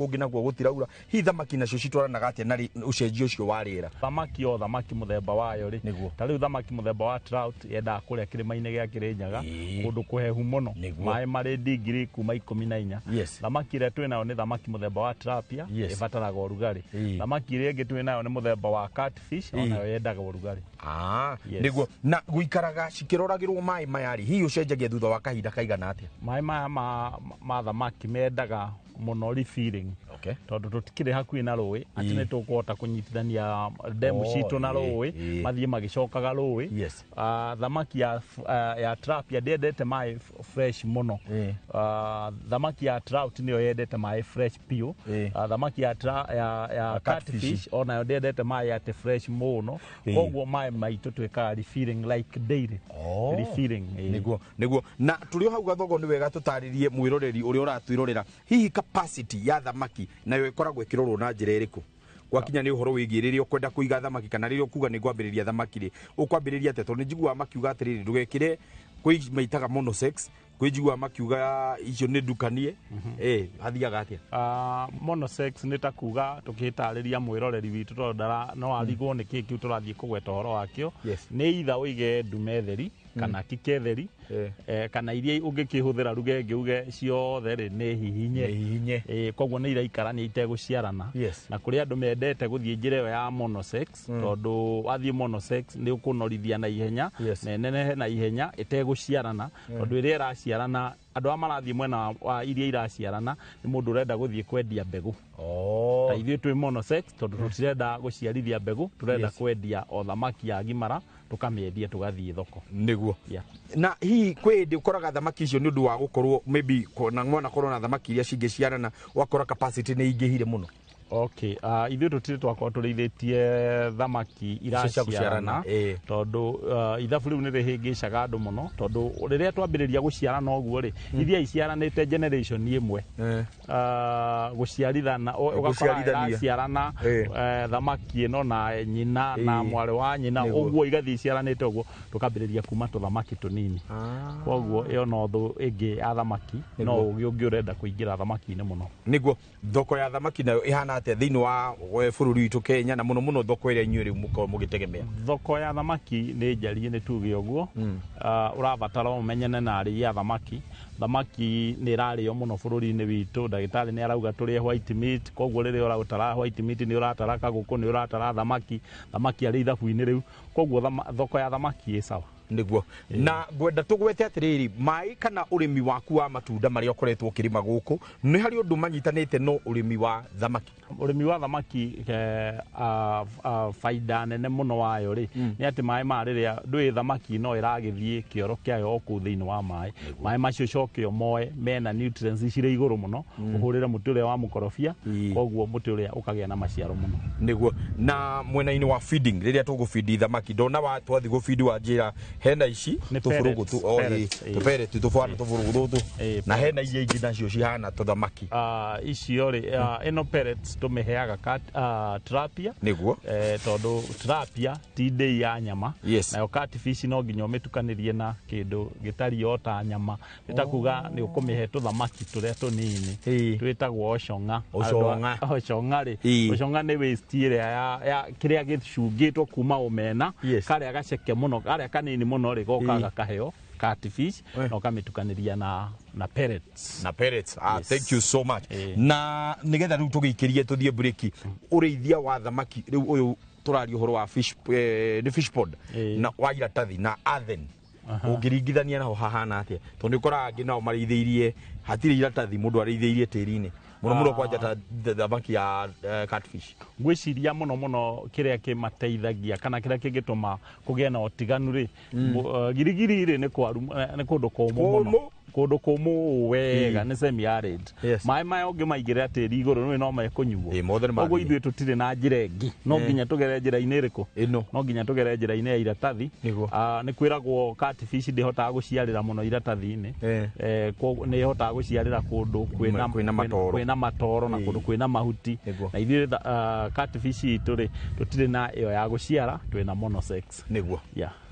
Kũngĩ nakuo gũtiraura. Hihi thamaki nacio citwaranaga atĩa na ũcenjio ũcio wa rĩera? Thamaki o thamaki mũthemba wayo rĩ, ta rĩu thamaki mũthemba wa trout yendaga kũrĩa kĩrĩma-inĩ gĩa Kĩrĩnyaga, kũndũ kũhehu mũno, maĩ marĩ ndigiri kuma 14. Thamaki ĩrĩa twĩ nayo nĩ thamaki mũthemba wa tilapia, ĩbataraga ũrugarĩ. Thamaki ĩrĩa ĩngĩ twĩ nayo nĩ mũthemba wa catfish, onayo yendaga ũrugarĩ. Yes. Nĩguo. Na gũikaraga cikĩroragĩrwo maĩ maya rĩ, hihi ũcenjagia thutha wa kahinda kaigana atĩa? Maĩ maya ma thamaki mendaga mũno refilling. Tondũ tũtikĩrĩ hakuhĩ na rũĩ, atĩ nĩ tũkũhota kũnyitithania ndemu citũ na rũĩ, mathiĩ magĩcokaga rũĩ. Thamaki ya tilapia ndĩendete maĩ fresh mũno. Thamaki ya trout nĩyo yendete maĩ fresh biũ. Thamaki ya catfish. Catfish onayo ndĩendete maĩ atĩ fresh mũno. Koguo maĩ maitũ twĩkaga refilling like daily. Refilling. Nĩguo, nĩguo. Na tũrĩ o hau Gathogo, nĩ wega tũtarĩrie mwĩroreri ũrĩa ũratwĩrorera, hihi capacity ya thamaki nayo ĩkoragwo ĩkĩrorwo na njĩra ĩrĩkũ gwakinya nĩ ũhoro wĩgiĩ rĩrĩa ũkwenda kũiga thamaki, kana rĩrĩa ũkuga nĩ ngwambĩrĩria thamaki rĩ, ũkwambĩrĩria atĩa? Tondũ nĩ njiguaga makiuga atĩrĩrĩ, ndũgekĩre kwĩ maitaga monosex, kwĩ njiguaga makiuga icio nĩ ndukanie. Hathiaga atĩa? Monosex nĩ ta kuga, tũkĩtarĩria mwĩroreri witũ, tondũ ndara no arigwo nĩ kĩĩ kĩu tũrathiĩ kũgweta ũhoro wakĩo, nĩ itha ũige ndume theri kana kike theri, kana iria ũngĩkĩhũthĩra ruge ĩngĩ uge ciothe rĩ nĩ hihinye. Nĩ hihinye. Koguo nĩ iraikarania itegũciarana. Na kũrĩ andũ mendete gũthiĩ njĩra ĩyo ya monosex, tondũ wathiĩ monosex nĩ ũkũnorithia na ihenya, na ĩnenehe na ihenya ĩtegũciarana, tondũ ĩrĩa ĩraciarana, andũ arĩa marathiĩ mwena wa iria iraciarana nĩ mũndũ ũrenda gũthiĩ kwendia mbegũ. Ta ithuĩ twĩ monosex tondũ tũtirenda gũciarithia mbegũ, tũrenda kwendia o thamaki ya gimara, tũkamĩendia tũgathiĩ thoko. Nĩguo. Na hihi kwĩ hĩndĩ ũkoraga thamaki icio nĩ ũndũ wa gũkorwo maybe na mwana korwo na thamaki iria cingĩciarana, ũgakora capacity nĩ ingĩhire mũno? Okay, ithuĩ tũtirĩ twakorwo tũrĩithĩtie thamaki Icio cia gũciarana, iraciarana, tondũ ithabu rĩu nĩ rĩhĩngĩcaga andũ mũno, tondũ rĩrĩa twambĩrĩria gũciarana ũguo rĩ, iria iciaranĩte generation ĩmwe, gũciarithana, ũgakora Gũciarithania. iraciarana, thamaki ĩno na nyina na mwarĩ wa nyina, ũguo igathiĩ iciaranĩte ũguo, tũkambĩrĩria kuma tũthamaki tũnini. Koguo ĩyo no thũ ĩngĩ ya thamaki, no ũgĩ ũngĩ ũrenda kũingĩra thamaki-inĩ mũno. Nĩguo. Thoko ya thamaki nayo ĩhana atĩa thĩinĩ wa bũrũri witũ Kenya, na mũno mũno thoko ĩrĩa inyuĩ rĩu mũkoragwo mũgĩtegemea? Thoko ya thamaki nĩ njariĩ, nĩ tuge ũguo. Ũrabatara ũmenyane na arĩi a thamaki. Thamaki nĩ ĩrarĩo mũno bũrũri-inĩ witũ. Ndagĩtarĩ nĩ arauga tũrĩe white meat, koguo rĩrĩa ũratara white meat nĩ ũratara kagũkũ, nĩ ũratara thamaki, thamaki arĩ ithabu-inĩ rĩu. Koguo thoko ya thamaki ĩ sawa. Nĩguo. Na ngwenda tũgwete atĩrĩrĩ, maĩ kana ũrĩmi waku wa matunda marĩa ũkoretwo ũkĩrĩma gũkũ, nĩ harĩ ũndũ manyitanĩte no ũrĩmi wa thamaki? Ũrĩmi wa thamaki, baida nene mũno wayo rĩ, nĩ atĩ maĩ ma rĩrĩa ndũĩ thamaki no ĩragĩthiĩ kĩoro kĩayo o kũu thĩinĩ wa maĩ. Maĩ macio ũcoke ũmoe mena nutrients cirĩ igũrũ mũno, ũhũrĩre mũtĩ ũrĩa wa mũkorobia, koguo mũtĩ ũrĩa ũkagĩa na maciaro mũno. Nĩguo. Na mwena-inĩ wa feeding, rĩrĩa tũgũbindi thamaki, ndona wa twathiĩ gũbindi wa njĩra hena ici Nĩ tũbũrũgũ pellets, tu, oh, pellets, ĩ, tũpellets, tũbana tũbũrũgũ tũtũ. Na hena iria ingĩ nacio cihana tũthamaki. Icio rĩ, ĩno pellets tũmĩheaga tilapia. Tondũ tilapia ti ndĩi ya nyama. Nayo catfish no nginya ũmĩtukanĩrie na kĩndũ gĩtariĩ o ta nyama. Nĩ ta kuga nĩ ũkũmĩhe tũthamaki tũrĩa tũnini. Twĩtagwo ocong'a. Ocong'a. Ocong'a rĩ, ocong'a nĩ waste ĩrĩa ya kĩrĩa gĩcungĩtwo kuma omena, karĩa gaceke mũno, karĩa kanini mũno rĩ, gokaga gakaheo catfish, na ũkamĩtukanĩria na pellets. Na pellets. Thank you so much. Na nigetha rĩu tũgĩikĩrie tũthiĩ break, ũrĩithia wa thamaki rĩu ũyũ tũraria ũhoro wa fish, nĩ fish pond na wa iratathi na earthen. Ũngĩringithania naho hahana atĩa? Tondũ nĩ ũkoraga angĩ nao marĩithĩirie hatirĩ iratathi, mũndũ arĩithĩirie tĩri-inĩ mũno mũno, kwanja ta thamaki ya catfish. Ngwĩciria mũno mũno kĩrĩa kĩmateithagia kana kĩrĩa kĩngĩtũma kũgĩe na ũtiganu rĩ, girigiri rĩ nĩ kwaru, nĩ kũndũ kũmũ mũno. Kũmũ. Kũndũ kũmũ wega, nĩ semi arid. Maĩ maya ũngĩmaigĩrĩra tĩri igũrũ nĩ no mekũnyuo. Ĩ, mothe nĩ Koguo mathiĩ. ithuĩ tũtirĩ na njĩra ĩngĩ, no nginya tũgere njĩra-inĩ ĩrĩkũ? Ĩno. No nginya tũgere njĩra-inĩ ya iratathi. Nĩ kwĩragwo catfish ndĩhotaga gũciarĩra mũno iratathi-inĩ. Koguo nĩ ĩhotaga gũciarĩra kũndũ Kwĩna matoro. kwĩna matoro na kũndũ kwĩna mahuti. Na ithuĩ catfish itũ rĩ, tũtirĩ na ĩyo ya gũciara, twĩna monosex.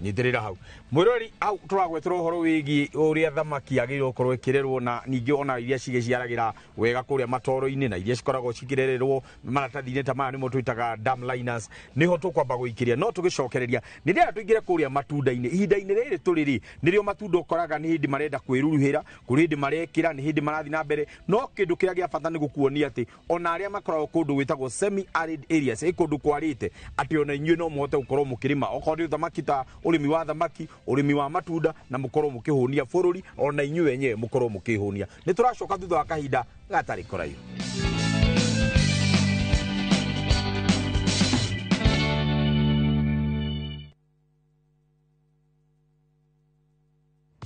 Nyitĩrĩra hau mwĩrori, hau tũragwetera ũhoro wĩgiĩ ũrĩa thamaki ya yagĩrĩirwo gũkorwo ĩkĩrerwo na ningĩ ona iria cigĩciaragĩra wega kũrĩa matoro-inĩ na iria cikoragwo cikĩrererwo maratathi-inĩ ta maya nĩmo twĩtaga dam liners nĩho tũkwamba gũikĩria no tũgĩcokereria nĩ rĩrĩa tũingĩre kũrĩa matunda-inĩ ihinda-inĩ rĩrĩ tũrĩ rĩ nĩrĩo matunda ũkoraga nĩ hĩndĩ marenda kwĩruruhĩra kũrĩ hĩndĩ marekĩra nĩ hĩndĩ marathiĩ na mbere no kĩndũ kĩrĩa gĩa bata nĩ gũkuonia atĩ ona arĩa makoragwo kũndũ gwĩtagwo semi arid areas ĩ kũndũ kwarĩte atĩ ona inyuĩ no mũhote gũkorwo mũkĩrĩma okorwo nĩ thamaki ta ũrĩmi wa thamaki ũrĩmi wa matunda na mũkorwo mũkĩhũnia bũrũri ona inyuĩ enyewe mũkorwo mũkĩhũnia. Nĩ tũracoka thutha wa kahinda gatarĩ kũraihu.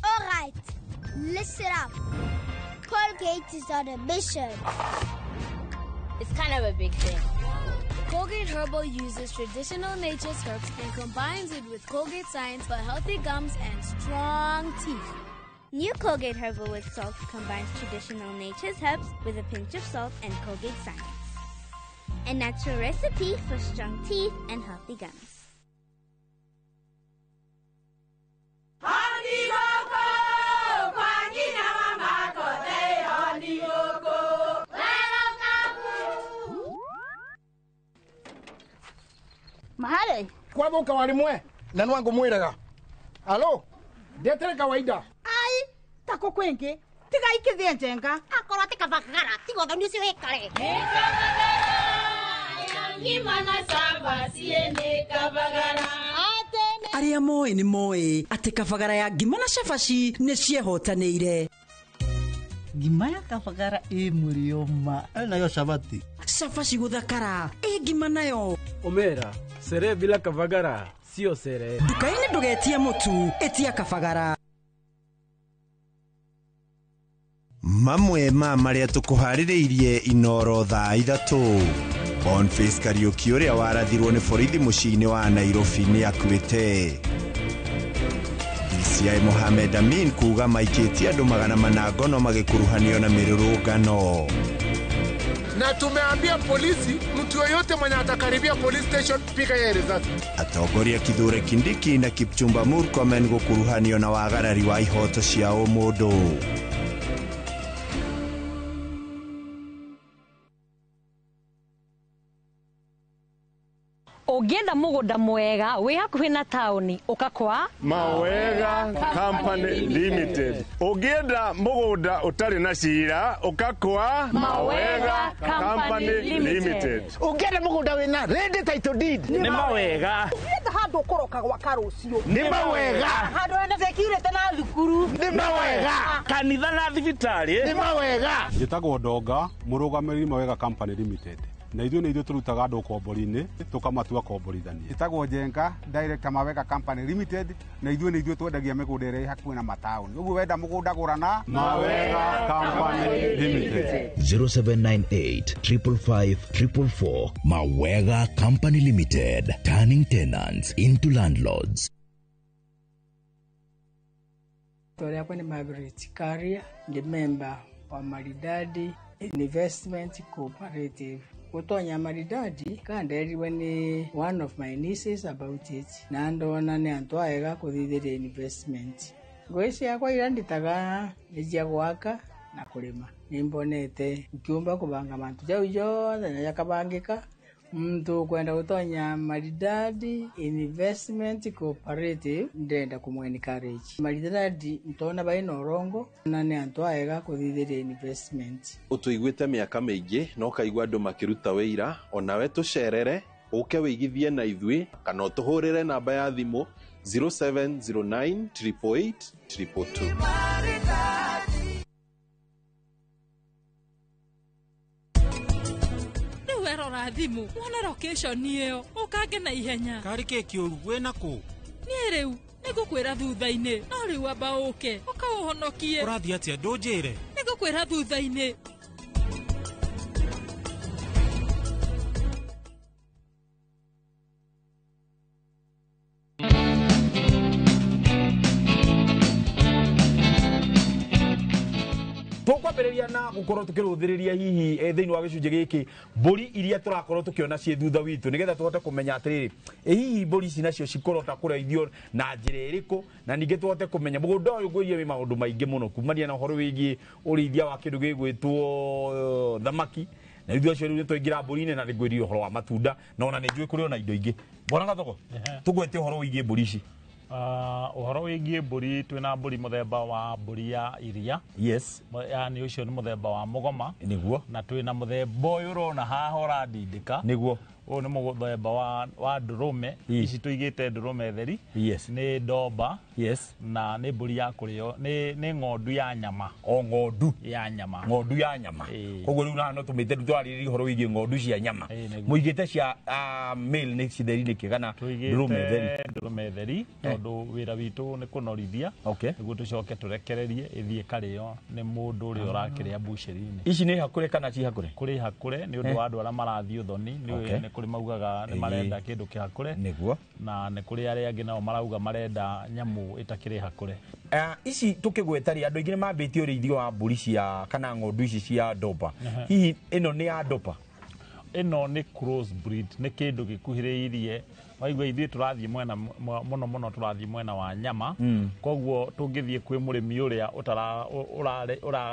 All right, listen up. Colgate is on a mission. It's kind of a big thing. Colgate Herbal uses traditional nature's herbs and combines it with Colgate science for healthy gums and strong teeth. New Colgate Herbal with Salt combines traditional nature's herbs with a pinch of salt and Colgate science. A natural recipe for strong teeth and healthy gums. Mahare kwathuka warimwe na nwangu mwiraga alo ndetere kawaida ai tako kwingi tiga ikithie njenga akorwo ti kabagara tiga uthoni ucio wikare Arĩa moĩ nĩ moĩ atĩ kabagara ya ngima na cabaci nĩ ciehotanĩire. Ngima ya kabagara ĩ mũrĩo ma nayo cabati cabaci gũthakara ĩ ngima nayo omera sere bila kabagara sio sere. Nduka-inĩ ndũgetie mũtu ĩtia kabagara. Mamwe ma marĩa tũkũharĩrĩirie Inoro thaa 3. Boniface Kariuki ũrĩa warathirwo nĩ borithi mũciĩ-inĩ wa Nairobi nĩ akuĩte. DCI Mohamed Amin kuga maikĩtie andũ 400 ngono magĩkuruhanio na mĩrũrũngano. Na tumeambia polisi mtu yoyote mwenye atakaribia police station piga yeye risasi. Atongoria Kithure Kindiki na Kipchumba Murkomen gũkuruhanio na wagarari wa ihoto cia ũmũndũ. Ũngĩenda mũgũnda mwega wĩ hakuhĩ na taũni ũka kwa Mawega Company Limited. Ũngĩenda mũgũnda ũtarĩ na cira ũka kwa Mawega Company Limited. Ũngĩenda mũgũnda wĩna ready title deed nĩ Mawega. Ũngĩenda handũ ũkũroka gwaka rũciũ nĩ Mawega. Handũ hena security na thukuru nĩ Mawega. Kanitha na thibitarĩ nĩ Mawega. Njĩtagwo Ndonga, mũrũgamĩrĩri Mawega Company Limited. Na ithuĩ nĩ ithuĩ tũrutaga andũ ũkombori-inĩ tũkamatua komborithania. Njĩtagwo Njenga, director Mawega Company Limited, na ithuĩ nĩ ithuĩ twendagia mĩgũnda ĩrĩa ĩ hakuhĩ na mataũni. Ũguo wenda mũgũnda gũra na Mawega Company Limited. 0798 555 444 Mawega Company Limited, turning tenants into landlords. Story yakwa ni Margaret Karia, ndi member wa Maridadi Investment Cooperative. Gutonya Maridadi kanderirwe ni one of my nieces about it na ndona ni antu aega kuthithiria investment. Ngũĩ ciakwa iria nditaga nĩ cia gwaka na kũrĩma. Nĩmbonete nkiumba kũbanga mantu jau jothe na jakabangĩka. Muntu ukwenda gutonya Maridadi Investment Cooperative ndenda kumwe encourage. Maridadi ntona baina orongo na nĩ antu aega kuthithiria investment. Ũtũiguĩte mĩaka mĩingĩ na ũkaigua andũ makĩruta wĩira, onawe tũcerere ũke wĩigithie na ithuĩ kana ũtũhũrĩre namba ya thimũ 0709 888 222. Rora thimu wona location ĩyo ũkange na ihenya. Karĩ kĩ kĩũru wĩna kũ? Niĩ rĩu nĩngũkwĩra thutha-inĩ, no rĩu amba ũke ũkaũhonokie. Ũrathiĩ atĩa ndũnjĩre? Nĩngũkwĩra thutha-inĩ. Tũkwambĩrĩria na gũkorwo tũkĩrũthĩrĩria hihi thĩinĩ wa gĩcunjĩ gĩkĩ mbũri iria tũrakorwo tũkĩona ciĩ thutha witũ nĩgetha tũhote kũmenya atĩrĩrĩ, ĩ hihi mbũri ici nacio cikũrota kũrĩithio na njĩra ĩrĩkũ, na ningĩ tũhote kũmenya mũgũnda ũyũ ngwĩrie wĩ maũndũ maingĩ mũno kumania na ũhoro wĩgiĩ ũrĩithia wa kĩndũ gĩgwĩtwo thamaki, na ithuĩ acio rĩu nĩ twaingĩra mbũri-inĩ na nĩngwĩrire ũhoro wa matunda na ona nĩ njũĩ kũrĩ ona indo ingĩ. Bwana Gathogo, tũgwete ũhoro wĩgiĩ mbũri ici. Ũhoro wĩgiĩ mbũri, twĩna mbũri mũthemba wa mbũri ya iria. Yes. Yani ũcio nĩ mũthemba wa mũgoma. Nĩguo. Na twĩna mũthemba ũyũ ũrona haha ũrandindĩka. Nĩguo. Ũyũ nĩ mũthemba wa ndũrũme. Ici tũigĩte ndũrũme theri. Yes. Nĩ ndomba. Yes. Na nĩ mbũri ya kũrĩo, nĩ ng'ondu ya nyama. O ng'ondu ya nyama. Ng'ondu ya nyama. Koguo rĩu naha no tũmĩte rĩu twarĩrĩria ũhoro wĩgiĩ ng'ondu cia nyama. Mũigĩte cia male nĩ citheri nĩkĩ kana ndũrũme theri? Ndũrũme theri tondũ wĩra witũ nĩ kũnorithia. Okay. Nĩguo tũcoke tũrekererie ĩthiĩ ĩkarĩo nĩ mũndũ ũrĩa ũrakĩrĩa mbucĩri-inĩ. Ici nĩ hakũre kana ci hakũre? Kũrĩ hakũre nĩ ũndũ wa andũ arĩa marathiĩ ũthoni, nĩ kũrĩ maugaga nĩ marenda kĩndũ kĩhakũre. Nĩguo. Na nĩ kũrĩ arĩa angĩ nao marauga marenda nyamũ ĩtakĩrĩ hakũre. Ici tũkĩgweta rĩ, andũ aingĩ nĩ mambĩtie ũrĩithio wa mbũri cia kana ng'ondu ici cia ndomba. Hihi ĩno nĩ ya ndomba? Ĩno nĩ cross breed, nĩ kĩndũ gĩkuhĩrĩirie. Waigua ithuĩ tũrathiĩ mwena mũno mũno tũrathiĩ mwena wa nyama. Koguo tũngĩthiĩ kwĩ mũrĩmi ũrĩa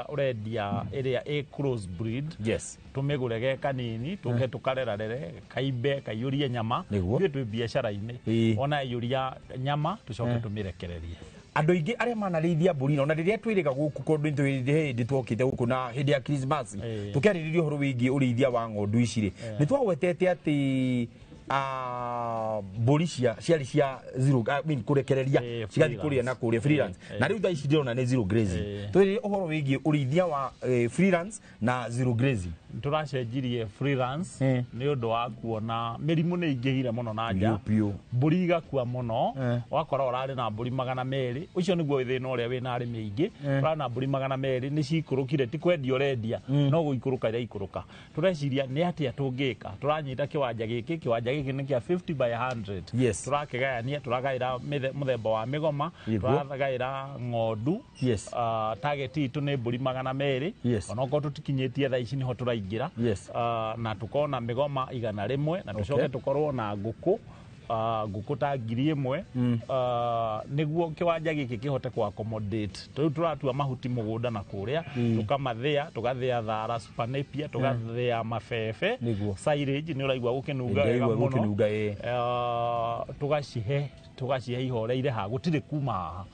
ũrendia ĩrĩa ĩ cross breed. Yes. Tũmĩgũre ge kanini, tũke tũkarerarere, kaimbe, kaiyũrie nyama. Ithuĩ twĩ biacara-inĩ. Ona iyũria nyama tũcoke tũmĩrekererie. Andũ aingĩ arĩa manarĩithia mbũri ona rĩrĩa twĩrĩga gũkũ kũndũ hĩndĩ twokĩte gũkũ na hĩndĩ ya Christmas tũkĩarĩrĩria ũhoro wĩgiĩ ũrĩithia wa ng'ondu ici rĩ, nĩ twagwetete atĩ mbũri ciarĩ cia zero, I mean kũrekereria cigathiĩ kũrĩa na kũrĩa freelance, na rĩu thaa ici ndĩrona nĩ zero grazing. Twĩrĩre ũhoro wĩgiĩ ũrĩithia wa freelance na zero grazing. Tũracenjirie freelance nĩ ũndũ wa kuona mĩrimũ nĩ ingĩhire mũno na nja, mbũri igakua mũno, ũgakora ũrarĩ na mbũri 200. Ũcio nĩguo thĩna ũrĩa wĩna arĩmi aingĩ. Ũrarĩ na mbũri 200 nĩ cikũrũkire, ti kwendia ũrendia, no gũikũrũka iraikũrũka. Tũreciria nĩ atĩa tũngĩka. Tũranyita kĩwanja gĩkĩ, kĩwanja gĩkĩ nĩ kĩa 50 by 100. Yes. Tũrakĩgayania, tũragaĩra mũthemba wa mĩgoma, tũragaĩra ng'ondu. Yes. Target itũ nĩ mbũri 200. Yes. Onokorwo tũtikinyĩtie thaa ici nĩho tũraingĩra. Yes. Na tukona mĩgoma 100 na tũcoke tũkorwo na ngũkũ ngũkũ ta 1000 nĩguo kĩwanja gĩkĩ kĩhote ku accommodate. Rĩu tũratua mahuti mũgũnda na kũrĩa, tũkamathĩa, tũgathĩa thara supanepia, tũgathĩa mabebe, silage nĩ ũraigua gũkĩnunga wega mũno. Tũgacihe ihoreire haha, gũtirĩ kuma haha.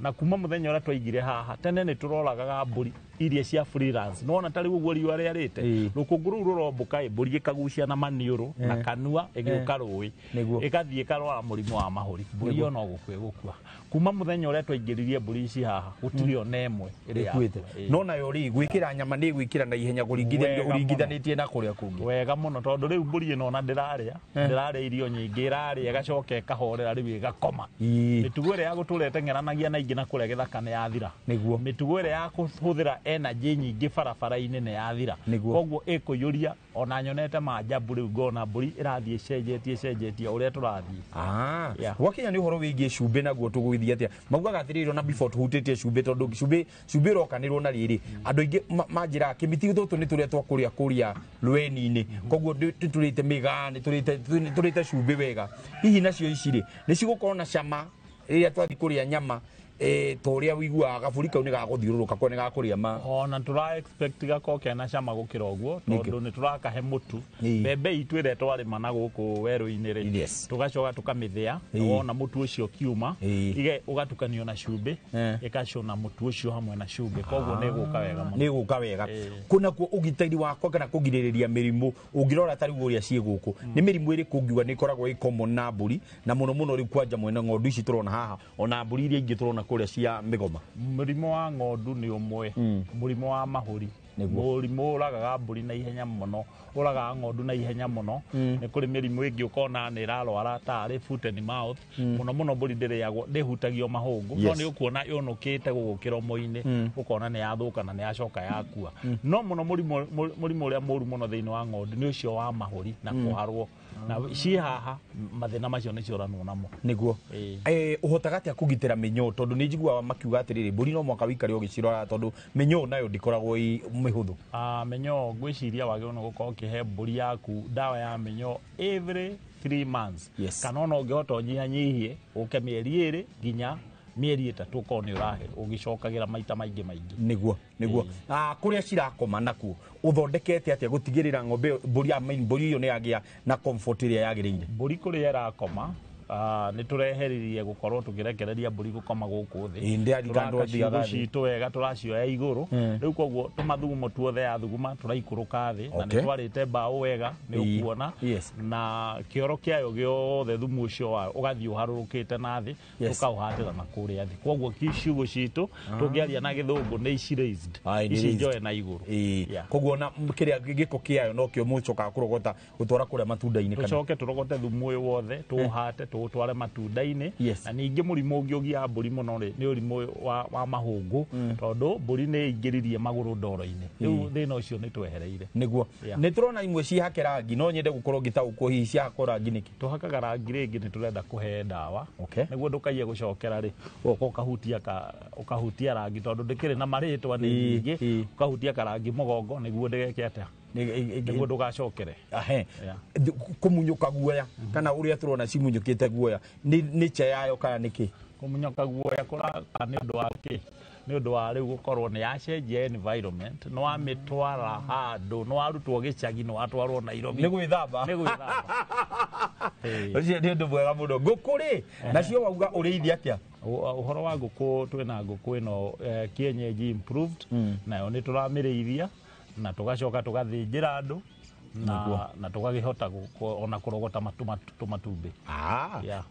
Na kuma mũthenya ũrĩa twaigire haha tene nĩ tũroragaga mbũri iria cia freelance. Nĩwona ta rĩu ũguo riũa rĩarĩte, rũkũngũ rũu rũrombũka, mbũri ĩkagucia na maniũrũ na kanua ĩgĩũka rũĩ, ĩgathiĩ ĩkarwara mũrimũ wa mahũri, mbũri ĩyo no gũkua ĩgũkua. Kuma mũthenya ũrĩa twaingĩririe mbũri ici haha gũtirĩ ona ĩmwe ĩrĩa ĩkuĩte. No nayo rĩ, gwĩkĩra nyama nĩ gwĩkĩra na ihenya ũringithanĩtie na kũrĩa kũngĩ. Wega mũno, tondũ rĩu mbũri ĩno ona ndĩrarĩa irio nyingĩ, ĩrarĩa ĩgacoka ĩkahorera rĩu ĩgakoma. Mĩtugo ĩrĩa ya gũtũra ĩteng'eranagia na ingĩ na kũrĩa gĩthaka nĩ yathira. Nĩguo. Mĩtugo ĩrĩa ya kũhũthĩra energy nyingĩ barabara-inĩ nĩ yathira. Koguo ĩkũiyũria. Ona nyonete manjambu rĩu ngona mbũri ĩrathiĩ ĩcenjetie ũrĩa tũrathiĩ. Gwakinya nĩ ũhoro wĩgiĩ cumbĩ naguo tũgũgĩthiĩ atĩa? Maugaga atĩrĩrĩ, ona before tũhutĩtie cumbĩ, tondũ cumbĩ ũrokanĩrwo na rĩrĩ, andũ aingĩ manjĩraga kĩmĩtĩ tũtũ nĩ tũrĩa twa kũrĩa kũrĩa rweni-inĩ, koguo nĩ tũrĩte mĩgaa, nĩ tũrĩte cumbĩ wega. Hihi nacio ici rĩ, nĩ cigũkorwo na cama rĩrĩa twathiĩ kũrĩa nyama ta ũrĩa ũiguaga gabũri kau nĩ gagũthiũrũrũka ko nĩ gakũrĩa ma ona tũra expect gakorwo kena cama gũkĩra ũguo, tondũ nĩ tũrakahe mũtu mbembe itũ ĩrĩa twarĩma na gũkũ werũ-inĩ rĩ, tũgacoka tũkamĩthĩa, wona mũtu ũcio ũkiuma ũgatukanio na cumbĩ, ĩgacũna mũtu ũcio hamwe na cumbĩ, koguo nĩ ĩgũka wega mũno. Nĩ ĩgũka wega. Kũnakuo ũgitĩri wakwa kana kũgirĩrĩria mĩrimũ, ũngĩrora ta rĩu ũrĩa ciĩ gũkũ, nĩ mĩrimũ ĩrĩkũ ũngiuga nĩ ĩkoragwo ĩ common na mbũri, na mũno mũno rĩu kwanja mwena ng'ondu ici tũrona haha, ona mbũri iria ingĩ tũrona kũrĩa cia mĩgoma? Mũrimũ wa ng'ondu nĩ ũmwe, mũrimũ wa mahũri. Mũrimũ ũragaga mbũri na ihenya mũno, ũragaga ng'ondu na ihenya mũno. Nĩ kũrĩ mĩrimũ ĩngĩ ũkona nĩ ĩrarwara tarĩ foot and mouth. Mũno mũno mbũri ndĩrĩagwo, ndĩhutagio mahũngũ. No nĩ ũkuona yũnũkĩte gũkũ kĩromo-inĩ, ũkona nĩ yathũka na nĩ yacoka yakua. No mũno mũrimũ ũrĩa mũru mũno thĩinĩ wa ng'ondu nĩ ũcio wa mahũri na kũharwo. Na ciĩ haha mathĩna macio nĩ cioranwo namo. Nĩguo. Ũhotaga atĩa kũgitĩra mĩnyoo? Tondũ nĩ njiguaga makiuga atĩrĩrĩ, mbũri no mwaka wĩikare ũgĩcirora tondũ mĩnyoo nayo ndĩkoragwo ĩ mĩhũthũ. Mĩnyoo ngwĩciria wagĩrĩirwo nĩ gũkorwo ũkĩhe mbũri yaku ndawa ya mĩnyoo every 3 months. Kana ona ũngĩhota ũnyihanyihie ũke mĩeri 2 nginya mĩeri 3 ũkorwo nĩ ũrahe ũgĩcokagĩra maita maingĩ maingĩ. Nĩguo, nĩguo. Kũrĩa cirakoma nakuo ũthondekete atĩa gũtigĩrĩra ng'ombe mbũri ya mbũri ĩyo nĩ yagĩa na comfort ĩrĩa yagĩrĩire? Mbũri kũrĩa ĩrakoma nĩ tũreheririe gũkorwo tũkĩrekereria mbũri gũkoma gũkũ thĩ. Tũraka ciugũ citũ wega, tũracioya igũrũ. Rĩu koguo tũmathugumo tuothe yathuguma tũraikũrũka thĩ, na nĩ twarĩte mbaũ wega nĩ ũkuona, na kĩoro kĩayo gĩothe thumu ũcio wayo ũgathiĩ ũharũrũkĩte na thĩ, tũkaũhatĩra na kũrĩa thĩ. Koguo ciugũ citũ tũngĩaria na gĩthũngũ nĩ ici raised, ici njoe na igũrũ. Koguo na kĩrĩa gĩko kĩayo nokĩo mũcokaga kũrogota gũtwara kũrĩa matunda-inĩ, kana tũcoke tũrogote thumu ũyũ wothe tũũhate tũũtware matunda-inĩ. Na ningĩ mũrimũ ũngĩ ũgiaga mbũri mũno rĩ nĩ ũrimũ wa mahũngũ, tondũ mbũri nĩ ĩingĩririe magũrũ ndoro-inĩ. Rĩu thĩna ũcio nĩ twehereire. Nĩguo. Nĩ tũrona imwe cihake rangi, no nyende gũkorwo ngĩtaũkwo hihi cihakwo rangi nĩkĩ? Tũhakaga rangi rĩngĩ nĩ tũrenda kũhe ndawa nĩguo ndũkaiye gũcokera rĩ, ũgoka ũkahutia rangi, tondũ ndĩkĩrĩ na marĩtwa nĩ nyingĩ, ũkahutia karangi mũgongo nĩguo ndĩgeke atĩa, nĩguo ndũgacokere. Kũmunyũka guoya kana ũrĩa tũrona cimunyũkĩte guoya nĩ cha yayo kana nĩkĩ? Kũmunyũka guoya kũraka nĩ ũndũ wa kĩ? Nĩ ũndũ wa rĩu gũkorwo nĩ yacenjia environment, nĩ wamĩtwara handũ, nĩ warutwo gĩcagi, nĩ watwarwo Nairobi. Nĩ gwĩthamba. Nĩ gwĩthamba. Ũcio nĩ ũndũ mwega mũno. Ngũkũ rĩ, nacio wauga ũrĩithia atĩa? Ũhoro wa ngũkũ, twĩna ngũkũ ĩno kienyeji improved, nayo nĩ tũramĩrĩithia na tũgacoka tũgathĩnjĩra andũ na tũgagĩhota ona kũrogota tũmatumbĩ.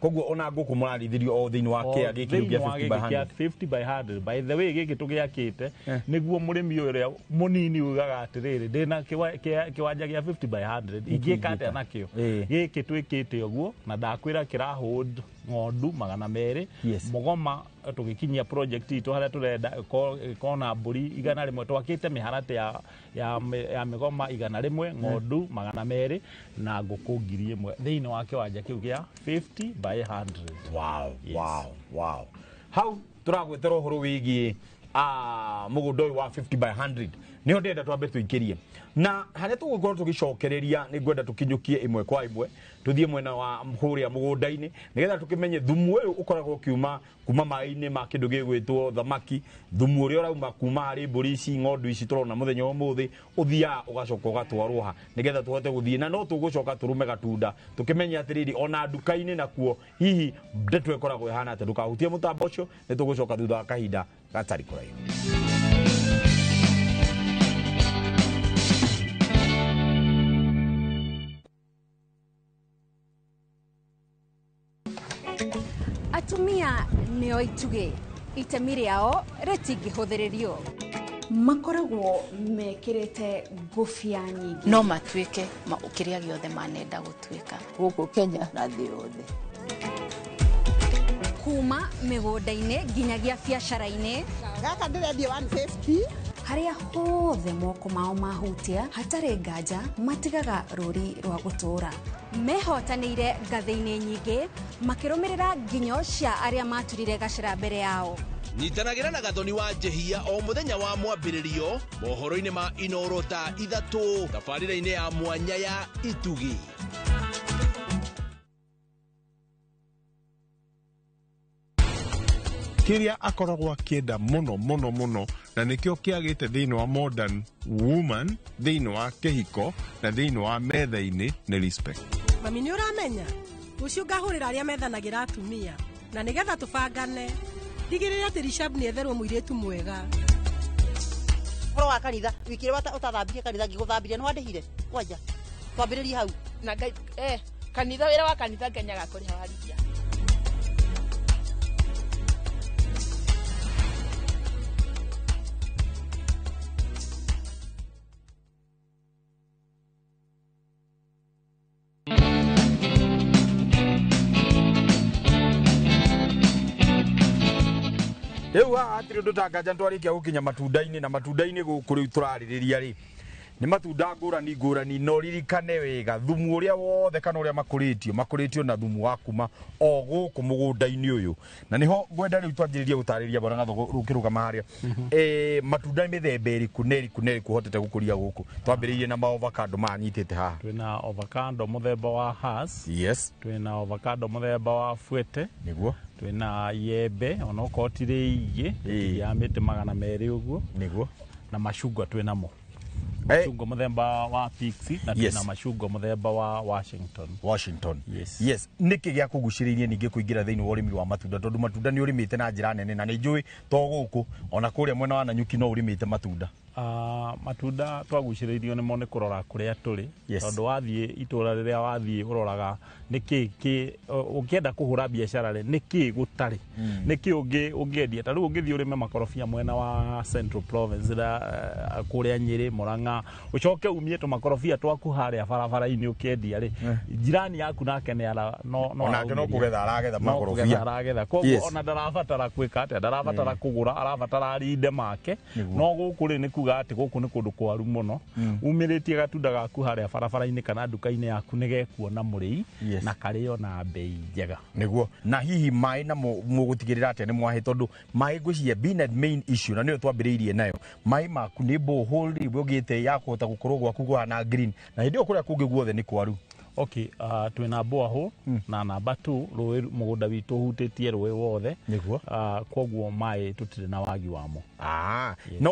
Koguo ona ngũkũ mũrarĩithĩrio o thĩinĩ wa kĩa gĩkĩ gĩa 50 by 100. 50 by 100. By the way, gĩkĩ tũgĩakĩte nĩguo mũrĩmi ũrĩa mũnini ugaga atĩrĩrĩ, ndĩna kĩwanja gĩa 50 by 100 ingĩka atĩa nakĩo? Gĩkĩ twĩkĩte ũguo na ndakwĩra kĩra hold ng'ondu 200. Mũgoma tũgĩkinyia project itũ harĩa tũrenda ĩkorwo mbũri 100, twakĩte mĩharatĩ ya mĩgoma 100, ng'ondu 200 na ngũkũ 1000 thĩinĩ wa kĩwanja kĩu gĩa 50 by 100. Wow, wow, wow. Hau tũragwetera ũhoro wĩgiĩ mũgũnda ũyũ wa 50 by 100 nĩho ndĩrenda twambe tũikĩrie, na harĩa tũgũkorwo tũgĩcokereria nĩ ngwenda tũkinyũkie ĩmwe kwa ĩmwe tũthiĩ mwena wa kũrĩa mũgũnda-inĩ nĩgetha tũkĩmenye thumu ũyũ ũkoragwo ũkiuma kuma maĩ-inĩ ma kĩndũ gĩgwĩtwo thamaki, thumu ũrĩa ũrauma kuma harĩ mbũri ici ng'ondu ici tũrona mũthenya wa ũmũthĩ ũthiaga ũgacoka ũgatwarwo ha nĩgetha tũhote gũthiĩ, na no tũgũcoka tũrũme gatunda tũkĩmenye atĩrĩrĩ ona nduka-inĩ nakuo hihi ndeto ĩkoragwo ĩhana atĩa. Ndũkahutie mũtambo ũcio, nĩ tũgũcoka thutha wa kahinda gatarĩ kũraihu. Atumia nĩo itugĩ, itemi rĩao rĩtingĩhũthĩrĩrio. Makoragwo mekĩrĩte ngũbia nyingĩ, no matuĩke kĩrĩa gĩothe manenda gũtuĩka gũkũ Kenya na thĩ yothe. Kuma mĩgũnda-inĩ nginyagia biacara-inĩ, gaka ndĩrendia 150, harĩa hothe moko mao mahutia hatarĩ nganja matigaga rũri rwa gũtũũra. Mehotanĩire ngathĩ-inĩ nyingĩ makĩrũmĩrĩra nginyo cia arĩa maturire gacĩra mbere yao. Nyitanagĩra na Gathoni wa Njehia o mũthenya wa mwambĩrĩrio mohoro-inĩ ma Inoro thaa 3 tabarĩra-inĩ ya mwanya ya Itugi. Kĩrĩa akoragwo akĩenda mũno mũno mũno na nĩkĩo kĩagĩte thĩinĩ wa modern woman, thĩinĩ wa kĩhiko na thĩinĩ wa metha-inĩ nĩ respect. Mami nĩ ũramenya rũciũ ngahũrĩra arĩa methanagĩra atumia na nĩgetha tũbangane ndigĩrĩre atĩ Rishab nĩ etherwo mũirĩtu mwega. Ũhoro wa kanitha wiki ĩrĩa ũtathambirie kanitha ngĩgũthambirie nĩ wandĩhire kwanja twambĩrĩrie hau na ngai kanitha wĩra wa kanitha ngenyaga kũrĩha warithia. Rĩu haha hatirĩ ũndũ tanganja nĩtwarĩkia gũkinya matunda-inĩ na matunda-inĩ gũkũ rĩu tũrarĩrĩria rĩ nĩ matunda ngũrani ngũrani no ririkane wega thumu ũrĩa wothe kana ũrĩa makũrĩtio na thumu wa kuma o gũkũ mũgũnda-inĩ ũyũ na nĩho ngwenda rĩu twanjĩrĩrie gũtarĩria bwana Gathogo rũkĩrũgama harĩa matunda mĩthemba ĩrĩkũ na ĩrĩkũ na ĩrĩkũ ũhotete gũkũria gũkũ twambĩrĩirie na maovacado manyitĩte haha twĩna avocado mũthemba wa Hass. Yes. Twĩna avocado mũthemba wa Fuete. Nĩguo. Twĩna yembe onokorwo ti rĩingĩ ya mĩtĩ 200 ũguo. Nĩguo. Na macungwa twĩnamo. Macungwa mũthemba wa Pixie na twĩna macungwa mũthemba wa Washington. Washington. Yes. Yes. Nĩkĩ gĩa kũgucĩrĩirie ningĩ kũingĩra thĩinĩ wa ũrĩmi wa matunda tondũ matunda nĩ ũrĩmĩte na njĩra nene na nĩ njũĩ to gũkũ ona kũrĩa mwena wa Nanyuki no ũrĩmĩte matunda. Matunda twagucĩrĩirio nĩmo nĩ kũrora kũrĩa tũrĩ. Yes. Tondũ wathiĩ itũra rĩrĩa wathiĩ ũroraga nĩkĩ kĩ ũngĩenda kũhũra biacara rĩ nĩkĩ gũtarĩ nĩkĩ ũngĩendia ta rĩu ũngĩthiĩ ũrĩme makorobia mwena wa Central Province kũrĩa Nyĩrĩ Murang'a ũcoke umie tũmakorobia twaku harĩa barabara-inĩ ũkĩendia rĩ jirani yaku nake nĩ ara no onake no kũgetha aragetha makorobia aragetha koguo ona ndarabatara kwĩka atĩa ndarabatara kũgũra arabatara arinde make no gũkũ rĩ nĩ kuga atĩ gũkũ nĩ kũndũ kwaru mũno umĩrĩtie gatunda gaku harĩa barabara-inĩ kana nduka-inĩ yaku nĩgekuona mũrĩi na karĩo na bei njega. Nĩguo. Na hihi maĩ namo mũgũtigĩrĩra atĩa nĩ mwahe tondũ maĩ ngwĩciria being the main issue na nĩyo twambĩrĩirie nayo maĩ maku nĩ borehole rĩ ũgĩte ya kũhota gũkorwo gwaku kũhana green na hĩndĩ ĩyo kũrĩa kũngĩ guothe nĩ kwaru. Okay, twĩna borehole na namba 2 rũĩ mũgũnda witũ ũhutĩtie rũĩ wothe. Nĩguo. Koguo maĩ tũtirĩ na wagi wamo. Yes. No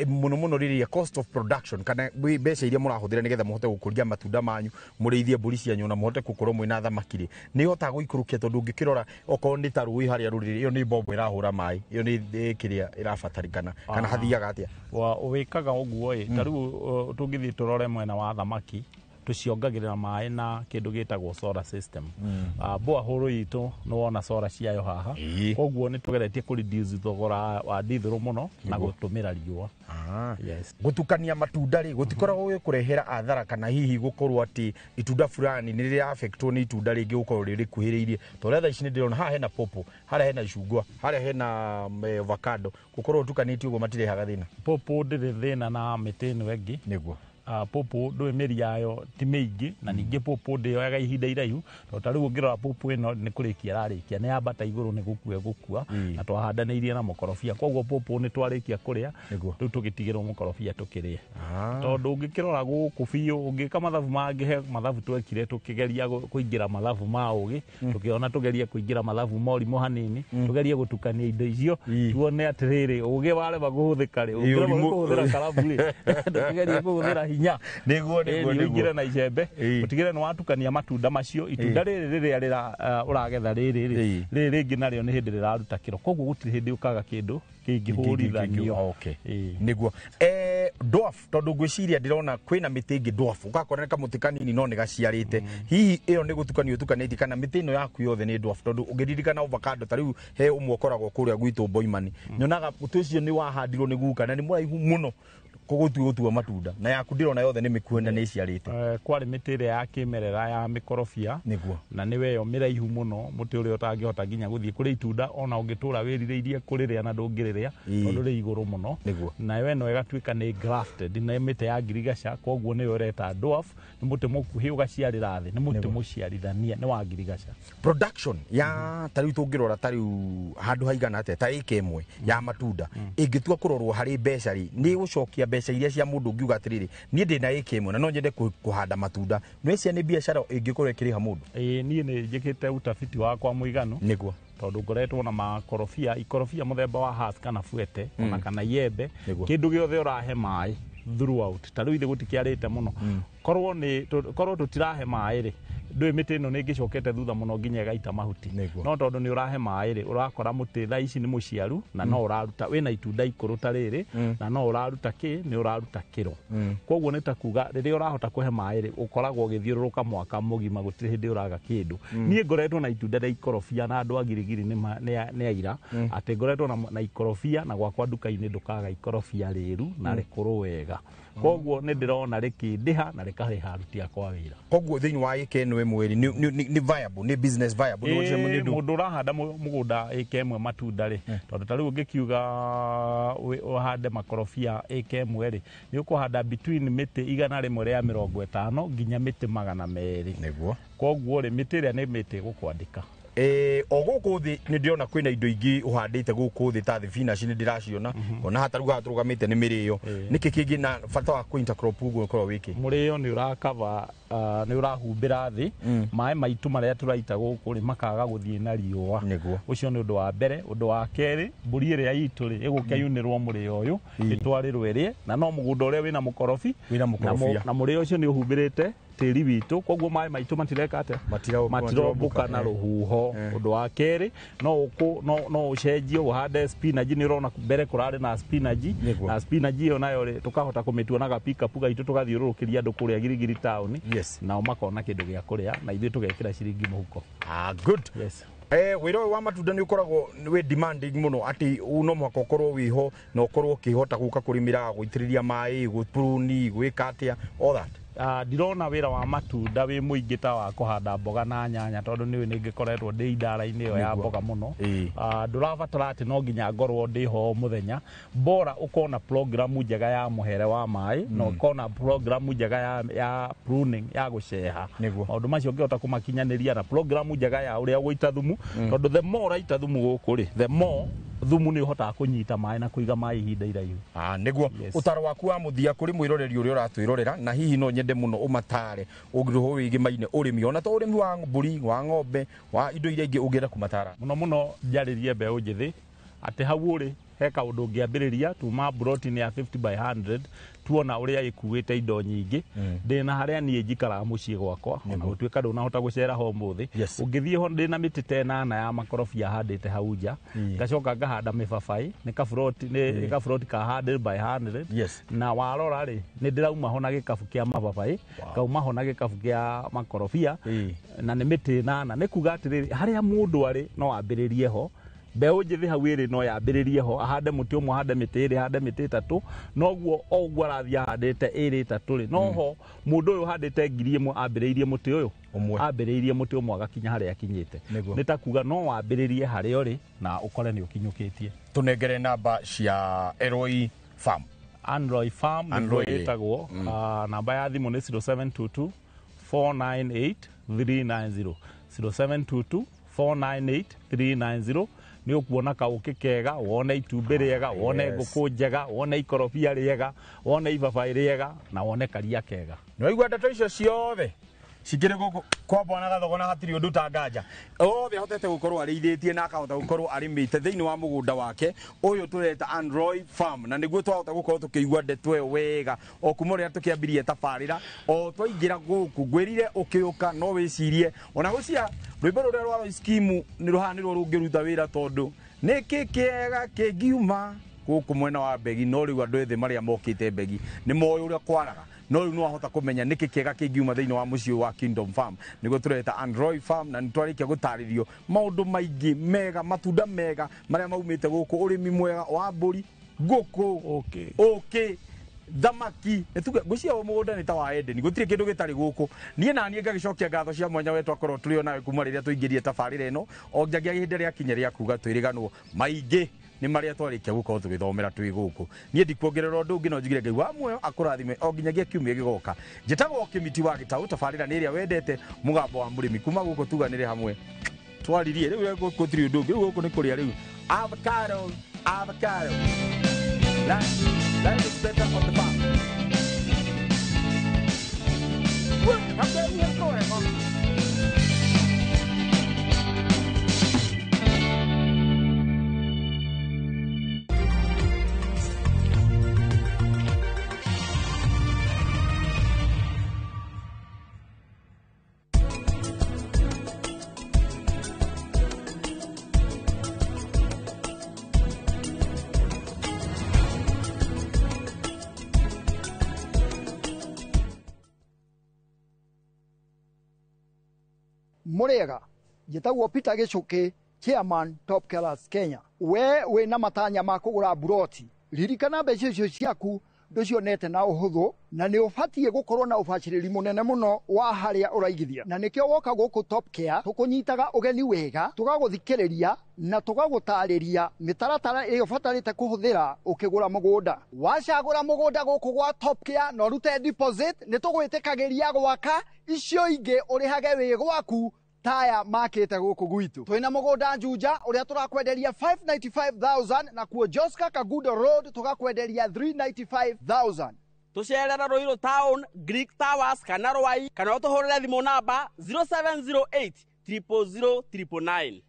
mũno mũno rĩrĩa cost of production kana mbeca iria mũrahũthĩra nĩgetha mũhote gũkũria matunda manyu mũrĩithie mbũri cianyu na mũhote gũkorwo mwĩna thamaki rĩ nĩ ihotaga gũikũrũkia tondũ ũngĩkĩrora okorwo nĩ ta rũĩ harĩa rũrĩ ĩyo nĩ mbombo ĩrahũra maĩ ĩyo nĩ kĩrĩa ĩrabatarĩkana kana hathiaga atĩa? Wĩkaga ũguo ĩ ta rĩu tũngĩthiĩ tũrore mwena wa thamaki tuciongagĩrĩra maĩ na kĩndũ gĩtagwo solar system. Borehole itũ nĩ wona solar ciayo haha koguo nĩ tũgeretie kũ reduce thogora wa ndithũrũ mũno na gũtũmĩra riũa. Yes. Gũtukania matunda rĩ gũtikoragwo gũkũrehera athara kana hihi gũkorwo atĩ itunda fulani nĩ rĩra affectwo nĩ itunda rĩngĩ gũkorwo rĩrĩkuhĩrĩirie tondũ thaa ici nĩ ndĩrona haha hena popo harĩa hena icungwa harĩa hena avocado gũkorwo ũtukanĩtie ũguo matirehaga thĩna. Popo ndĩrĩ thĩna na mĩtĩ ĩno ĩngĩ. Nĩguo. Popo ndũĩ mĩri yayo ti mĩingĩ na ningĩ popo ndĩyoyaga ihinda iraihu tondũ ta rĩu ũngĩrora popo ĩno nĩ kũrĩkia ĩrarĩkia nĩ yambata igũrũ nĩ gũkua ĩgũkua na twahandanĩirie na mũkorobia koguo popo nĩ twarĩkia kũrĩa rĩu tũgĩtigĩrwo mũkorobia tũkĩrĩe tondũ ũngĩkĩrora gũkũ biũ ũngĩka mathabu mangĩ he mathabu twekire tũkĩgeria kũingĩra mathabu ma ũgĩ tũkĩona tũgerie kũingĩra mathabu ma ũrimũ hanini tũgerie gũtukania indo icio tuone atĩrĩrĩ ũgĩ warema kũhũthĩka rĩ ũngĩrema kũhũthĩra karamu rĩ tũkĩgerie kũhũthĩra hinya nĩguo ũingĩre na icembe ũtigĩre nĩ watukania matunda macio itunda rĩrĩ rĩrĩa rĩra ũragetha rĩrĩ rĩrĩ rĩngĩ narĩo nĩ hĩndĩ rĩraruta kĩro koguo gũtirĩ hĩndĩ ũkaga kĩndũ kĩngĩhũrithanio. Nĩguo. Dwarf tondũ ngwĩciria ndĩrona kwĩna mĩtĩ ĩngĩ dwarf ũgakora nĩ kamũtĩ kanini no nĩ gaciarĩte hihi ĩyo nĩ gũtukanio ũtukanĩtie kana mĩtĩ ĩno yaku yothe nĩ dwarf tondũ ũngĩririkana avocado ta rĩu he ũmwe ũkoragwo kũrĩa gwitũ Boimani nyonaga mũtĩ ũcio nĩ wahandirwo nĩ guka na nĩ mũraihu mũno gũtua matunda na yaku ndĩrona yothe nĩ mĩkuhĩ na nĩ ĩciarĩte. Kwarĩ mĩtĩ ĩrĩa ya kĩmerera ya mĩkorobia. Nĩguo. Na nĩwe ĩyo mĩraihu mũno mũtĩ ũrĩa ũtangĩhota nginya gũthiĩ kũrĩ itunda ona ũngĩtũra wĩrirĩirie kũrĩrĩa na ndũngĩrĩrĩa tondũ rĩ igũrũ mũno. Nĩguo. Nayo ĩno ĩgatuĩka nĩ grafted nĩ mĩtĩ ya ngirigaca koguo nĩyo ĩreta dwarf nĩ mũtĩ mũkuhĩ ũgaciarĩra thĩ nĩ mũtĩ mũciarithania nĩ wa ngirigaca. Production ya ta rĩu tũngĩrora ta rĩu handũ haigana atĩa ta ĩka ĩmwe ya matunda ĩngĩtua kũrorwo harĩ mbeca rĩ nĩ gũcokia mbeca iria cia mũndũ ũngiuga atĩrĩrĩ niĩ ndĩ na ĩka ĩmwe na no nyende kũhanda matunda no ĩcia nĩ biacara ĩngĩkorwo ĩkĩrĩha mũndũ. Niĩ nĩ njĩkĩte utafiti wakwa mũiganu. Nĩguo. Tondũ ngoretwo na makorobia ikorobia mũthemba wa Hass kana Fuete ona kana yembe kĩndũ gĩothe ũrahe maĩ throughout ta rĩu ithe gũtikĩarĩte mũno korwo tũtirahe maĩ rĩ ndũĩ mĩtĩ ĩno nĩ ĩngĩcokete thutha mũno nginya ĩgaita mahuti no tondũ nĩ ũrahe maĩ rĩ ũrakora mũtĩ thaa ici nĩ mũciaru na no ũraruta wĩna itunda ikũrũ ta rĩrĩ na no ũraruta kĩ nĩ ũraruta kĩro koguo nĩ ta kuga rĩrĩa ũrahota kũhe maĩ rĩ ũkoragwo ũgĩthiũrũrũka mwaka mũgima gũtirĩ hĩndĩ ũraga kĩndũ. Niĩ ngoretwo na itunda rĩa ikorobia na andũ a Girigiri nĩ aira atĩ ngoretwo na ikorobia na gwakwa nduka-inĩ ndũkaga ikorobia rĩru na rĩkũrũ wega. Koguo nĩ ndĩrona rĩkĩndĩha na rĩkarĩha aruti akwa wĩra. Koguo thĩinĩ wa ĩka ĩno ĩmwe rĩ, nĩ viable, nĩ business viable? Nĩ mũndũ ũrahanda mũgũnda ĩka ĩmwe matunda rĩ, tondũ ta rĩu ũngĩkiuga ũhande makorobia ĩka ĩmwe rĩ, nĩ ũkũhanda between mĩtĩ 150 nginya mĩtĩ 200. Nĩguo. Koguo rĩ, mĩtĩ ĩrĩa nĩ mĩtĩ ĩgũkwandĩka. O gũkũ thĩ nĩ ndĩrona kwĩna indo ingĩ ũhandĩte gũkũ thĩ ta thibinaci nĩ ndĩraciona, ona hata rĩu haha tũrũgamĩte nĩ mĩrĩo. Nĩkĩ kĩngĩ na bata wa kũ-intercrop ũguo ũkoragwo wĩkĩ? Mũrĩo nĩ ũrakava, nĩ ũrahumbĩra thĩ, maĩ maitũ marĩa tũraita gũkũ rĩ makaga gũthiĩ na riũa. Ũcio nĩ ũndũ wa mbere. Ũndũ wa kerĩ, mbũri ĩrĩa itũ rĩ ĩgũka yunĩrwo mũrĩo ũyũ ĩtwarĩrwo ĩrĩe, na no mũgũnda ũrĩa wĩna mũkorobi, na mũrĩo ũcio nĩ ũhumbĩrĩte tĩri witũ, koguo maĩ maitũ matireka atĩa, matirombũka na rũhuho. Ũndũ wa kerĩ, no ũcenjie ũhande spinach. Nĩ ũrona mbere kũrarĩ na spinach, na spinach ĩyo nayo rĩ tũkahota kũmĩtua na gapikapu gaitũ tũgathiũrũrũkĩria andũ kũrĩa Girigiri town, nao makona kĩndũ gĩa kũrĩa na ithuĩ tũgekĩra ciringi mũhuko. Good. Yes. Wĩra ũyũ wa matunda nĩ ũkoragwo wĩ demanding mũno, atĩ no mũhaka ũkorwo wĩho na ũkorwo ũkĩhota gũka kũrĩmĩra, gũitĩrĩria maĩ, gũpruni, gwĩka atĩa, all that. Ndirona wĩra wa matunda wĩ mũingĩ ta wa kũhanda mboga na nyanya, tondũ nĩũĩ nĩngĩkoretwo ndĩ idara-inĩ ĩyo ya mboga mũno. Ndũrabatara atĩ no nginya ngorwo ndĩ ho mũthenya, bora ũkona programu njega ya mũhere wa maĩ, na ũkona programu njega ya pruning, ya gũceha. Maũndũ macio ũngĩhota kũmakinyanĩria na programu njega ya ũrĩa ũgũita thumu, tondũ the more ũraita thumu gũkũ rĩ, the more thumu nĩ ũhotaga kũnyita maĩ na kũiga maĩ ihinda iraihu. Nĩguo. Ũtaro waku wa mũthia kũrĩ mwĩroreri ũrĩa ũratwĩrorera, na hihi no nyende mũno ũmatare ũngĩrũhwo wĩgĩmaine ũrĩmi, ona to ũrĩmi wa mbũri, wa ng'ombe, wa indo iria ingĩ ũngĩenda kũmatara. Mũno mũno njarĩrie mbeũ njĩthĩ atĩ hau ũrĩ he kaũndũ ũngĩambĩrĩria tuma broti-inĩ ya 50 by 100, tuona ũrĩa ĩkuĩte indo nyingĩ. Ndĩna harĩa niĩ njikaraga mũciĩ gwakwa, ona gũtuĩka ndũnahota gũcera ho ũmũthĩ, ũngĩthiĩ ho ndĩna mĩtĩ ta ĩnana ya makorobia handĩte hau nja, ngacoka ngahanda mĩbabaĩ, nĩ kaburoti ka 100 by 100, na warora rĩ nĩ ndĩrauma ho na gĩkabu kĩa mababaĩ, ngauma ho na gĩkabu kĩa makorobia, na nĩ mĩtĩ ĩnana. Nĩ kuga atĩrĩrĩ, harĩa mũndũ arĩ no ambĩrĩrie ho. Mbeũ njĩthĩ hau ĩrĩ no yambĩrĩrie ho, ahande mũtĩ ũmwe, ahande mĩtĩ ĩrĩ, ahande mĩtĩ ĩtatũ, noguo o ũguo arathiĩ ahandĩte ĩrĩ ĩtatũ rĩ, noho mũndũ ũyũ ũhandĩte 1000 ambĩrĩirie mũtĩ ũyũ ũmwe, ambĩrĩirie mũtĩ ũmwe agakinya harĩa akinyĩte. Nĩ ta kuga no wambĩrĩrie harĩa ũrĩ na ũkore nĩ ũkinyũkĩtie. Tũnengere namba cia Elroy Farm. Anroy Farm nĩguo ĩtagwo. Namba ya thimũ nĩ 0722 498 390, 0722 498 390. Nĩ ũkuona kaũkĩ kega, wone itumbĩ rĩega, wone ngũkũ njega, wone ikorobia rĩega, wone ibabaĩ rĩega, na wone karia kega. Nĩ waigua ndeto icio ciothe cikĩrĩ gũkũ kwa Bwana Gathogo na hatirĩ ũndũ ta nganja. Othe ahotete gũkorwo arĩithĩtie na akahota gũkorwo arĩmĩte thĩinĩ wa mũgũnda wake ũyũ tũreta Android Farm, na nĩguo twahota gũkorwo tũkĩigua ndeto ĩyo wega o kuma ũrĩa tũkĩambirie tabarĩra o twaingĩra gũkũ. Ngwĩrire ũkĩũka no wĩcirie ona gũcia rwĩmbo rũrĩa rwa skimu nĩ rũhanĩrwo rũngĩruta wĩra, tondũ nĩkĩ kĩega kĩngiuma gũkũ mwena wa Mbegi, no rĩu andũ ethĩ marĩa mokĩte Mbegi nĩ moĩ ũrĩa kwaraga, no rĩu no ahota kũmenya nĩkĩ kĩega kĩngiuma thĩinĩ wa mũciĩ wa Kingdom Farm. Nĩguo tũreta Android Farm, na nĩtwarĩkia gũtarĩrio maũndũ maingĩ mega, matunda mega marĩa maumĩte gũkũ, ũrĩmi mwega wa mbũri, ngũkũ, ũkĩ, thamaki. Ngwĩciria o mũgũnda nĩ ta wa Eden, gũtirĩ kĩndũ gĩtarĩ gũkũ. Niĩ na niĩ ngagĩcokia ngatho cia mwanya we twakorwo tũrĩ o nawe kuma rĩrĩa tũingĩrie tabarĩra ĩno, o nginyagia ihinda rĩakinya rĩa kuga twĩrĩganwo maingĩ nĩ marĩa twarĩkia gũkorwo tũgĩthomera twĩ gũkũ. Niĩ ndikuongerera ũndũ ũngĩ, no njugire Ngai wa muoyo akũrathime o nginyagia kiumia gĩgoka. Njĩtagwo Kĩmiti wa Gĩtaũ, tabarĩra nĩ ĩrĩa wendete, mũgambo wa mũrĩmi. Kuma gũkũ tuganĩre hamwe twaririe rĩu gũtirĩ ũndũ ũngĩ, rĩu gũkũ nĩ kũrĩa rĩu. Avocado, avocado. Life is better on the farm. Murega njĩtagwo Peter Gĩchũkĩ, chairman Top Killers Kenya. We wĩna matanya ma kũgũra buroti, ririkana mbeca icio ciaku Ndũcionete na ũhũthũ, na nĩ ũbatiĩ gũkorwo na ũbacĩrĩri mũnene mũno wa harĩa ũraigithia. Na nĩkĩo woka gũkũ Top Care tũkũnyitaga ũgeni wega, tũgagũthikĩrĩria na tũgagũtarĩria mĩtaratara ĩrĩa ũbatarĩte kũhũthĩra ũkĩgũra mũgũnda. Wacagũra mũgũnda gũkũ gwa Top Care na ũrute deposit, nĩ tũgwĩtĩkagĩria gwaka icio ingĩ ũrĩhage wĩ gwaku taya makĩte gũkũ gwitũ. Twĩna mũgũnda Juja ũrĩa tũrakwenderia 595,000, na kuo Joska Kagudo Road tũgakwenderia 395,000. Tũcerera Ruiru Town, Greek Towers kana Rwai, kana ũtũhũrĩre thimũ namba 0708 000 999.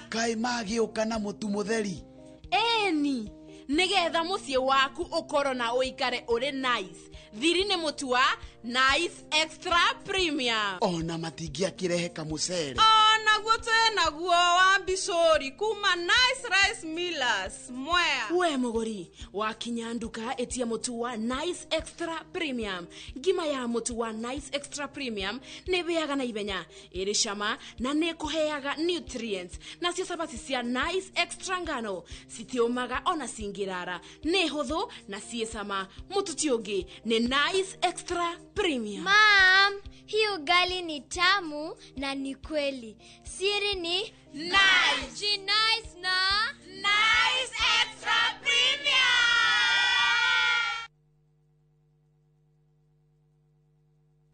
Kaĩ magĩũka na mũtu mũtheri? Ĩni, nĩgetha mũciĩ waku ũkorwo na ũikare ũrĩ nice. Thiri nĩ mũtu wa Nice Extra Premium. Ona matingĩakĩrehe kamũcere. Onaguo twĩnaguo wa mbicũri kuma Nice Rice Millers Mwea. We mũgũri wakinya nduka ĩtia mũtu wa Nice Extra Premium. Ngima ya mũtu wa Nice Extra Premium nĩ ĩhĩaga na ihenya, ĩrĩ cama na nĩ ĩkũheaga nutrients. Nacio cabaci cia Nice Extra ngano citiũmaga ona cingĩrara, nĩ hũthũ na ciĩ cama. Mũtu ti ũngĩ nĩ Nice Extra Premium. Mom, hii ugali ni tamu na ni kweli. Siri ni Nice. Nice na Nice Extra Premium.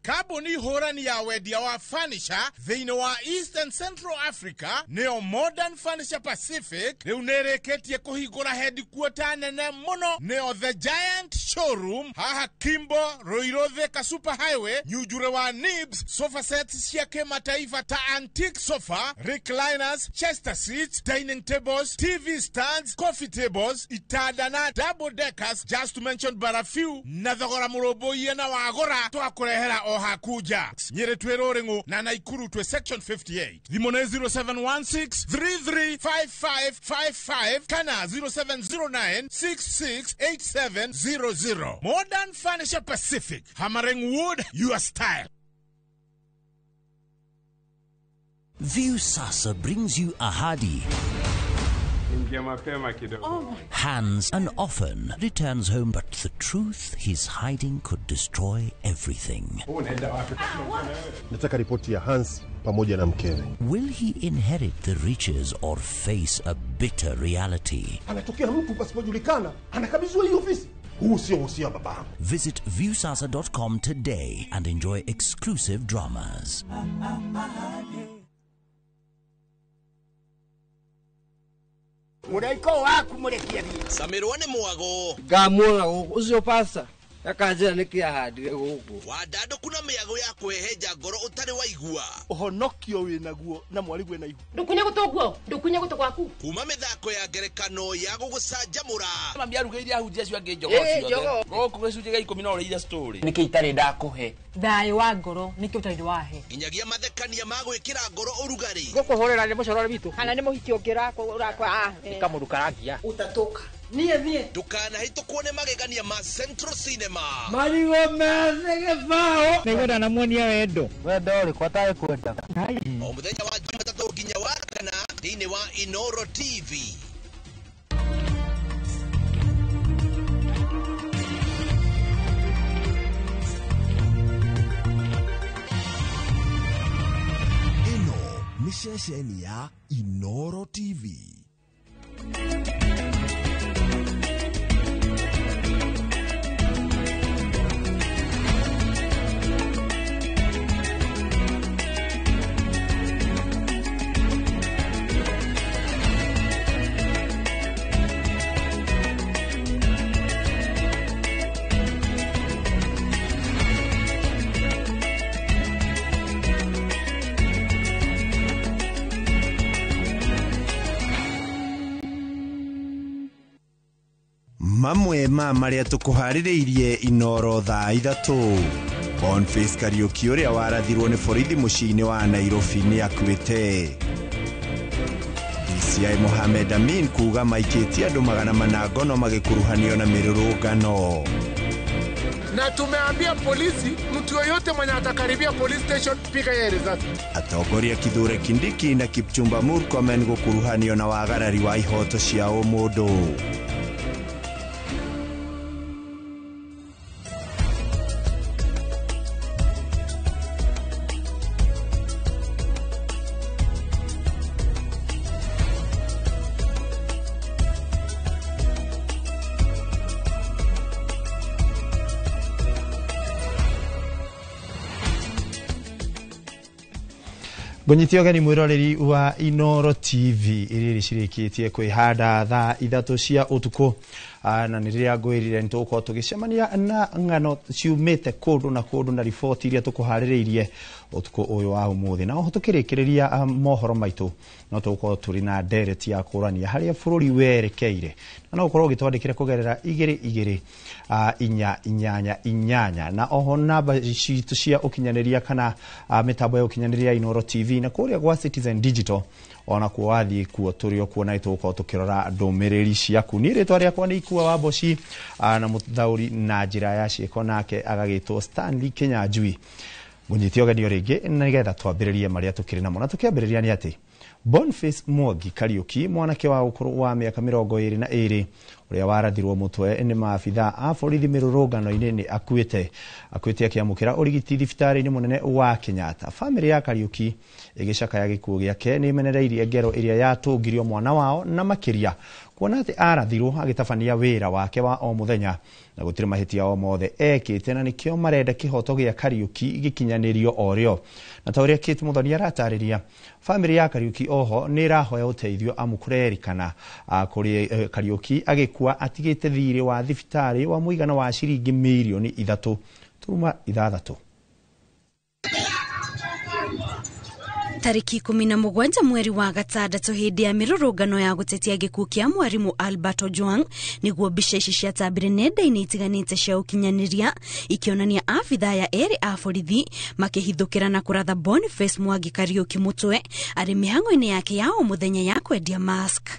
Kambuni hũrani ya wendia wa furniture thĩinĩ wa East and Central Africa nĩyo Modern Furniture Pacific rĩu nĩrĩkĩtie kũhingũra headquarter nene mũno, nĩyo The Giant Showroom haha Kimbo, Ruiru Thika Super Highway, Nyunjure wa Nibs. Sofa sets cia kĩmataifa ta antique sofa, recliners, chester seats, dining tables, TV stands, coffee tables, itanda na double deckers, just to mention but a few, na thogora mũrũmbũiye na wagũra twakũrehera o hakuja. Nyĩrĩ twĩ Rũrĩng'ũ na Naikuru twĩ section 58. Thimũ nĩ 0716 335555 kana 0709 668700. Modern Furniture Pacific, hammering wood your style. Viusasa brings you Ahadi. Ingia mapema kidogo. Hans and often returns home, but the truth he's hiding could destroy everything. Nataka ripoti ya Hans pamoja na mkewe. Will he inherit the riches or face a bitter reality? Anatokea mtu pasipojulikana, anakabidhiwa hii ofisi. Huu sio uhusia wa babangu. Visit viusasa.com today and enjoy exclusive dramas. Mũraiko waku mũrekie thiĩ. Samirwo nĩ mwago. Ngamuona gũkũ ũcio pasta akanjĩra nĩkĩ ahandire gũkũ. Wandandũku na mĩago ya kwĩhenja ngoro ũtarĩ waigua. Ũhonokio wĩnaguo na mwarigwe na ihu. Ndũkunye gũtũ guo, ndũkunye gũtũ gwaku. Kuma mĩthako ya ngerekano ya gũgũcanjamũra. Mami arugĩire ahunjia acio angĩ njogoo ciothe. Gũkũ gĩcunjĩ gĩa 10 no ũrĩire story. Nĩkĩ itarĩ ndakũhe? Thayũ wa ngoro nĩkĩ ũtarĩ wahe? Nginyagia mathekania ma gwĩkĩra ngoro ũrugarĩ. Gũkũhũrĩra nĩ mũcorore witũ. Kana nĩ mũhiki ũngĩ ũrakwa. Nĩ kamũndũ karangia. Ũtatũka. Niĩ thiĩ. Ndũkanahĩtũkwo nĩ magegania ma Central Cinema. Marigũ methĩ gĩbaũ. Nĩngwenda namuonia wendo. Wendo ũrĩkũ atarĩ kwenda? O mũthenya wa Jumatatũ nginya wa kana thĩinĩ wa Inoro TV. Ĩno nĩ ceceni ya Inoro TV. Mamwe ma marĩa tũkũharĩrĩirie Inoro thaa 3. Boniface Kariuki ũrĩa warathirwo nĩ borithi mũciĩ-inĩ wa Nairobi nĩ akuĩte. DCI Mohamed Amin kuga maikĩtie andũ 400 ngono magĩkuruhanio na mĩrũrũngano. Na tumeambia polisi, mtu yoyote mwenye atakaribia police station, piga yeye risasi. Atongoria Kithure Kindiki na Kipchumba Murkomen gũkuruhanio na wagarari wa ihoto cia ũmũndũ. Ngũnyite ũgeni mwĩroreri wa Inooro TV iria cirĩkĩtie kwĩhanda thaa 3 cia ũtukũ, na nĩ rĩrĩa ngwĩrire nĩ tũgũkorwo tũgĩcemania na ng'ano ciumĩte kũndũ na kũndũ na riboti iria tũkũharĩrĩirie ũtukũ ũyũ wa ũmũthĩ. Na oho tũkĩrĩkĩrĩria mohoro maitũ no tũgũkorwo tũrĩ na ndereti ya kũrania harĩa bũrũri werekeire, na no ũkorwo ũgĩtwandĩkĩra kũgerera 2 2 4 8 8 na oho namba citũ cia ũkinyanĩria kana mĩtambo ya ũkinyanĩria ya Inooro TV na kũrĩa gwa Citizen Digital ona kuo wathiĩ kuo tũrĩ o kuo na nĩtũgũkorwo tũkĩrora ndũmĩrĩri ciaku. Niĩ rĩtwa rĩakwa nĩ Ikua wa Mboci, na mũthaũri na njĩra ya ciĩko nake agagĩtwo Stanley Kinyanjui. Ngũnyite ũgeni o rĩngĩ nĩgetha twambĩrĩrie marĩa tũkĩrĩ namo, na tũkĩambĩrĩria nĩ atĩ Boniface Mwangi Kariuki, mwanake wa ũkũrũ wa mĩaka 22 ũrĩa warathirwo mũtwe nĩ maabitha a borithi mĩrũrũngano-inĩ nĩ akuĩte akĩamũkĩra ũrigiti thibitarĩ-inĩ mũnene wa Kenyatta. Bamĩrĩ ya Kariuki ĩgĩcakaya gĩkuũ gĩake nĩ ĩmenereirie ngero ĩrĩa yatũngirio mwana wao, na makĩria kuona atĩ arathirwo agĩtabania wĩra wake wa o mũthenya na gũtirĩ mahĩtia o mothe ekĩte, na nĩkĩo marenda kĩhoto gĩa Kariuki gĩkinyanĩrio o rĩo. Na ta ũrĩa Kate Muthoni aratarĩria, bamĩrĩ ya Kariuki oho nĩ ĩrahoya ũteithio amu kũrerĩkana kũrĩ Kariuki agĩkua atigĩte thirĩ wa thibitarĩ wa mũigana wa ciringi mirioni 3.6. Tariki 17 mweri wa gatandatũ hĩndĩ ya mĩrũrũngano ya gũtetia gĩkuũ kĩa mwarimũ Albert Ojwang nĩguo mbica ici ciatambire nenda-inĩ itiganĩte cia ũkinyanĩria ikĩonania abithaa ya erĩ a borithi makĩhithũkĩra na kũratha Boniface Mwangi Kariuki mũtwe arĩ mĩhang'o-inĩ yake ya o mũthenya ya kwendia mask.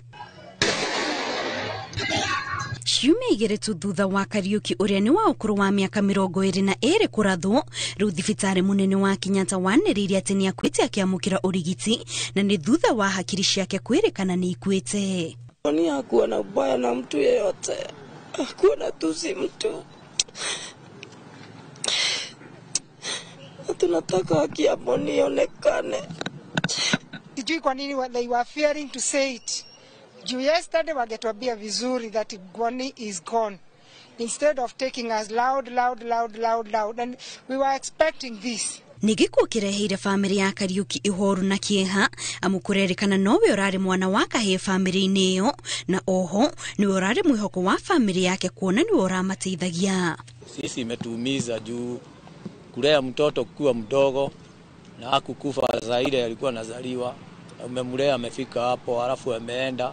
Ciumia 2 tu thutha wa Kariuki ũrĩa nĩ wa ũkũrũ wa mĩaka 22 kũrathwo, rĩu thibitarĩ mũnene wa Kenyatta wanĩrĩire atĩ nĩ akuĩte akĩamũkĩra ũrigiti, na nĩ thutha wa hakiri ciake kwĩrĩkana nĩ ikuĩte. Ni hakuwa na ubaya na mtu yeyote, hakuwa na tusi mtu, na tunataka haki ya Boni ionekane. Sijui kwa nini they were fearing to say it. Juu yesterday wangetuambia vizuri that Boni is gone, instead of taking us loud, loud, loud, loud, loud, and we were expecting this. Nĩ gĩkuũ kĩreheire bamĩrĩ ya Kariuki ihoru na kĩeha, amu kũrerĩkana nowe ũrarĩ mwana wa kahĩĩ bamĩrĩ-inĩ ĩyo, na oho nĩwe ũrarĩ mwĩhoko wa bamĩrĩ yake kuona nĩwe ũramateithagia. Sisi imetuumiza juu kulea mtoto kuwa mdogo na hakukufa zaidi, alikuwa anazaliwa, umemlea amefika hapo, halafu ameenda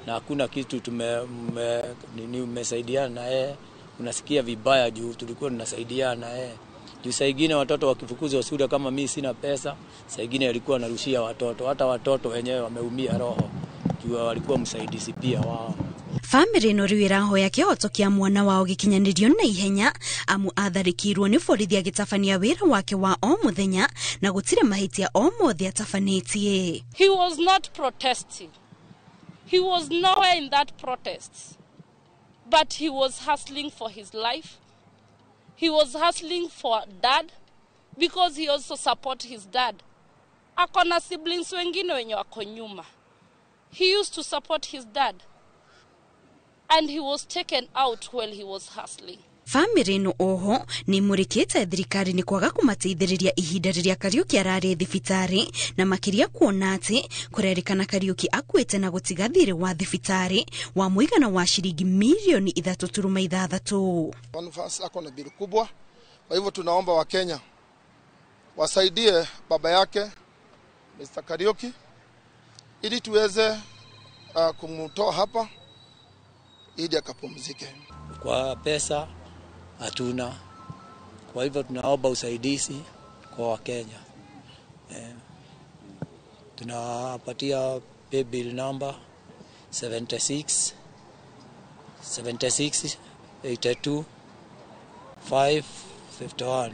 na hakuna kitu tumesaidiana na yeye. Unasikia vibaya juu tulikuwa tunasaidiana na yeye. Juu saa ingine watoto wakifukuzwa shule, kama mimi sina pesa, saa ingine alikuwa anarushia watoto, hata watoto wenyewe wameumia roho juu walikuwa msaidizi pia wao. Bamĩrĩ ĩno rĩu ĩrahoya kĩhoto kĩa mwana wao gĩkinyanĩrio na ihenya, amu atharĩkĩirwo nĩ borithi agĩtabania wĩra wake wa o mũthenya na gũtirĩ mahĩtia o mothe atabanĩtie. He was not protesting. He was nowhere in that protest. But he was hustling for his life. He was hustling for dad because he also support his dad. Akona siblings wengine wenye wako nyuma. He used to support his dad. And he was taken out while he was hustling. Bamĩrĩ ĩno oho nĩ ĩmũrĩkĩte thirikari nĩ kwaga kũmateithĩrĩria ihinda rĩrĩa Kariuki ararĩ thibitarĩ, na makĩria kuona atĩ kũrerĩkana Kariuki akuĩte na gũtiga thirĩ wa thibitarĩ wa mũigana wa ciringi milioni 3.6. Boniface ako na bili kubwa, kwa hivyo tunaomba Wakenya wasaidie baba yake Mr. Kariuki ili tuweze kumtoa hapa ili akapumzike. Kwa pesa hatuna, kwa hivyo tunaomba usaidizi kwa Wakenya. Tunapatia paybill number 76 76 82 551.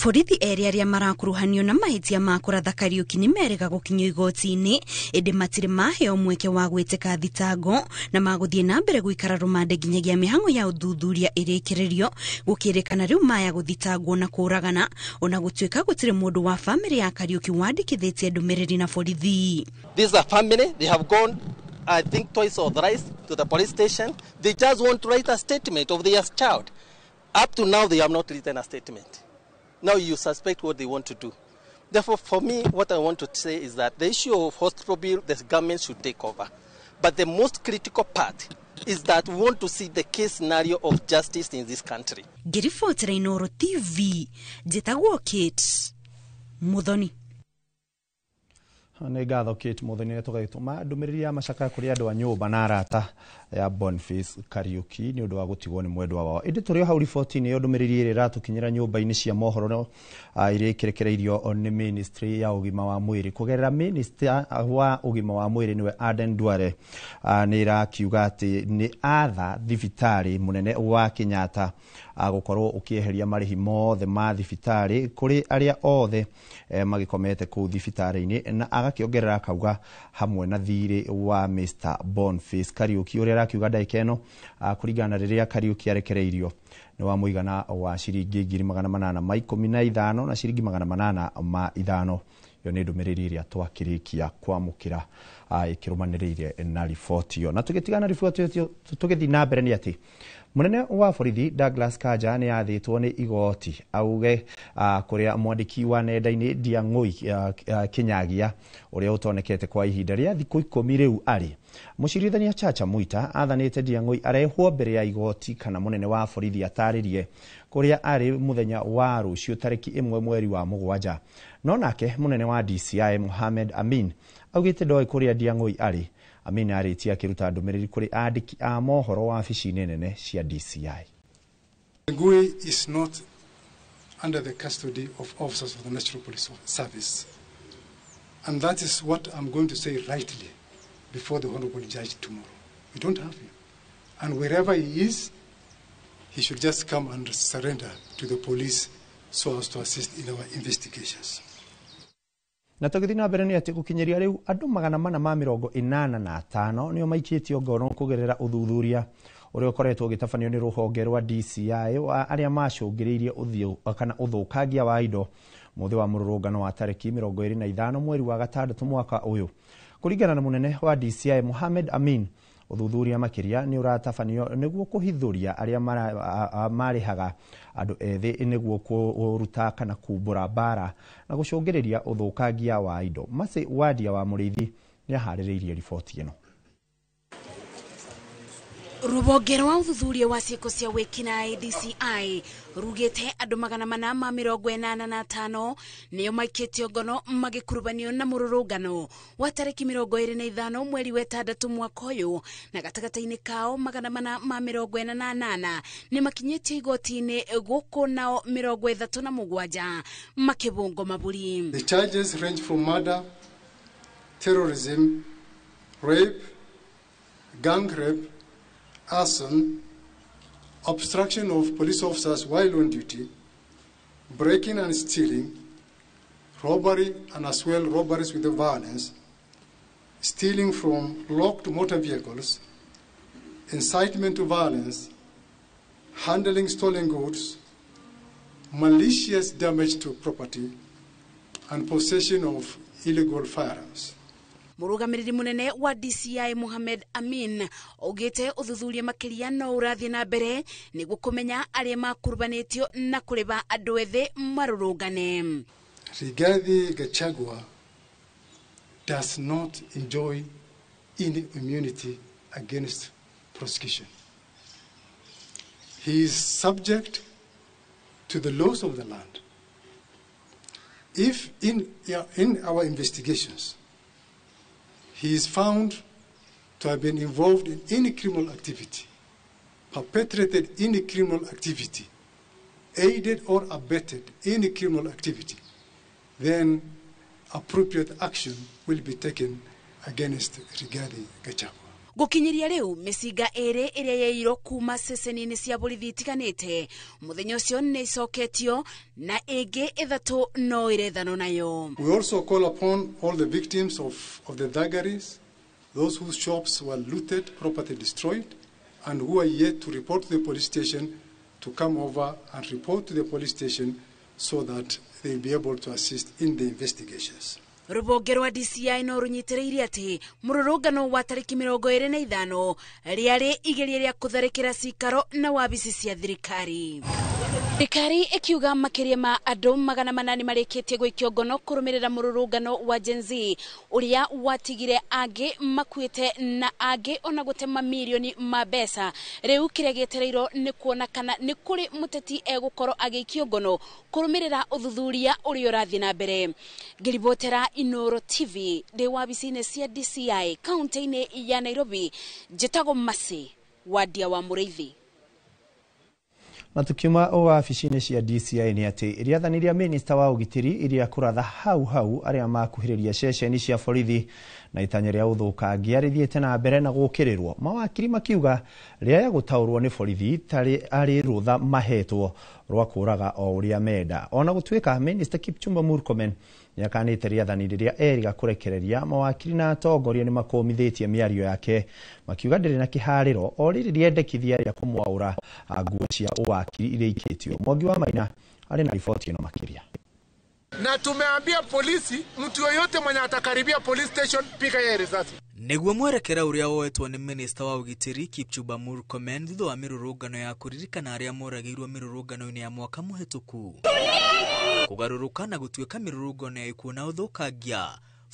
Borithi erĩ arĩa marakuruhanio na mahĩtia ma kũratha Kariuki nĩ merĩga gũkinyio igoti-inĩ, ĩndĩ matirĩ maheo mweke wa gwĩtĩka thitango na magũthiĩ na mbere gũikara rũmande nginyagia mĩhang'o ya ũthuthuria ĩrĩkĩrĩrio. Gũkĩrĩkana rĩu maya gũthitangwo na kũragana, ona gũtuĩka gũtirĩ mũndũ wa famĩlĩ ya Kariuki wandĩkithĩtie ndũmĩrĩri na borithi. This is a family, they have gone I think twice or thrice to the police station. They just want to write a statement of their child. Up to now they have not written a statement. Now you suspect what they want to do. Therefore, for me, what I want to say is that the issue of hospital bill, the government should take over. But the most critical part is that we want to see the case scenario of justice in this country. Ngĩribotera Inooro TV, njĩtagwo Kate Muthoni. Nĩ ngatho Kate Muthoni, nĩ tũgagĩtũma ndũmĩrĩri ya macakaya kũrĩ andũ a nyũmba na arata ya Boniface Kariuki nĩ ũndũ wa gũtigwo nĩ mwendwa wao. Ĩndĩ tũrĩ o hau riboti-inĩ ĩyo, ndũmĩrĩri ĩrĩa ĩratũkinyĩra nyũmba-inĩ cia mohoro iria ĩkĩrekereirio nĩ Ministry ya ũgima wa mwĩrĩ kũgerera Minister wa ũgima wa mwĩrĩ nĩwe Aden Duale, nĩ ĩrakiuga atĩ nĩ atha thibitarĩ mũnene wa Kenyatta gũkorwo ũkĩeheria marĩhi mothe ma thibitarĩ kũrĩ arĩa othe magĩkomete kũu thibitarĩ-inĩ, na agakĩongerera akauga hamwe na thirĩ wa Mr Boniface Kariuki ũrĩa arakiuga ndagĩka ĩno kũringana na rĩrĩa Kariuki arekereirio nĩ wa mũigana wa ciringi 815 na ciringi 805. Ĩyo nĩ ndũmĩrĩri ĩrĩa twakĩrĩkia kwamũkĩra ĩkĩrũmanĩrĩire na riboti ĩyo. Na tũgĩtigana na riboti ĩyo tũgĩthiĩ na mbere nĩ atĩ mũnene wa borithi Douglas Kanja nĩ athĩtwo nĩ igoti auge kũrĩa mwandĩki wa nenda-inĩ Ndiang'ũi Kinyagia ũrĩa ũtonekete kwa ihinda rĩa thikũ 10 rĩu arĩ. Mũcirithania Chacha Mwita athanĩte Ndiang'ũi arehwo mbere ya igoti kana mũnene wa borithi atarĩrie kũrĩa arĩ mũthenya wa rũciũ tarĩki 1 mweri wa 7. No nake mũnene wa DCI Mohamed Amin augĩte ndoĩ kũrĩa Ndiang'ũi arĩ. Amin arĩtie akĩruta ndũmĩrĩri kũrĩ andĩki a mohoro wabici-inĩ nene cia DCI. Ngui is not under the custody of officers of the National Police Service. And that is what I'm going to say rightly before the Honorable Judge tomorrow. We don't have him. And wherever he is, he should just come and surrender to the police so as to assist in our investigations. Na tũgĩthiĩ na mbere nĩ atĩ gũkinyĩria rĩu andũ 485 nĩo maikĩtio ngono kũgerera ũthuthuria ũrĩa ũkoretwo ũgĩtabanio nĩ rũhonge rwa DCI wa arĩa macũngĩrĩirie ũthiũ kana ũthũkangia wa indo mũthĩ wa mũrũrũngano wa tarĩki 25 mweri wa 6 mwaka ũyũ. Kũringana na mũnene wa DCI Mohamed Amin, ũthuthuria makĩria nĩ ũratabanio nĩguo kũhithũria arĩa marĩhaga andũ ethĩ nĩguo kũruta kana kumbũra mbara na gũcũngĩrĩria ũthũkangia wa indo. Mercy Wadia wa Mũrĩithi nĩ aharĩrĩirie riboti ĩno. Rũhonge rwa ũthuthuria wa ciĩko cia wĩkinaĩ DCI rugĩte andũ 485 nĩo maikĩtio ngono magĩkurubanio na mũrũrũngano wa tarĩki 25 mweri wa 6 mwaka ũyũ, na gatagatĩ-inĩ kao 448 nĩ makinyĩtio igoti-inĩ gũkũ nao 37 makĩbũngwo maburi. The charges range from murder, terrorism, rape, gang rape, arson, obstruction of police officers while on duty, breaking and stealing, robbery and as well robberies with violence, stealing from locked motor vehicles, incitement to violence, handling stolen goods, malicious damage to property, and possession of illegal firearms. Mũrũgamĩrĩri mũnene wa DCI Mohamed Amin augĩte ũthuthuria makĩria no ũrathiĩ na mbere nĩguo kũmenya arĩa makurubanĩtio na kũrĩba andũ ethĩ marũrũngane. Rigathi Gachagua does not enjoy any immunity against prosecution. He is subject to the laws of the land. If in our investigations he is found to have been involved in any criminal activity, perpetrated any criminal activity, aided or abetted any criminal activity, then appropriate action will be taken against Rigathi Gachagua. Gũkinyĩria rĩu mĩcinga ĩrĩ ĩrĩa yaiyirwo kuma ceceni-inĩ cia borithi itiganĩte mũthenya ũcio nĩ ĩcoketio na ĩngĩ 3 no ĩrethanwo nayo. We also call upon all the victims of the thuggeries, those whose shops were looted, property destroyed, and who are yet to report to the police station to come over and report to the police station so that they'll be able to assist in the investigations. Rũhonge rwa DCI no rũnyitĩrĩire atĩ mũrũrũngano wa tarĩki 25 rĩarĩ igeria rĩa kũtharĩkĩra cikaro na wabici cia thirikari. Thirikari ĩkiuga makĩria ma andũ 800 marĩkĩtie gwĩkio ngono kũrũmĩrĩra mũrũrũngano wa Gen Z ũrĩa watigire angĩ makuĩte na angĩ ona gũte mamirioni ma mbeca. Rĩu kĩrĩa gĩetereirwo nĩ kuona kana nĩ kũrĩ mũteti egũkorwo agĩikio ngono kũrũmĩrĩra ũthuthuria ũrĩa ũrathiĩ na mbere. Ngĩribotera Inooro TV ndĩ wabici-inĩ cia DCI kaunti-inĩ ya Nairobi, njĩtagwo Mercy Wandia wa Mũrĩithi. Na tukiuma wabici-inĩ cia DCI nĩ atĩ rĩathani rĩa minista wa ũgitĩri iria kũratha hau hau arĩa makuhĩrĩria ceceni cia borithi na itanya rĩa ũthũkangia rĩthiĩte na mbere na gũkĩrĩrwo. Mawakiri makiuga rĩaya gũtaũrwo nĩ borithi tarĩ arĩ rũtha mahetwo rwa kũraga o ũrĩa menda. Ona gũtuĩka minista Kipchumba Murkomen nĩakanĩte rĩathani rĩrĩa eriga kũrekereria, mawakiri na atongoria nĩ makũmithĩtie mĩario yake makiuga ndĩrĩ na kĩharĩro o rĩrĩ rĩendekithia rĩa kũmwaũra nguo cia ũwakiri iria ikĩtio. Mwangi wa Maina arĩ na riboti ĩno makĩria. Na tumeambia polisi mtu yoyote mwenye atakaribia police station piga yeye risasi. Nĩguo mwerekera ũrĩa woetwo nĩ minista wa ũgitĩri Kipchumba Murkomen thutha wa mĩrũrũngano ya kũririkana arĩa moragĩirwo mĩrũrũngano-inĩ ya mwaka mũhĩtũku kũgarũrũka na gũtuĩka mĩrũrũngano ya ikuũ na ũthũkangia,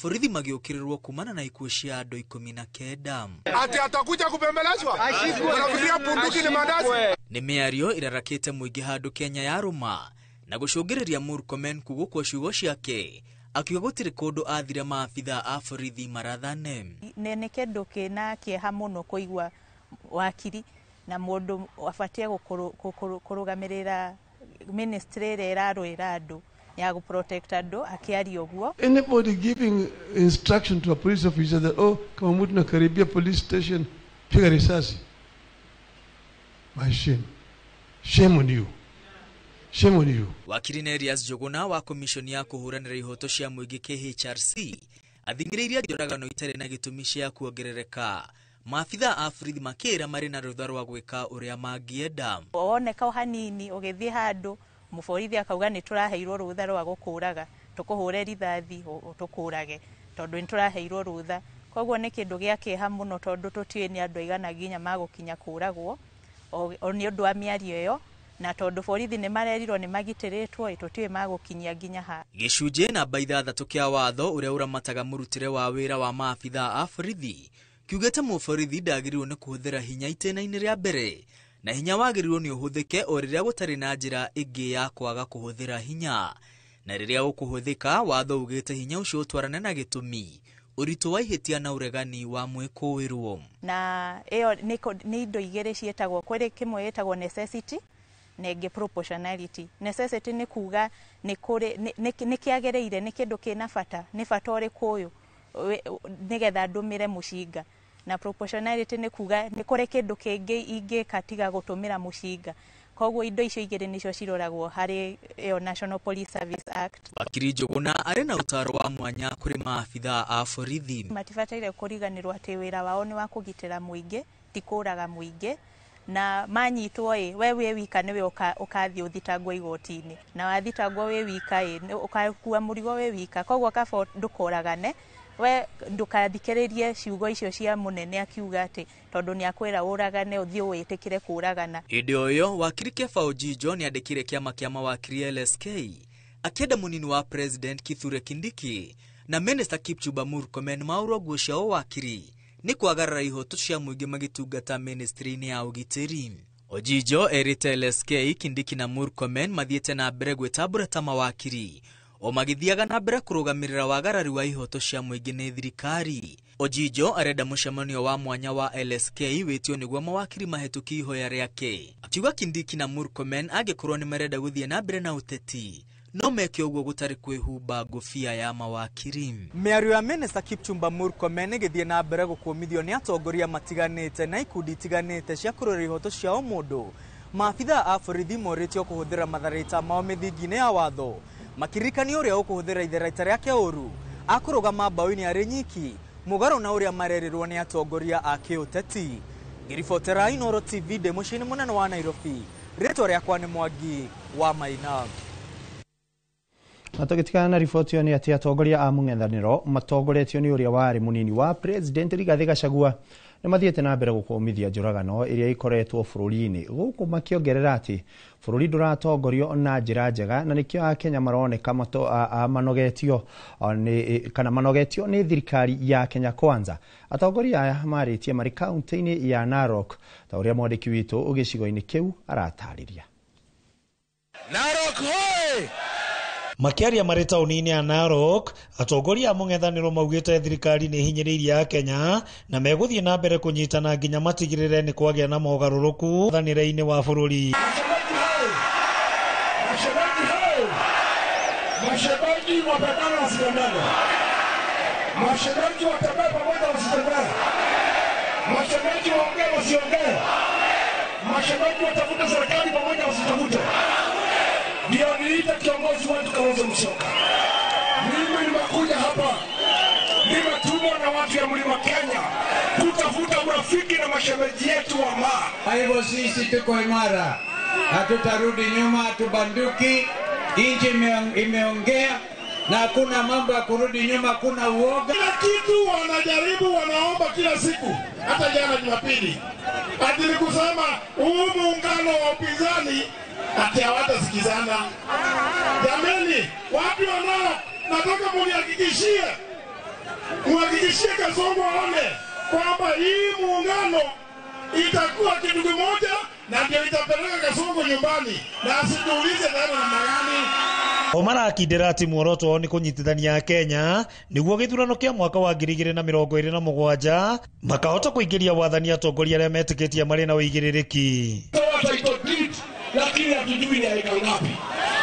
borithi magĩũkĩrĩrwo kumana na ikuũ cia andũ 19. Ati atakuja kupembelezwa? Wanafikiria bunduki ni mandazi. Nĩ mĩario ĩrarakĩte mũingĩ handũ Kenya yarũma na gũcũngĩrĩria Murkomen kugũkwo ciugo ciake akiuga gũtirĩ kũndũ athire maabitha a borithi marathane. Nĩ kĩndũ kĩna kĩeha mũno kũigua wakiri na mũndũ abatie kũrũgamĩrĩra ministry ĩrĩa ĩrarũĩra andũ ya gũ protect andũ akĩaria ũguo. Anybody giving instruction to a police officer that, oh, kama mtu nakaribia police station piga risasi, my shame, shame on you. Shame on you. Wakiri Nerias Njuguna wa komishoni ya kũhũranĩra ihoto cia mũingĩ KHRC athing'ĩrĩirie njũragano itarĩ na gĩtũmi cia kuongerereka. Maabitha a borithi makĩra marĩ na rũtha rwa gwĩka ũrĩa mangĩenda. Woneka hanini ũgĩthiĩ handũ mũborithi akauga nĩ tũraheirwo rũtha rwa gũkũraga, tũkũhũre rithathi tũkũrage tondũ nĩ tũraheirwo rũtha. Koguo nĩ kĩndũ gĩa kĩeha mũno tondũ tũtiũĩ nĩ andũ aigana nginya magũkinya kũragwo o nĩ ũndũ wa mĩario ĩyo, na tondũ borithi nĩ marerirwo nĩ magitĩrĩtwo tũtiũĩ magũkinyia nginya ha. Gĩcunjĩ namba 6 kĩa watho ũrĩa ũramataga mũrutĩre wa wĩra wa maabitha a borithi kiugĩte mũborithi ndagĩrĩirwo nĩ kũhũthĩra hinya itĩna-inĩ rĩa mbere na hinya wagĩrĩirwo nĩ ũhũthĩke o rĩrĩa gũtarĩ na njĩra ĩngĩ ya kwaga kũhũthĩra hinya, na rĩrĩa ũkũhũthĩka watho ugĩte hinya ũcio ũtwarane na gĩtũmi, ũritũ wa ihĩtia na ũregani wa mwĩkũĩrwo. Na ĩyo nĩ indo igĩrĩ ciĩtagwo, kwĩrĩ kĩmwe gĩtagwo necessity na ĩngĩ proportionality. Necessity nĩ kuga nĩ kũrĩ nĩ kĩagĩrĩire, nĩ kĩndũ kĩna bata, nĩ bata ũrĩkũ ũyũ nĩgetha ndũmĩre mũcinga. Na proportionality nĩ kuga nĩ kũrĩ kĩndũ kĩngĩ ingĩka tiga gũtũmĩra mũcinga. Koguo indo icio igĩrĩ nĩcio ciroragwo harĩ ĩyo National Police Service Act. Wakiri Njuguna arĩ na ũtaaro wa mwanya kũrĩ maabitha a borithi. Matibataire kũriganĩrwo atĩ wĩra wao nĩ wa kũgitĩra mũingĩ, ti kũraga mũingĩ. Na manyitwo ĩ we wĩ wika nĩwe ũkathiĩ ũthitangwo igoti-inĩ, na wathitangwo wĩ wika ĩ ũkakua mũrigo wĩ wika. Koguo kaba ndũkoragane, we ndũkathikĩrĩrie ciugo icio cia mũnene akiuga atĩ tondũ nĩ akwĩra ũragane ũthiĩ wĩtĩkĩre kũragana. Hĩndĩ o ĩyo wakiri Kepha Ojijo nĩandĩkire kĩama kĩa mawakiri LSK akĩenda mũnini wa president Kithure Kindiki na minister Kipchumba Murkomen maũrwo nguo cia ũwakiri nĩ kwagarara ihoto cia mũingĩ magĩtungata ministry-inĩ ya ũgitĩri. Ojijo erĩte LSK Kindiki na Murkomen mathiĩte na mbere gwĩtambũra ta mawakiri o magĩthiaga na mbere kũrũgamĩrĩra wagarari wa ihoto cia mũingĩ nĩ thirikari. Ojijo arenda mũcemanio wa mwanya wa LSK wĩtio nĩguo mawakiri mahĩtũkie ihoya rĩake, akiuga Kindiki na Murkomen angĩkorwo nĩ marenda gũthiĩ na mbere na ũteti No meke ũguo gũtarĩ kwĩhumba ngũbia ya mawakiri. Mĩario ya Minister Kipchumba Murkomen ĩgĩthiĩ na mbere gũkũmithio nĩ atongoria matiganĩte na ikundi itiganĩte cia kũrũĩrĩra ihoto cia ũmũndũ. Maabithaa a borithi morĩtio kũhũthĩra matharaita mao mĩthingi-inĩ ya watho, makĩririkania ũrĩa ũkũhũthĩra itharaita rĩake ũru akũrũgama mbaũ-inĩ arĩ nyiki, mũgarũ na ũrĩa marerirwo nĩ atongoria a kĩũteti. Ngĩribotera Inooro TV ndĩ mũciĩ-inĩ mũnene wa Nairobi, rĩtwa rĩakwa nĩ Mwangi wa Maina. Na tũgĩtigana na riboti ĩyo nĩ atĩ atongoria a mũng'ethanĩro matongoretio nĩ ũrĩa warĩ mũnini wa President Rigathĩ Gachagua nĩ mathiĩte na mbere gũkũmithia njũragano ĩrĩa ĩkoretwo bũrũri-inĩ, gũkũ makĩongerera atĩ bũrũri ndũratongorio na njĩra njega na nĩkĩo Akenya maroneka manogetio nĩ kana manogetio nĩ thirikari ya Kenya Kwanza. Atongoria aya marĩtie marĩ kaunti-inĩ ya Narok, ta ũrĩa mwandĩki witũ gĩcigo-inĩ kĩu aratarĩria. Narok hoi! Makiaria marĩ taũni-inĩ ya Narok, atongoria a mũng'ethanĩro maugĩte thirikari nĩ ihinyĩrĩirie Akenya na megũthiĩ na mbere kũnyitana nginya matigĩrĩre nĩ kwagĩa na mogarũrũku thanĩre-inĩ wa bũrũri. Mashemeji wapendane wasipendane, mashemeji watembee pamoja wasitembee, mashemeji waongee wasiongee, mashemeji watafute serikali pamoja wasitafute. Ndio niite kiongozi wetu Kalonzo Musyoka. Mimi nimekuja hapa, nimetumwa na watu ya Mlima Kenya kutafuta urafiki na mashemeji yetu wa Maa. Kwa hivyo sisi tuko imara, hatutarudi nyuma, hatubanduki. Nchi imeongea na hakuna mambo ya kurudi nyuma, hakuna uoga. Kila kitu wanajaribu, wanaomba kila siku, hata jana Jumapili ati kusema huu muungano wa upinzani ati hawatasikizana. Jameni, wapi wanao? Nataka muhakikishie Kasongo aone kwamba hii muungano itakuwa kitu kimoja na ndio itapeleka Kasongo nyumbani na asituulize tena namna gani. O marakindĩra atĩ muoroto wao nĩ kũnyitithania Akenya nĩguo gĩthurano kĩa mwaka wa 2027 makahota kũingĩria wathani atongoria arĩa metĩkĩtie marĩ na ũigĩrĩrĩki. Lakini hatujui ni eka ngapi.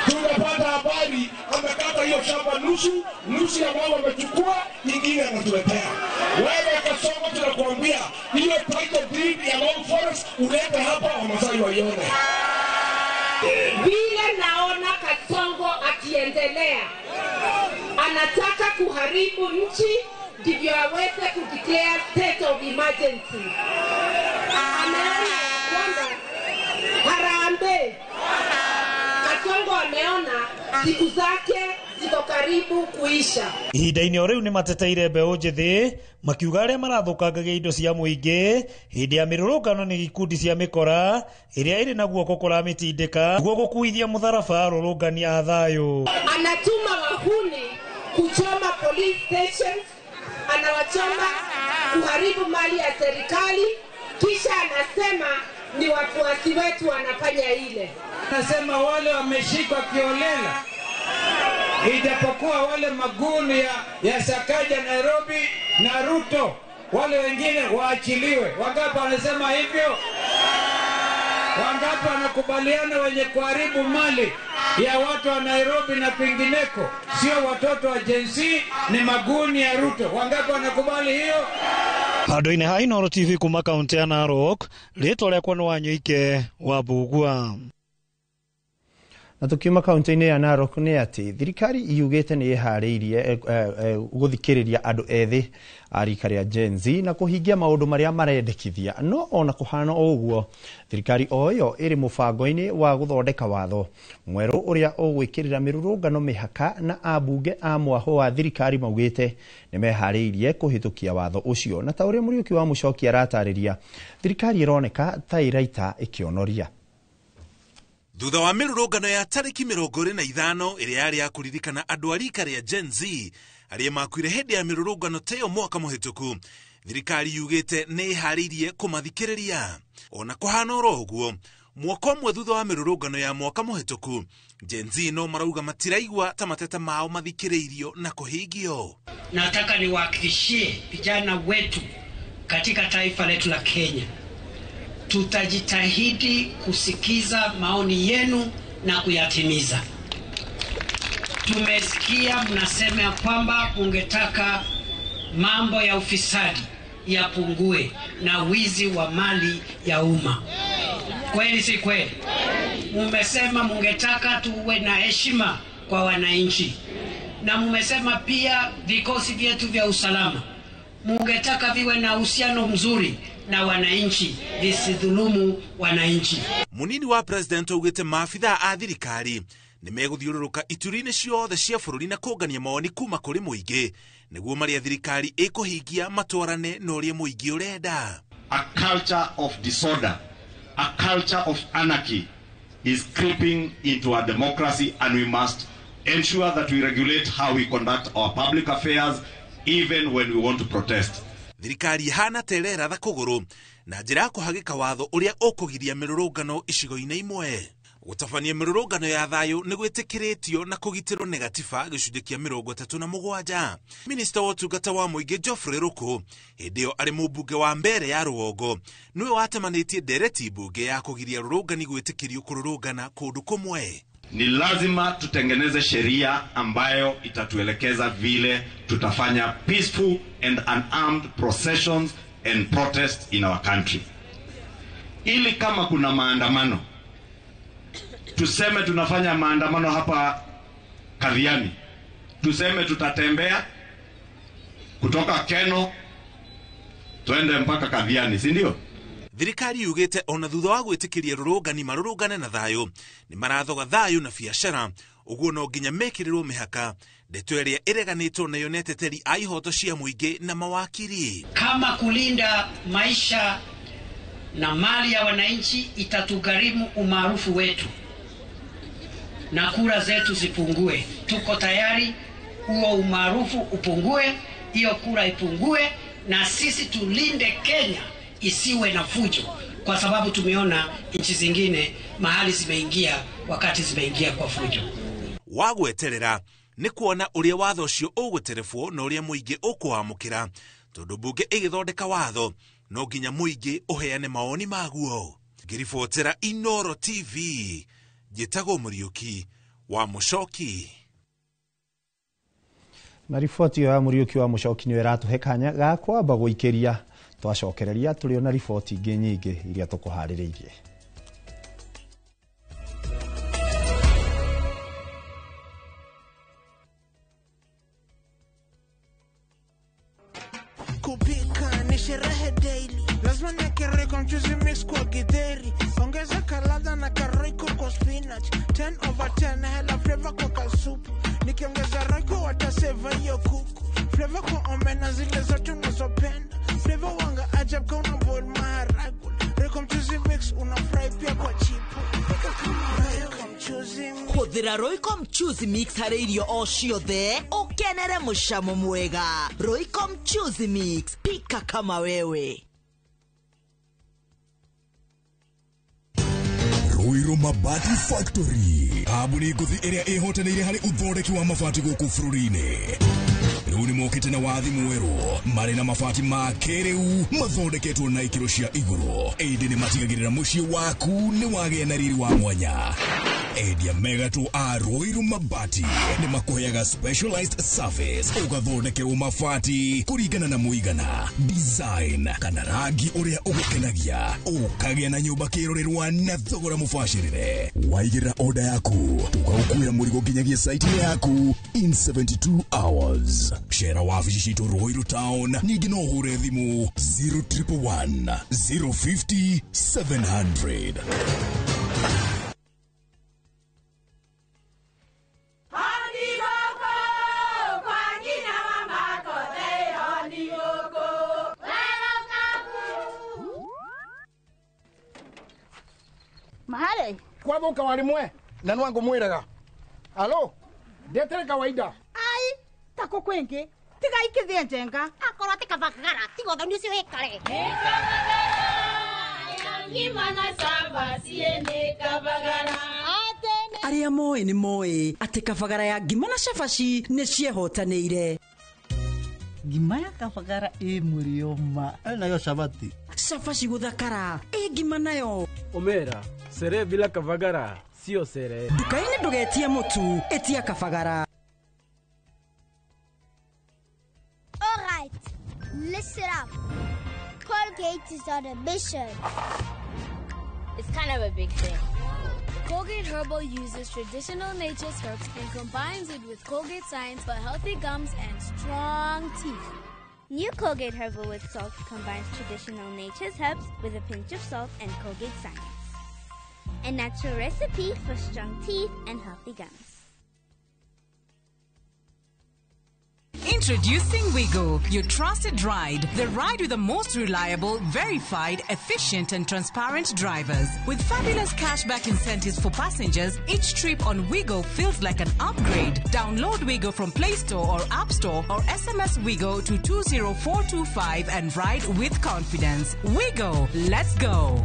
Tunapata habari amekata hiyo shamba nusu, nusu ya wao wamechukua, nyingine anatuletea. Wewe Kasongo, tunakuambia hiyo title deed ya Long Forest ulete hapa Wamasai waione. Vile naona Kasongo akiendelea, anataka kuharibu nchi ndivyo aweze kudeclare state of emergency. Ameona kwamba harambee. Kasongo ameona siku zake ziko karibu kuisha. Ihinda-inĩ o rĩu nĩ mateteire mbeũ njĩthĩ makiuga arĩa marathũkangagia indo cia mũingĩ hĩndĩ ya mĩrũrũngano nĩ ikundi cia mĩkora ĩrĩa ĩrĩ na guoko kũramĩtindĩka nĩguo gũkuithia mũtharaba arũrũngani a thayũ. Anatuma wahuni kuchoma police stations, anawachoma kuharibu mali ya serikali, kisha anasema ni wafuasi wetu wanafanya ile. Anasema wale wameshikwa kiolela, ijapokuwa wale maguni ya Sakaja Nairobi na Ruto, wale wengine waachiliwe. Wangapi wanasema hivyo? Wangapi wanakubaliana wenye kuharibu mali ya watu wa Nairobi na kwingineko sio watoto wa Gen Z, ni maguni ya Ruto? Wangapi wanakubali hiyo? Handũ-inĩ ha Inooro TV kuma kaunti ya Narok, rĩtwa rĩakwa nĩ Wanyũike wa Mbugua. Na tukiuma kaunti-inĩ ya Narok nĩ atĩ thirikari yugĩte nĩ ĩharĩirie gũthikĩrĩria andũ ethĩ a rika rĩa Gen Z na kũhingia maũndũ marĩa marendekithia. No ona kũhana o ũguo, thirikari o ĩyo ĩrĩ mũbango-inĩ wa gũthondeka watho mwerũ ũrĩa ũgwĩkĩrĩra mĩrũrũngano mĩhaka, na ambunge a mwahũ wa thirikari maugĩte nĩ meharĩirie kũhĩtũkia watho ũcio. Na ta ũrĩa Mũriũki wa Mũcoki aratarĩria, thirikari ĩroneka ta ĩraita ĩkĩonoria. Thutha wa mĩrũrũngano ya tarĩki 25 ĩrĩa yarĩ ya kũririkana andũ a rika rĩa Gen Z arĩa makuire hĩndĩ ya mĩrũrũngano ta ĩyo mwaka mũhĩtũku, thirikari yugĩte nĩ ĩharĩirie kũmathikĩrĩria. Ona kũhana oro ũguo, mwaka ũmwe thutha wa mĩrũrũngano ya mwaka mũhĩtũku, Gen Z no marauga matiraigua ta mateta mao mathikĩrĩirio na kũhingio. Nataka niwahakikishie vijana wetu katika taifa letu la Kenya, tutajitahidi kusikiza maoni yenu na kuyatimiza. Tumesikia mnasema ya kwamba ungetaka mambo ya ufisadi yapungue na wizi wa mali ya umma. Kweli si kweli? Mumesema mungetaka tuwe na heshima kwa wananchi, na mumesema pia vikosi vyetu vya usalama mungetaka viwe na uhusiano mzuri na wananchi, visidhulumu wananchi. Munini wa president augite maabithaa a thirikari nĩ megũthiũrũrũka ituri-inĩ ciothe cia bũrũri na kũngania mawoni kuma kũrĩ mũingĩ nĩguo marĩa thirikari ĩkũhingia matwarane na ũrĩa mũingĩ ũrenda. A culture of disorder, a culture of anarchy is creeping into our democracy, and we must ensure that we regulate how we conduct our public affairs even when we want to protest. Thirikari ihana ta ĩreratha kũgũrũ na njĩra ya kũhagĩka watho ũrĩa ũkũgiria mĩrũrũngano icigo-inĩ imwe. Gũtabania mĩrũrũngano ya thayũ nĩ gwĩtĩkĩrĩtio na kũgitĩrwo nĩ gatiba gĩcunjĩ kĩa 37. Minista wa ũtungata wa mũingĩ Geoffrey Ruku hĩndĩ ĩyo arĩ mũmbunge wa mbere ya rũgongo nĩwe watemanĩtie ndereti mbunge ya kũgiria rũrũngani gwĩtĩkĩrio kũrũrũngana kũndũ kũmwe. Ni lazima tutengeneze sheria ambayo itatuelekeza vile tutafanya peaceful and unarmed processions and protests in our country. Ili kama kuna maandamano, tuseme tunafanya maandamano hapa Kathiani, tuseme tutatembea kutoka Keno tuende mpaka Kathiani, si ndio? Thirikari yugite ona thutha wa gwĩtĩkĩria rũrũngani marũrũngane na thayũ nĩ marathoga thayũ na biacara, ũguo no nginya mekĩrĩrwo mĩhaka, ndeto ĩrĩa ĩreganĩtwo nayo nĩ ateteri a ihoto cia mũingĩ na mawakiri. Kama kulinda maisha na mali ya wananchi itatugharimu umaarufu wetu na kura zetu zipungue, tuko tayari huo umaarufu upungue, hiyo kura ipungue, na sisi tulinde Kenya isiwe na fujo, kwa sababu tumeona nchi zingine mahali zimeingia wakati zimeingia kwa fujo. Wa gweterera nĩ kuona ũrĩa watho ũcio ũgũterebwo na ũrĩa mũingĩ ũkũwamũkĩra, tondũ mbunge ĩgĩthondeka watho no nginya mũingĩ ũheane mawoni maguo. Ngĩribotera Inooro TV, njĩtagwo Mũriũki wa Mũcoki. Na riboti ĩyo ya Mũriũki wa Mũcoki nĩyo ĩratũhe kanya ga kwamba gũikĩria twacokereria tũrĩ ona riboti ingĩ nyingĩ iria tũkũharĩrĩirie. Kupika ni sherehe daily, lazima niweke Royco mchuzi mix kwa githeri, ongeza kaladha na karoiko kwa spinach, 10/10 hela flavor kwa kasupu, nikiongeza Royco wataseva hiyo kuku, flavor kwa omena zile zote unazopenda, flavor wanga ajab kama una boil maharagwe, Royco mchuzi mix una fry pia kwa chipo, pika kama Royco mchuzi mix. Hũthĩra Royco mchuzi mix harĩ irio o ciothe ũkenere mũcamo mwega. Royco mchuzi mix, pika kama wewe. Ruiru Mabati Factory, kambuni ngũthi ĩrĩa ĩhotanĩire harĩ ũthondeki wa mabati gũkũ bũrũri-inĩ. Rĩu nĩ mokĩte na wathi mwerũ, marĩ na mabati ma kĩrĩu mathondeketwo na ikĩro cia igũrũ, ĩndĩ nĩ matigagĩrĩra mũciĩ waku nĩ wagĩa na riri wa mwanya. Endia megatũ a Ruiru Mabati nĩ makũheaga specialized service, ũgathondekerwo mabati kũringana na mũigana, design kana rangi ũrĩa ũgũkenagia, ũkagĩa na nyũmba kĩrorerwa na thogora mũbacĩrĩre. Waigĩrĩra order yaku, tũgagũkuĩra mũrigo nginyagia site yaku in 72 hours. Cera wabici citũ Ruiru Town, ningĩ no ũhũre thimũ 0111 050 700. Mahale kwathuka warimwe na nwangu mwiraga alo ndetere kawaida ai tako kwingi tiga ikithie njenga akorwo ti kabagara tiga uthoni ucio wikare Arĩa moĩ nĩ moĩ atĩ kabagara ya ngima na cabaci nĩ ciehotanĩire. Ngima ya kabagara ĩ mũrĩo ma nayo cabati cabaci gũthakara ĩ ngima nayo Omera sere bila kabagara sio sere. Nduka-inĩ ndũgetie mũtu, ĩtia kabagara. Listen up. Colgate is on a mission. It's kind of a big thing. Colgate Herbal uses traditional nature's herbs and combines it with Colgate science for healthy gums and strong teeth. New Colgate Herbal with Salt combines traditional nature's herbs with a pinch of salt and Colgate science. A natural recipe for strong teeth and healthy gums. Introducing Wigo, your trusted ride. The ride with the most reliable, verified, efficient, and transparent drivers. With fabulous cashback incentives for passengers, each trip on Wigo feels like an upgrade. Download Wigo from Play Store or App Store or SMS Wigo to 20425 and ride with confidence. Wigo, let's go.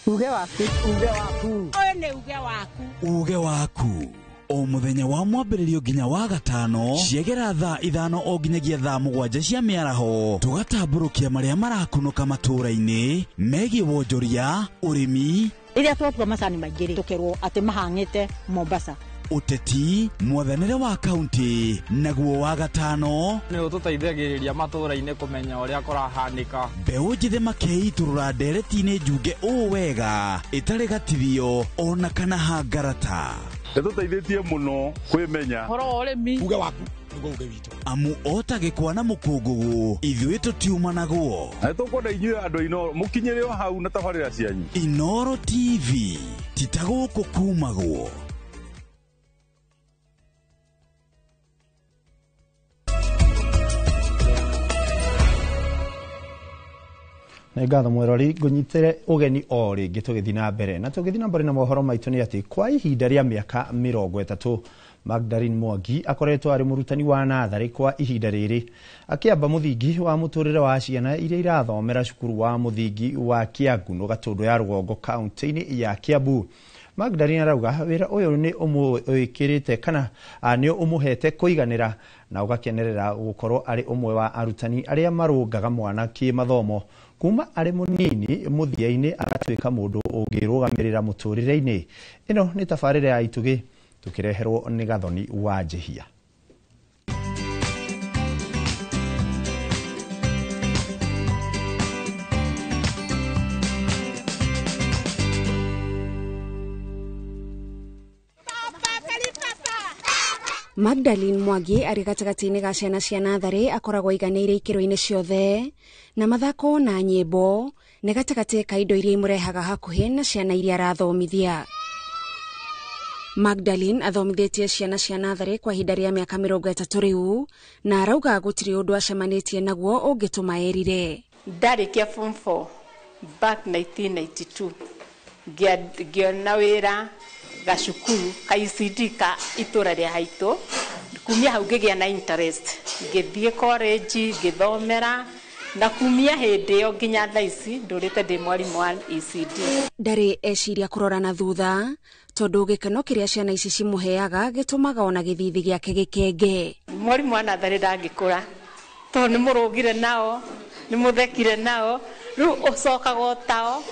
Uge waku. Uge waku. Ũyũ nĩ uge waku. Uge waku. O mũthenya wa mwambĩrĩrio nginya wa gatano ciegera thaa 5 o nginyagia thaa 7 cia mĩaraho tũgatambũrũkia marĩa marakunũka matũũra-inĩ megiĩ wonjoria, ũrĩmi, rĩrĩa twatua macani maingĩ rĩ tũkerwo atĩ mahang'ĩte Mombasa, ũteti, mwathanĩre wa kaunti, naguo wa gatano nĩ ũtũteithagĩrĩria matũũra-inĩ kũmenya ũrĩa kũrahanĩka. Mbeũ njĩthĩ makeitũrũra ndereti-inĩ njunge ũũ wega ĩtarĩ gatithio ona kana hangarata. Nĩtũteithĩtie mũno kwĩmenya ũhoro wa ũrĩmi. Uge waku nĩguo uge witũ. Amu ota gĩkwa na mũkũngũgũ ithuĩ tũtiumanagwo. Na nĩtũkwenda inyuĩ andũ a Inooro mũkinyĩre o hau na tabarĩra cianyu. Inooro TV ti ta gũkũ kumagwo. Nĩ ngatho mwerori ngũnyitĩre ũgeni o rĩngĩ tũgĩthiĩ na mbere na tũgĩthiĩ na mbere na mohoro maitũ nĩ atĩ kwa ihinda rĩa mĩaka 30 Magdalene Mwangi akoretwo arĩ mũrutani wa natharĩ kwa ihinda rĩrĩ akĩamba mũthingi wa mũtũrĩre wa ciana iria irathomera cukuru wa mũthingi wa Kĩangunũ Gatũndũ ya Rũgongo kaunti-inĩ ya Kiambu. Magdalene arauga wĩra ũyũ nĩ ũmwĩkĩrĩte kana nĩ ũmũhete kũiganĩra na ũgakenerera gũkorwo arĩ ũmwe wa arutani arĩa marũngaga mwana kĩmathomo kuma arĩ mũnini mũthia-inĩ agatuĩka mũndũ ũngĩrũgamĩrĩra mũtũrĩre-inĩ. Ĩno nĩ tabarĩra ya Itugĩ tũkĩreherwo nĩ Gathoni wa Njĩhia. Magdalene Mwangi arĩ gatagatĩ-inĩ ga ciana cia natharĩ akoragwo aiganĩire ikĩro-inĩ ciothe na mathako na nyĩmbo nĩ gatagatĩ ka indo iria imũrehaga hakuhĩ na ciana iria arathomithia. Magdalene athomithĩtie ciana cia natharĩ kwa ihinda rĩa mĩaka 30 rĩu na arauga gũtirĩ ũndũ acemanĩtie naguo ũngĩtũma erire. Ndarĩkia form 4 back 1992 ngĩona wĩra gacukuru ka ECD ka itũra rĩa haitũ. Kumia hau ngĩgĩa na interest, ngĩthiĩ college ngĩthomera na kumia hĩndĩ ĩyo nginya thaa ici ndũrĩte ndĩ mwarimũ wa ECD. Ndarĩ eciria kũrora na thutha tondũ gĩkeno kĩrĩa ciana ici cimũheaga gĩtũmaga ona gĩthithi gĩake gĩkenge. Mwarimũ wa natharĩ ndangĩkũra tondũ nĩ mũrũgire nao, nĩ mũthekire nao, rĩu ũcokaga o tao,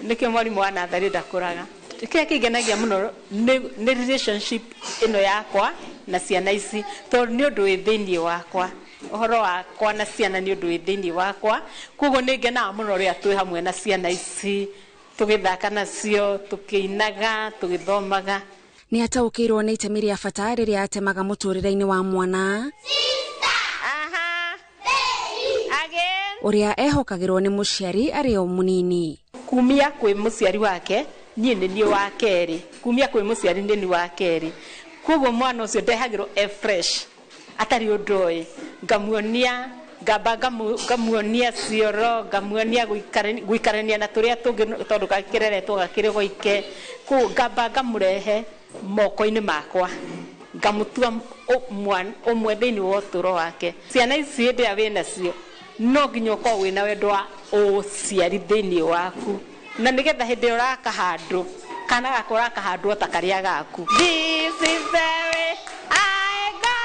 nĩkĩo mwarimũ wa natharĩ ndakũraga. Kĩrĩa kĩngenagia mũno nĩ relationship ĩno yakwa na ciana ici tondũ nĩ ũndũ wĩ thĩiniĩ wakwa, ũhoro wakwa na ciana nĩ ũndũ wĩ thĩiniĩ wakwa, koguo nĩ ngenaga mũno rĩrĩa twĩ hamwe na ciana ici tũgĩthaka nacio, tũkĩinaga, tũgĩthomaga. Nĩ ataũkĩirwo nĩ itemi rĩa bata rĩrĩa atemaga mũtũrĩre-inĩ wa mwana ũrĩa ehokagĩrwo nĩ mũciari arĩ o mũnini. Kumia kwĩ mũciari wake niĩ nĩ niĩ wa kerĩ, kumia kwĩ mũciari nĩ niĩ wa kerĩ, koguo mwana ũcio ndehagĩrwo e fresh atarĩ ũndũ oĩ, ngamuonia ngamba ngamuonia cioro, ngamuonia gũikarania na tũrĩa tũngĩ tondũ gakĩreretwo gakĩrĩ goike, koguo ngamba ngamũrehe moko-inĩ makwa ngamũtua ũmwe thĩinĩ wa ũtũũro wake. Ciana ici hĩndĩ ĩrĩa wĩnacio no nginya ũkorwo wĩna wendo wa ũciari thĩinĩ waku na nĩgetha hĩndĩ ĩrĩa ũraka handũ kana gaka ũraka handũ o ta karĩa gaku. This is the way I go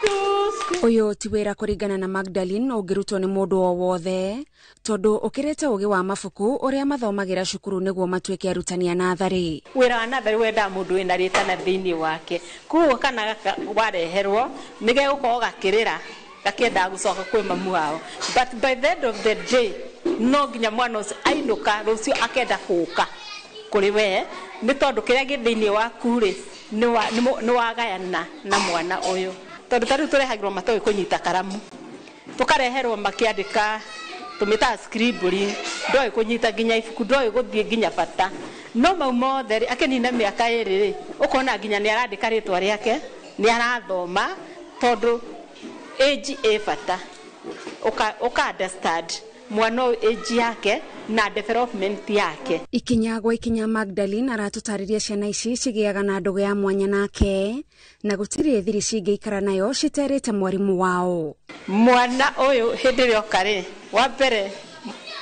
to Ũyũ ti wĩra kũringana na Magdalene ũngĩrutwo nĩ mũndũ o wothe, tondũ ũkĩrĩte ũgĩ wa mabuku ũrĩa mathomagĩra cukuru nĩguo matuĩke arutani a natharĩ. Wĩra wa natharĩ wendaga mũndũ wĩna rĩtana thĩinĩ wake, koguo kana gaka wareherwo nĩ gegũkorwo gakĩrĩra gakĩendaga gũcoka kwĩ mamu wao, but by the end of the day no nginya mwana ũcio ainũka rũciũ akenda gũka kũrĩ we, nĩ tondũ kĩrĩa gĩ thĩinĩ waku rĩ nĩ wagayana na mwana ũyũ. Tondũ ta rĩu tũrehagĩrwo matoĩ kũnyita karamu, tũkareherwo makĩandĩka tũmĩtaga scribbling, ndoĩ kũnyita nginya ibuku, ndoĩ gũthiĩ nginya bata, no mau mothe rĩ akĩnina mĩaka ĩrĩ rĩ ũkona nginya nĩ arandĩka rĩtwa rĩake, nĩ arathoma, tondũ age ĩ bata, ũka understand mwana ũyũ age yake na development yake. Ikinya gwa ikinya Magdalene aratũtarĩria ciana ici cigĩaga na ndũgũ ya mwanya nake, na gũtirĩ thiri cingĩikara nayo citerĩte mwarimũ wao. Mwana ũyũ hĩndĩ ĩrĩa oka rĩ, wa mbere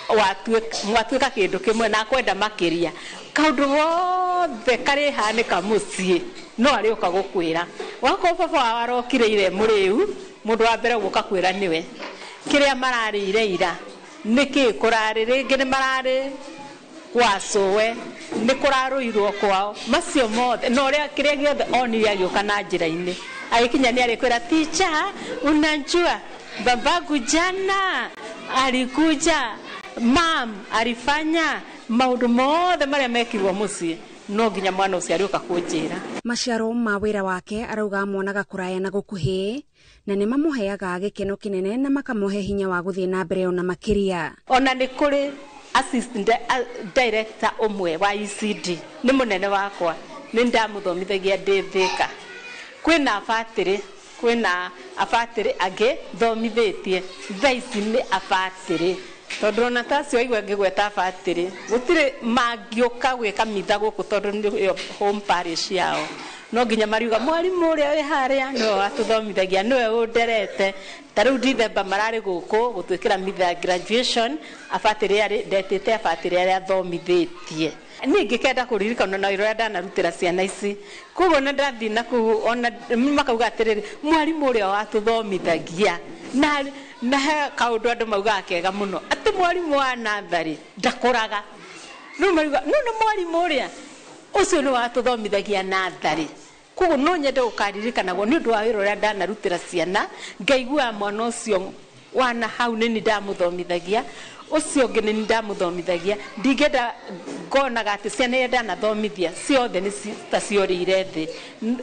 mwatuĩka kĩndũ kĩmwe na akwenda makĩria, kaũndũ gothe karĩhanĩka mũciĩ no arĩũka gũkwĩra. Wakorwo baba wao arokire ire mũrĩu, mũndũ wa mbere gũka kwĩra nĩwe kĩrĩa mararĩire ira nĩkĩ kũrarĩ, rĩngĩ nĩ mararĩ kwa cũwe, nĩ kũrarũirwo kwao, macio mothe na ũrĩa kĩrĩa gĩothe onire agĩũka na njĩra-inĩ, agĩkinya nĩ arĩkwĩra teacher, unajua babangu jana alikuja, mam alifanya maũndũ mothe marĩa mekirwo mũciĩ, no nginya mwana ũcio arĩũka kũnjĩra. Maciaro ma wĩra wake arauga monaga kũraya na gũkuhĩ, na nĩ mamũheaga gĩkeno kĩnene na makamũhe hinya wa gũthiĩ na mbere ona makĩria. Ona nĩ kũrĩ assistant director ũmwe wa ECD, nĩ mũnene wakwa, nĩ ndamũthomithagia ndĩ Thĩka. Kwĩna abatĩrĩ, kwĩna abatĩrĩ angĩ thomithĩtie, thaa ici nĩ abatĩrĩ, tondũ ona ta acio aigua ngĩgweta abatĩrĩ gũtirĩ mangĩũka gwĩka mitha gũkũ, tondũ nĩyo home parish yao, no nginya mariuga mwarimũ ũrĩa wĩ harĩa nĩwe watũthomithagia, nĩwe ũnderete. Ta rĩu Dithemba mararĩ gũkũ gũtwĩkĩra mitha graduation, abatĩrĩ arĩ ndetĩte abatĩrĩ arĩa thomithĩtie. Niĩ ngĩkenda kũririkana na wĩra ũrĩa ndanarutĩra ciana ici, koguo ona ndathiĩ na kũu ona makauga atĩrĩrĩ, mwarimũ ũrĩa watũthomithagia, na he kaũndũ andũ maugaga kega mũno atĩ mwarimũ wa natharĩ ndakũraga. Rĩu mariuga no nĩ mwarimũ ũrĩa ũcio nĩ watũthomithagia natharĩ. Koguo no nyende gũkaririkanagwo nĩ ũndũ wa wĩra ũrĩa ndanarutĩra ciana, ngaiguaga mwana ũcio wana hau nĩ niĩ ndamũthomithagia, ũcio ũngĩ nĩ niĩ ndamũthomithagia. Ndingĩenda ngonaga atĩ ciana iria ndanathomithia ciothe nĩ ta ciorĩire thĩ.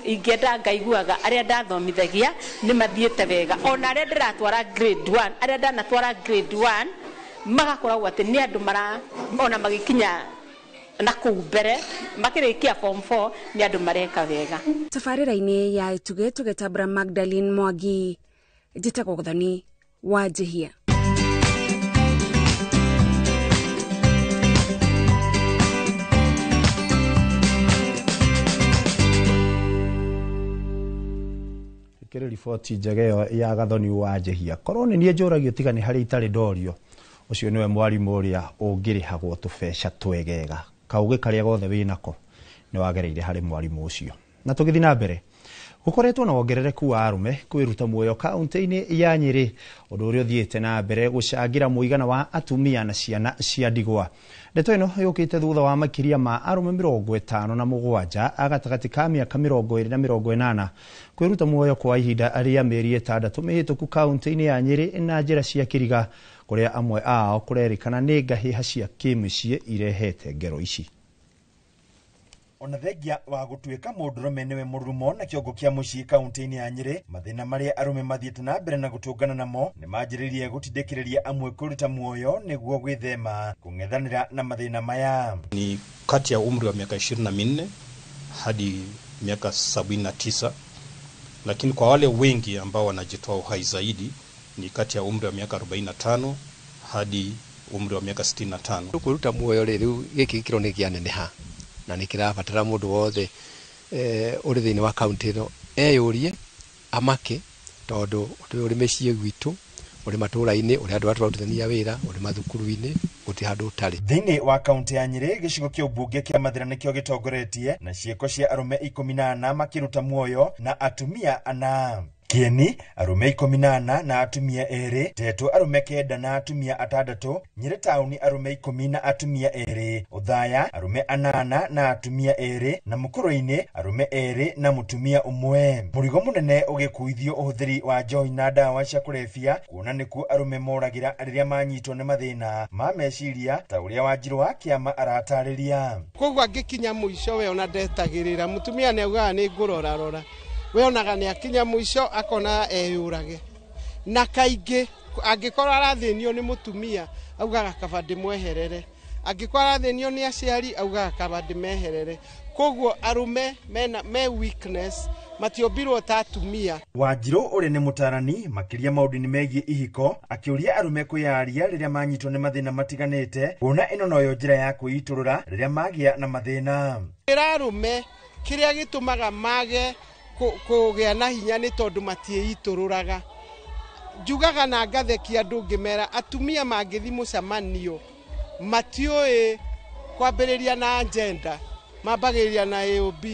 Ingĩenda ngaiguaga arĩa ndathomithagia nĩ mathiĩte wega, ona arĩa ndĩratwara grade 1, arĩa ndanatwara grade 1 magakoragwo atĩ nĩ andũ mara ona magĩkinya na kũu mbere makĩrĩkia form 4 nĩ andũ mareka wega. Tabarĩra-inĩ ya Itugĩ tũgĩtambũra Magdalene Mwangi, njĩtagwo Gathoni wa Njihia. Kĩrĩ riboti njega ĩyo ya Gathoni wa Njihia. Korwo nĩ niĩ njũragio tiga nĩ harĩa itarĩ ndorio, ũcio nĩwe mwarimũ ũrĩa ũngĩrĩhagwo tũbeca twegega, kaũgĩ karĩa gothe wĩnako nĩ wagereire harĩ mwarimũ ũcio. Na tũgĩthiĩ na mbere, gũkoretwo na wongerereku wa arũme kwĩruta muoyo kaunti-inĩ ya Nyĩrĩ, ũndũ ũrĩa ũthiĩte na mbere gũcangĩra mũigana wa atumia na ciana cia ndigwa. Ndeto ĩno yũkĩte thutha wa makĩria ma arũme 57 gatagatĩ ka mĩaka 20 na 80 kwĩruta muoyo kwa ihinda rĩa mĩeri 6 mĩhĩtũku kaunti-inĩ ya Nyĩrĩ na njĩra cia kĩriga, kũrĩa amwe ao kũrerĩkana nĩ ngahĩha cia kĩmĩciĩ irehete ngero ici. Ona thengia wa gũtuĩka mũndũrũme nĩwe mũrurumo na kĩongo kĩa mũciĩ kaunti-inĩ ya Nyĩrĩ, mathĩna marĩa arũme mathiĩte na mbere na gũtũngana namo nĩ manjĩrĩirie gũtindĩkĩrĩria amwe kwĩruta muoyo nĩguo gwĩthema kũng'ethanĩra na mathĩna maya. Ni kati ya umri wa miaka 24 hadi miaka 79, lakini kwa wale wengi ambao wanajitoa uhai zaidi ni kati ya umri wa miaka 45 hadi umri wa miaka 65. Kwĩruta muoyo rĩ, rĩu gĩkĩ gĩkĩro nĩ kĩaneneha na nĩ kĩrabatara mũndũ wothe ũrĩ thĩinĩ wa kaunti ĩno eyũrie amake, tondũ ũndũ ũyũ ũrĩ mĩciĩ gwitũ, ũrĩ matũũra-inĩ, ũrĩ andũ arĩa tũrarutithania wĩra, ũrĩ mathukuru-inĩ, gũtirĩ handũ ũtarĩ. Thĩinĩ wa kaunti ya Nyĩrĩ, gĩcigo kĩa ũmbunge kĩa Mathĩra nĩkĩo gĩtongoretie na ciĩko cia arũme 14 makĩruta muoyo na atumia 4. Kieni arũme 14 na atumia 2, Tetu arũme 9 na atumia 6, Nyĩrĩ taũni arũme 10 na atumia 2, Othaya arũme 8 na atumia 2 na Mũkũrũ-inĩ arũme 2 na mũtumia 1. Mũrigo mũnene ũgĩkuithio ũhũthĩri wa njohi na ndawa cia kũrebia, kuona nĩkuo arũme moragĩra rĩrĩa manyitwo nĩ mathĩna ma meciria ta ũrĩa Wanjirũ wa Kĩama aratarĩria. Koguo angĩkinya mũico we ona ndetagĩrĩra, mũtumia nĩ augaga nĩ ngũrorarora, we onaga nĩ akinya mũico akona eyũrage. Na kaingĩ angĩkorwo arathĩnio nĩ mũtumia augaga kaba ndĩmweherere, angĩkorwo arathĩnio nĩ aciari augaga kaba ndĩmeherere. Koguo arũme mena me weakness, matiombirwo ta atumia. Wanjirũ ũrĩa nĩ mũtarani makĩria maũndũ-inĩ megiĩ ihiko akĩũria arũme kwĩyaria rĩrĩa manyitwo nĩ mathĩna matiganĩte, kuona ĩno noyo njĩra ya kwĩitũrũra rĩrĩa magĩa na mathĩna. Ĩra arũme kĩrĩa gĩtũmaga mage kũgĩa na hinya nĩ tondũ matiĩitũrũraga. Njugaga na ngathekia andũ ngĩmera atumia mangĩthiĩ mũcemanio matiũĩ kwambĩrĩria na agenda, mambagĩrĩria na AOB,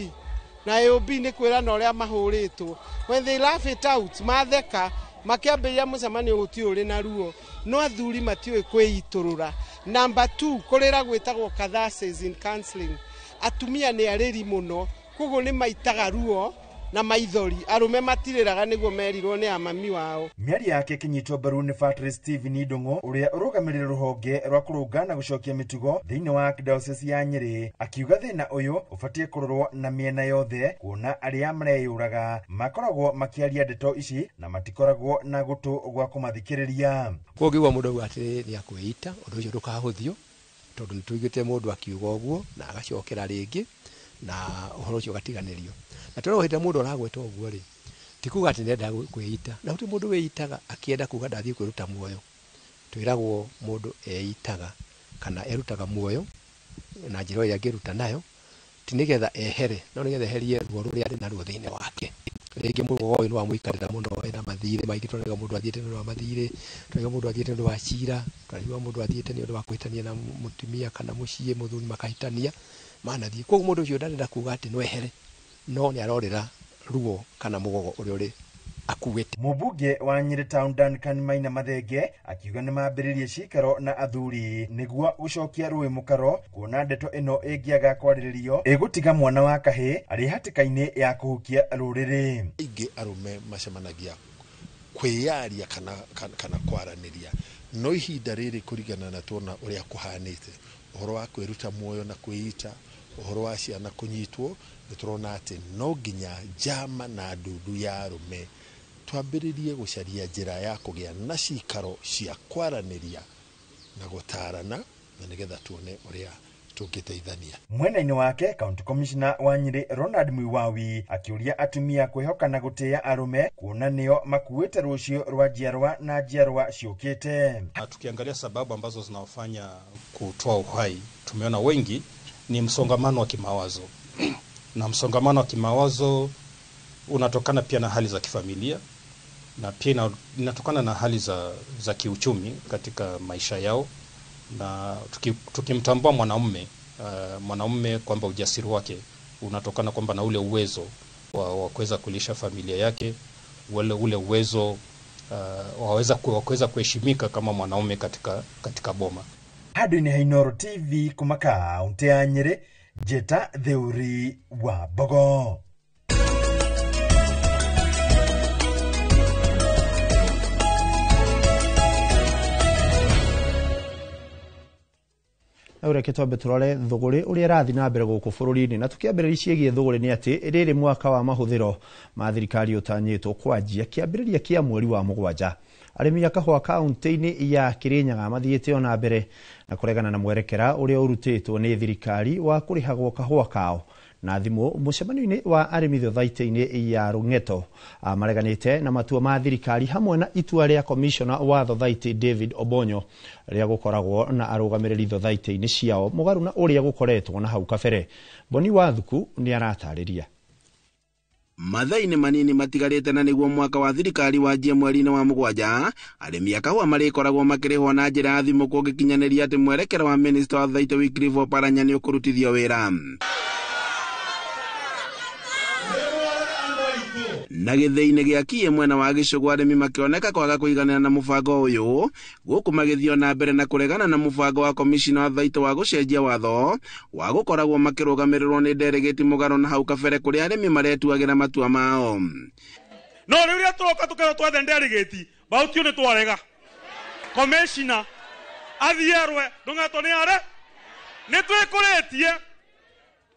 na AOB nĩ kwĩrana ũrĩa mahũrĩtwo. When they laugh it out, matheka makĩambĩrĩria mũcemanio gũtirĩ ũrĩ na ruo, no athuri matiũĩ kwĩitũrũra. Number 2, kũrĩra gwĩtagwo catharsis in counseling. Atumia nĩ arĩri mũno, koguo nĩ maitaga ruo na maithori, arũme matirĩraga nĩguo merirwo nĩ amami wao. Mĩario yake ĩkĩnyitwo mbaru nĩ Fatri Stephen Ndung'u ũrĩa ũrũgamĩrĩire rũhonge rwa kũrũnga na gũcokia mĩtugo thĩinĩ wa Diocese ya Nyĩrĩ, akiuga thĩna ũyũ ũbatiĩ kũrorwo na mĩena yothe, kuona arĩa mareyũraga makoragwo makĩaria ndeto ici na matikoragwo na gũtũ gwa kũmathikĩrĩria. Koguo ũngĩigua mũndũ auga atĩrĩ nĩ akwĩita, ũndũ ũcio ndũkahũthio, tondũ nĩ tũiguĩte mũndũ akiuga ũguo na agacokera rĩngĩ na ũhoro ũcio ũgatiganĩrio. Na tondũ hĩndĩ ĩrĩa mũndũ aragweta ũguo rĩ, ti kuga atĩ nĩenda kwĩita, na gũtirĩ mũndũ wĩitaga akĩenda kuga ndathiĩ kwĩruta muoyo. Twĩragwo mũndũ eitaga kana erutaga muoyo na njĩra ĩrĩa angĩruta nayo, ti nĩgetha ehere, no nĩgetha eherie ruo rũrĩa arĩ naruo thĩinĩ wake. Rĩngĩ mũgogo ũyũ nĩ wamũikarĩra mũno, ena mathirĩ maingĩ, tũrauga mũndũ athiĩte nĩ ũndũ wa mathirĩ, tũrauga mũndũ athiĩte nĩ ũndũ wa cira, tũrauga mũndũ athiĩte nĩ ũndũ wa kũhĩtania na mũtumia kana mũciĩ, mũthuri makahĩtania manathiĩ. Koguo mũndũ ũcio ndarenda kuga atĩ no ehere, no nĩ arorĩra ruo kana mũgogo ũrĩa ũrĩ akuĩte. Mũmbunge wa Nyĩrĩ Town Duncan Maina Mathenge akiuga nĩ mambĩrĩrie cikaro na athuri nĩguo gũcokia rũĩ mũkaro, kuona ndeto ĩno ĩngĩaga kwarĩrĩrio ĩgũtiga mwana wa kahĩĩ arĩ hatĩka-inĩ ya kũhukia rũrĩrĩ. Aingĩ arũme macemanagia kwĩyaria kana kwaranĩria, no ihinda rĩrĩ kũringana na tuona ũrĩa kũhanĩte, ũhoro wa kwĩruta muoyo na kwĩita, ũhoro wa ciana kũnyitwo, nĩ tũrona atĩ no nginya njama na ndundu ya arũme twambĩrĩrie gũcaria njĩra ya kũgĩa na cikaro cia kwaranĩria na gũtarana, na nĩgetha tuone ũrĩa tũngĩteithania. Mwena-inĩ wake County Commissioner wa Nyĩrĩ Ronald Mwiwawi akĩũria atumia kwĩhoka na gũtĩĩa arũme, kuona nĩo makuĩte rũciũ rwa njiarwa na njiarwa ciũkĩte. Tukiangalia sababu ambazo zinawafanya kutoa uhai, tumeona wengi ni msongamano wa kimawazo na msongamano wa kimawazo unatokana pia na hali za kifamilia na pia inatokana na hali za kiuchumi katika maisha yao. Na tukimtambua mwanaume kwamba ujasiri wake unatokana kwamba na ule uwezo wa kuweza kulisha familia yake, ule uwezo wa kuweza kuheshimika kama mwanaume katika boma. Handũ-inĩ ha Inooro TV kuma kaunti ya Nyĩrĩ, Njĩta Theuri wa Mbogo. Na reke twambe tũrore thũgũrĩ ũrĩa ĩrathiĩ na mbere gũkũ bũrũri-inĩ, na tũkĩambĩrĩria ciĩgiĩ thũgũrĩ nĩ atĩ rĩrĩ mwaka wa mahũthĩro ma thirikari ũtanyĩtwo kwanjia kĩambĩrĩria kĩa mweri wa 7. Arĩmi a kahũa kaunti-inĩ ya Kĩrĩnyaga mathiĩte ona mbere na kũregana na mwerekera ũrĩa ũrutĩtwo nĩ thirikari wa kũrĩhagwo kahũa kao na thimũ. Mũcemanio-inĩ wa arĩmi thothaitĩ-inĩ ya Rũng'eto mareganĩte na matua ma thirikari hamwe na itua rĩa commissioner wa thothaitĩ David Obonyo rĩa gũkoragwo na arũgamĩrĩri thothaitĩ-inĩ ciao mũgarũ na ũrĩa gũkoretwo na hau kabere. Boni Wathuku nĩ aratarĩria. Mathaa-inĩ manini matigarĩte na nĩguo mwaka wa thirikari wanjie mweri-inĩ wa 7, arĩmi a kahũa marĩkoragwo makĩrĩhwo na njĩra ya thimũ kũngĩkinyanĩria atĩ mwerekera wa minista wa thaitĩ Wycliffe Oparanya nĩ ũkũrutithio wĩra. Na gĩthĩi-inĩ gĩa Kiĩ mwena wa Gĩcũgũ arĩmi makĩoneka kwaga kũiganĩra na mũbango ũyũ gũkũ magĩthiĩ na mbere na kũregana na mũbango wa komishina wa thaitũ wa gũcenjia watho wa gũkoragwo makĩrũgamĩrĩrwo nĩ nderegeti mũgarũ na hau kabere kũrĩa arĩmi maretuagĩra matua mao. No rĩu rĩrĩa tũroka tũkerwo twethe nderegeti bautio nĩ twarega komishina athiĩ arwe Rũng'eto nĩ are nĩ twĩkũrĩtie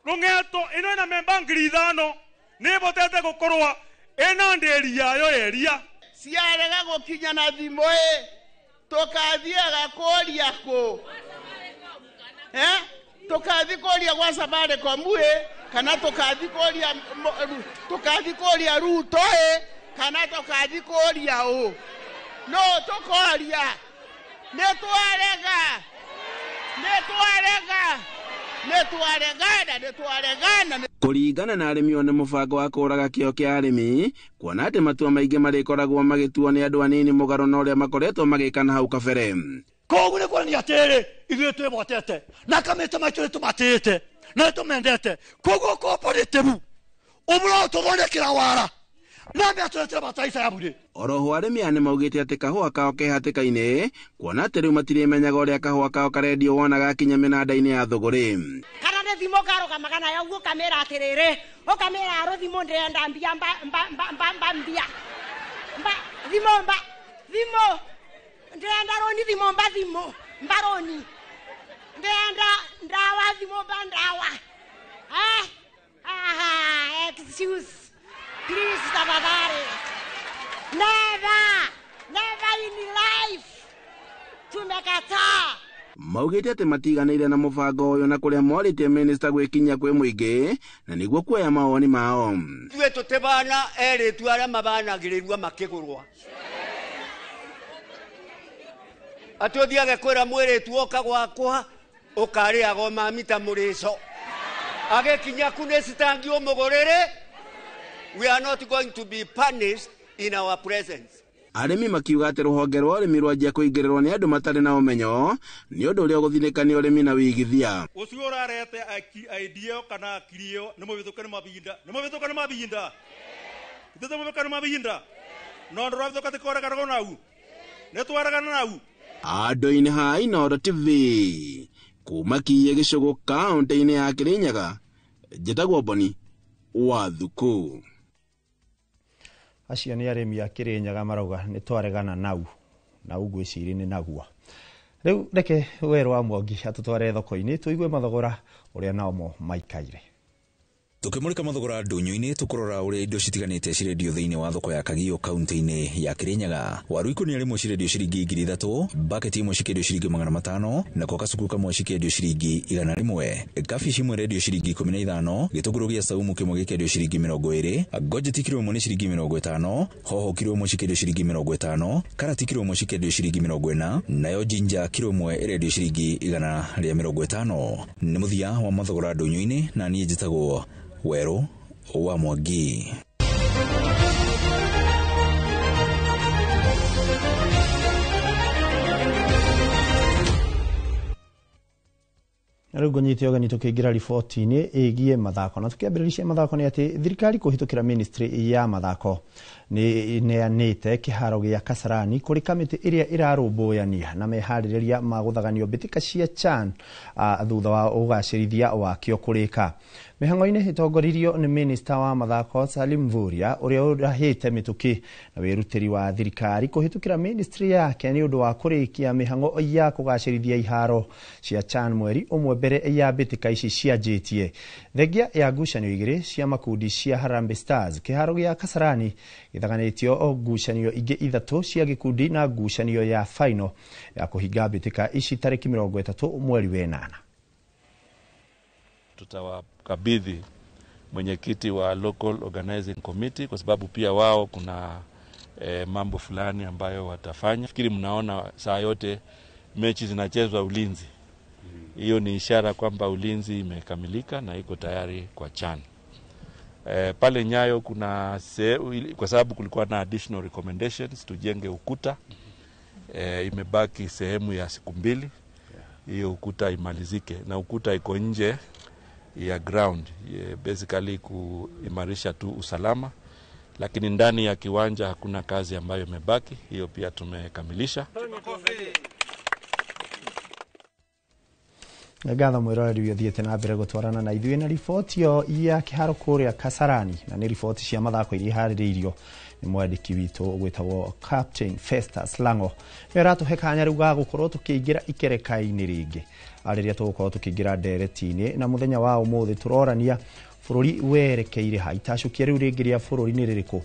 Rũng'eto ĩno ĩna memba 5,000 nĩ ĩbotete gũkorwo ĩna ndĩri yayo area ciarega gũkinya na thimũ ĩ tũkathiaga kũria kũ tũkathi kũria gwa Safaricom ĩ kana tũkathi kũria Ruto ĩ kana tũkathi kũria ũ no tũkoria nĩ twarega nĩ twaregana. Kũringana na arĩmi one mũbango wa kũraga kĩo kĩa arĩmi kuona atĩ matua maingĩ marĩkoragwo magĩtuo nĩ andũ anini mũgarũ na ũrĩa makoretwo magĩka na hau kabere. Koguo nĩ kuonania atĩrĩrĩ ithuĩ twĩbotete na kamĩtĩ maitũ nĩ tũmatĩĩte na nĩ tũmendete koguo cooperative ũmũra ũtũthondekera wara na mĩatũretera mataica ya bure. Oroho arĩmi aya nĩmaugĩte atĩ kahũa kao ke hatĩka-inĩ kuona atĩ rĩu matirĩmenyaga ũrĩa kahũa kao karendio wona gakinya mĩnanda-inĩ ya thũgũrĩ. Kana nĩ thimũ karũgamaga nayo ũguo ũkamĩra atĩrĩrĩ ũkamĩra arũ thimũ ndĩrenda mbia mba mba mba mba mba mbia mba thimũ mba thimũ ndĩrenda rũni thimũ mba thimũ mba rũni ndĩrenda ndawa thimũ mba ndawa aha excuse please tafadhali. Never, never in life. Tumekataa. Maugĩte atĩ matiganĩire na mũbango ũyũ na kũrĩa morĩtie minista gwĩkinyia kwĩ mũingĩ na nĩguo kuoya mawoni mao. Ithuĩ tũtibana erĩtu arĩa mabanagĩrĩrwo makĩgũrwa. Atĩ ũthiage kwĩra mwĩrĩtu oka gwakwa ũkarĩaga mami ta mũrĩco. Agĩkinya ku nĩ citangi ũmũgũrĩre. We are not going to be punished in our presence. Arĩmi makiuga atĩ rũhonge rwa ũrĩmi rwanjia kũingĩrĩrwo nĩ andũ matarĩ na ũmenyo nĩ ũndũ ũrĩa ũgũthinĩka nĩ ũrĩmi na wĩigithia. Ũcio ũrarete idea kana akiri ĩyo nĩ mũhĩtũke nĩ mahinda nĩ mũhĩtũke nĩ mahinda ithuĩ mũhĩtũke nĩ mahinda no ndũrahĩtũka tikoregana nau nĩ twaregana nau. Andũ-inĩ ha Inooro TV kuma Kiĩ Gĩcũgũ kaũntĩ-inĩ ya Kĩrĩnyaga njĩtagwo Boni wa Thuku. Acio nĩ arĩmi a Kĩrĩnyaga marauga nĩ twaregana nau na ngwĩciria nĩ nagua. Rĩu reke Werũ wa Mwangi atũtware thoko-inĩ tũigue mathogora ũrĩa nao maikaire. Tukimurika mathogora ndunyu-inĩ tukurora uria indo citiganĩte cirendio thĩinĩ wa thoko ya Kagio kaunti-inĩ ya Kirinyaga. Waru ikũnia rĩmwe cirendio ciringi 3,000, baketi ĩmwe cikĩendio ciringi 500, nako gacuku kamwe cikĩendio ciringi 100. Kabici ĩmwe irendio ciringi 15, gĩtũngũrũ gĩa saumu kĩmwe gĩkĩendio ciringi 20, ngojeti kiro ĩmwe nĩ ciringi 50, hoho kiro ĩmwe cikĩendio ciringi 50, karati kiro ĩmwe cikĩendio ciringi 40, nayo jinja kiro ĩmwe ĩrendio ciringi 150. Nĩ mũthia wa mathogora ndunyu-inĩ na niĩ njĩtagwo Werũ wa Mwangi. Rĩu ngũnyite ũgeni tũkĩingĩra riboti-inĩ ĩgiĩ mathako na tũkĩambĩrĩria mathako nĩ atĩ thirikari kũhĩtũkĩra ministry ya mathako nĩ ĩneanĩte kĩharo gĩa Kasarani kũrĩ kamĩtĩ ĩrĩa ĩrarũmbũyania na meharĩrĩria ma gũthaganio mbĩtĩka cia CHAN thutha wa ũgacĩrithia wakĩo kũrĩka. Mĩhang'o-inĩ ĩtongoririo nĩ minista wa mathako Salim Mvurya ũrĩa ũrahĩte mĩtũkĩ na wĩrutĩri wa thirikari kũhĩtũkĩra ministry yake nĩ ũndũ wa kũrĩkia mĩhang'o ya kũgacĩrithia iharo cia CHAN mweri ũmwe mbere ya mbĩtĩka ici cianjĩtie. Thengia ya ngucanio igĩrĩ cia makundi cia Harambee Stars kĩharo gĩa Kasarani gĩthaganĩtio ngucanio ingĩ ithatũ cia gĩkundi na ngucanio ya final ya kũhinga mbĩtĩka ici tarĩki 30 mweri wa 8. Tutawakabidhi mwenyekiti wa local organizing committee kwa sababu pia wao kuna mambo fulani ambayo watafanya. Fikiri mnaona saa yote mechi zinachezwa ulinzi. Hiyo ni ishara kwamba ulinzi imekamilika na iko tayari kwa CHAN. Pale Nyayo kuna kwa sababu kulikuwa na additional recommendations tujenge ukuta. Imebaki sehemu ya siku 2 hiyo ukuta imalizike, na ukuta iko nje ya ground, basically kuimarisha tu usalama, Lakini ndani ya kiwanja hakuna kazi ambayo imebaki, hiyo pia tumekamilisha. Ngatho mwiroreri uthiĩte na mbere gũtwarana na ithuĩ na riboti ĩyo ya kĩharo kũrĩa Kasarani, na nĩ riboti cia mathako iria iharĩrĩirio nĩ mwandĩki witũ ũgwĩtagwo Captain Festus Lango. Nĩwe ũratũhe kanya rĩu ga gũkorwo tũkĩingĩra ikereka-inĩ rĩngĩ rĩrĩa tũgũkorwo tũkĩingĩra ndereti-inĩ, na mũthenya wa ũmũthĩ tũrorania bũrũri werekeire ha, itacũkia rĩu rĩngĩ rĩa bũrũri nĩ rĩrĩkũ.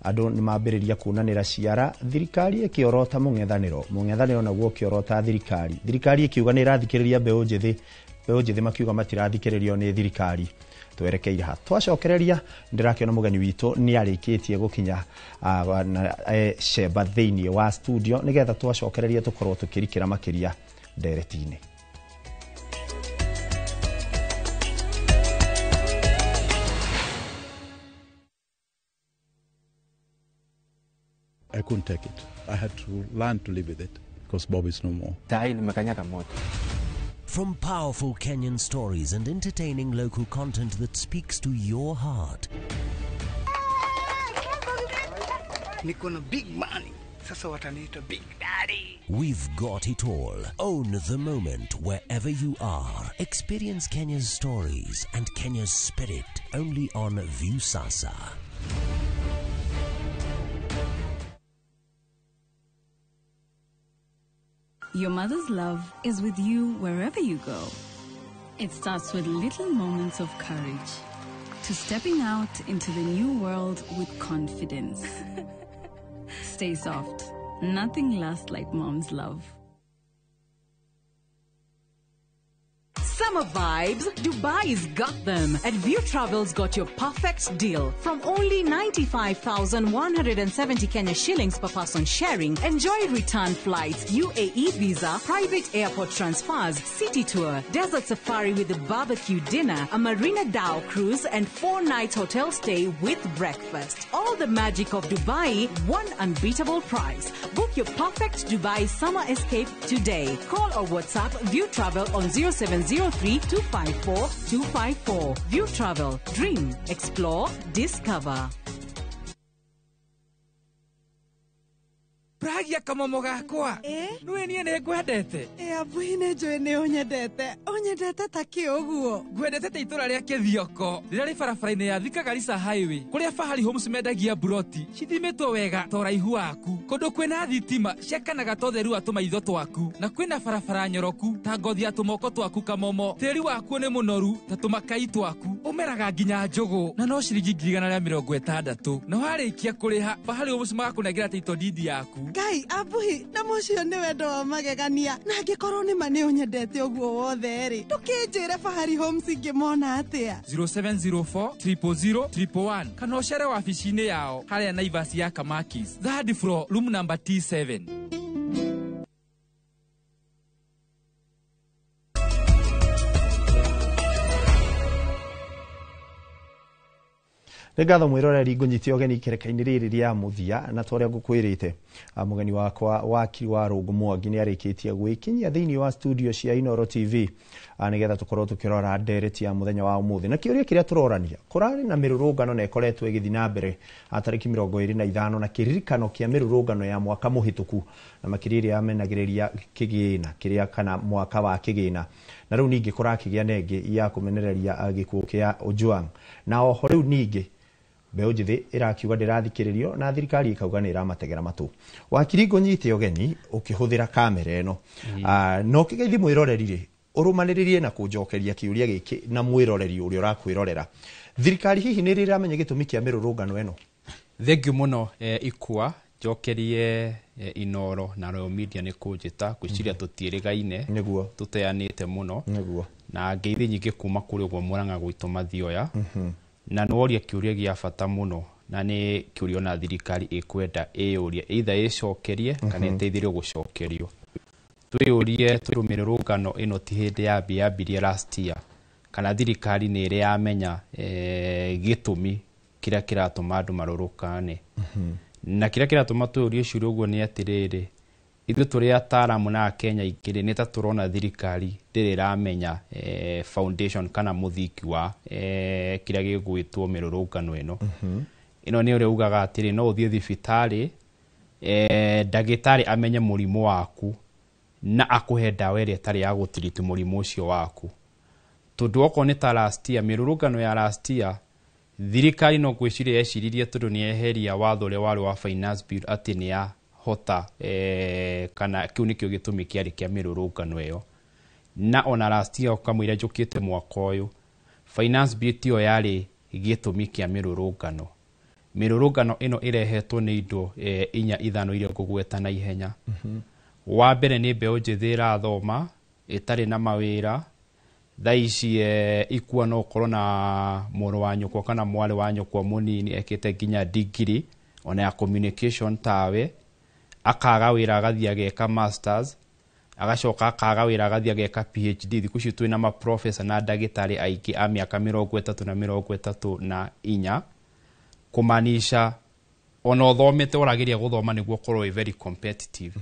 Andũ nĩ mambĩrĩria kunanĩra ciara, thirikari ĩkĩorota mũng'ethanĩro, mũng'ethanĩro naguo ũkĩorota thirikari, thirikari ĩkiuga nĩ ĩrathikĩrĩria mbeũ njĩthĩ, mbeũ njĩthĩ makiuga matirathikĩrĩrio nĩ thirikari. Twerekeire ha? Twacokereria ndĩrakĩona mũgeni witũ nĩ arĩkĩtie gũkinya cemba thĩinĩ wa studio, nĩgetha twacokereria tũkorwo tũkĩrikĩra makĩria ndereti-inĩ. I couldn't take it. I had to learn to live with it because Bob is no more. From powerful Kenyan stories and entertaining local content that speaks to your heart. Niko na big money. Sasa wataniita Big Daddy. We've got it all. Own the moment wherever you are. Experience Kenya's stories and Kenya's spirit only on Viusasa. Your mother's love is with you wherever you go. It starts with little moments of courage, to stepping out into the new world with confidence. Stay soft. Nothing lasts like mom's love. Summer vibes, Dubai's got them. At View Travel's got your perfect deal. From only 95,170 Kenya shillings per person sharing, enjoy return flights, UAE visa, private airport transfers, city tour, desert safari with a barbecue dinner, a Marina Dhow cruise, and 4-night hotel stay with breakfast. All the magic of Dubai, one unbeatable price. Book your perfect Dubai summer escape today. Call or WhatsApp View Travel on 0703 254 254. View Travel. Dream, explore, discover. Pragia kamomo gakwa. Nĩwe niĩ nĩ ngwendete. Abuhi nĩ njũĩ nĩ ũnyendete. Ũnyendete ta kĩ ũguo? Ngwendete ta itũra rĩa Kĩthioko rĩrĩa rĩ barabara-inĩ ya Thika Garissa Highway, kũrĩa Fahari Homes mendagia mburoti cithimĩtwo wega ta ũraihu waku, kũndũ kwĩna thitima ciakanaga ta ũtheru wa tũmaitho twaku, na kwĩna barabara nyoroku ta ngothi ya tũmoko twaku kamomo. Tĩri wakuo nĩ mũnoru ta tũmakai twaku, ũmeraga nginya njũgũ na no ciringi 160,000. Na warĩkia kũrĩha, Fahari Homes magakũnengera title deed yaku. Ngai abuhi na mũcio nĩ wendo wa magegania, na angĩkorwo nĩ ma nĩ ũnyendete ũguo wothe rĩ, ndũkĩnjĩre Fahari Homes ingĩmona atĩa? 0704 000 111 kana ũcere wabici-inĩ yao harĩa Naivas ya Kamakis, third floor, room number T7. Nĩ ngatho mwĩroreri ngũnyite ũgeni ikereka-inĩ rĩrĩ rĩa mũthia, na ta ũrĩa ngũkwĩrĩte mũgeni wakwa wakiri wa Rũngũ Mwangi nĩ arĩkĩtie gwĩkinyia thĩinĩ wa studio cia Inooro TV nĩgetha tũkorwo tũkĩrora ndereti ya mũthenya wa ũmũthĩ. Na kĩũria kĩrĩa tũrorania, kũrarĩ na mĩrũrũngano na ĩkoretwo ĩgĩthiĩ na mbere tarĩki 25 na kĩririkano kĩa mĩrũrũngano ya mwaka mũhĩtũku, na makĩria ĩrĩa yamenagĩrĩria kĩgĩna kĩrĩa kana mwaka wa kĩgĩna, na rĩu ningĩ kũrakĩgĩa na ĩngĩ ya kũmenereria gĩkuũ kĩa Ojwang, na oho rĩu ningĩ mbeũ njĩthĩ ĩrakiuga ndĩrathikĩrĩrio na thirikari ĩkauga nĩ ĩramategera matũ. Wakiri ngũnyite ũgeni ũkĩhũthĩra kamera ĩno, no kĩgeithie mwĩroreri rĩ, ũrũmanĩrĩrie na kũnjokeria kĩũria gĩkĩ na mwĩroreri ũrĩa ũrakwĩrorera, thirikari hihi nĩ ĩramenya gĩtũmi kĩa mĩrũrũngano ĩno? Thengiũ mũno Ikua, njokerie Inooro na Royal Media nĩ kũnjĩta, ngwĩciria tũtiĩrĩgaine, nĩguo tũteanĩte mũno, nĩguo, na ngeithi nyingĩ kuma kũrĩ ũguo Mũrang'a gwitũ Mathioya. Na nĩworia kĩũria gĩa bata mũno, na nĩ kĩũria ona thirikari ĩkwenda ĩyũrie, either ĩcokerie kana ĩteithĩrĩrio gũcokerio. Twĩyũrie tondũ mĩrũrũngano ĩno ti hĩndĩ yambirie last year, kana thirikari nĩ ĩrĩ yamenya gĩtũmi kĩrĩa kĩratũma andũ marũrũkane. Na kĩrĩa kĩratũma twĩyũrie ciũria ũguo nĩ atĩrĩrĩ, ithuĩ tũrĩ ataaramu na Akenya aingĩ rĩ, nĩ ta tũrona thirikari ndĩrĩ ĩramenya foundation kana mũthingi wa kĩrĩa gĩgwĩtwo mĩrũrũngano ĩno. Ĩno nĩ ũrĩa ugaga atĩrĩ, no ũthiĩ thibitarĩ, ndagĩtarĩ amenye mũrimũ waku na akũhe ndawa ĩrĩa ĩtarĩ ya gũtiriti mũrimũ ũcio waku. Tondũ okorwo nĩ ta last year, mĩrũrũngano ya last year, thirikari no ngwĩciria yeciririe tondũ nĩ yeheria watho ũrĩa warĩ wa finance bill atĩ nĩ yahota, kana kĩu nĩkĩo gĩtũmi kĩarĩ kĩa mĩrũrũngano ĩyo. Na ona last year kamũira njũkĩte mwaka ũyũ, finance bill tiyo yarĩ gĩtũmi kĩa mĩrũrũngano. Mĩrũrũngano ĩno ĩrehetwo nĩ indo inya ithano iria ngũgweta na ihenya. Wa mbere nĩ mbeũ njĩthĩ ĩrathoma ĩtarĩ na mawĩra. Thaa ici ikua no ũkorwo na mũrũ wa nyũkwa kana mwarĩ wa nyũkwa mũnini ekĩte nginya degree ona ya communication tawe, akaga wĩra agathiĩ ageka masters, agacoka akaga wĩra agathiĩ ageka PhD. Thikũ ici twĩna maprofessor na ndagĩtarĩ aingĩ a mĩaka 34 na 34, kũmaanisha ona ũthomete ũrageria gũthoma nĩguo ũkorwo wĩ very competitive.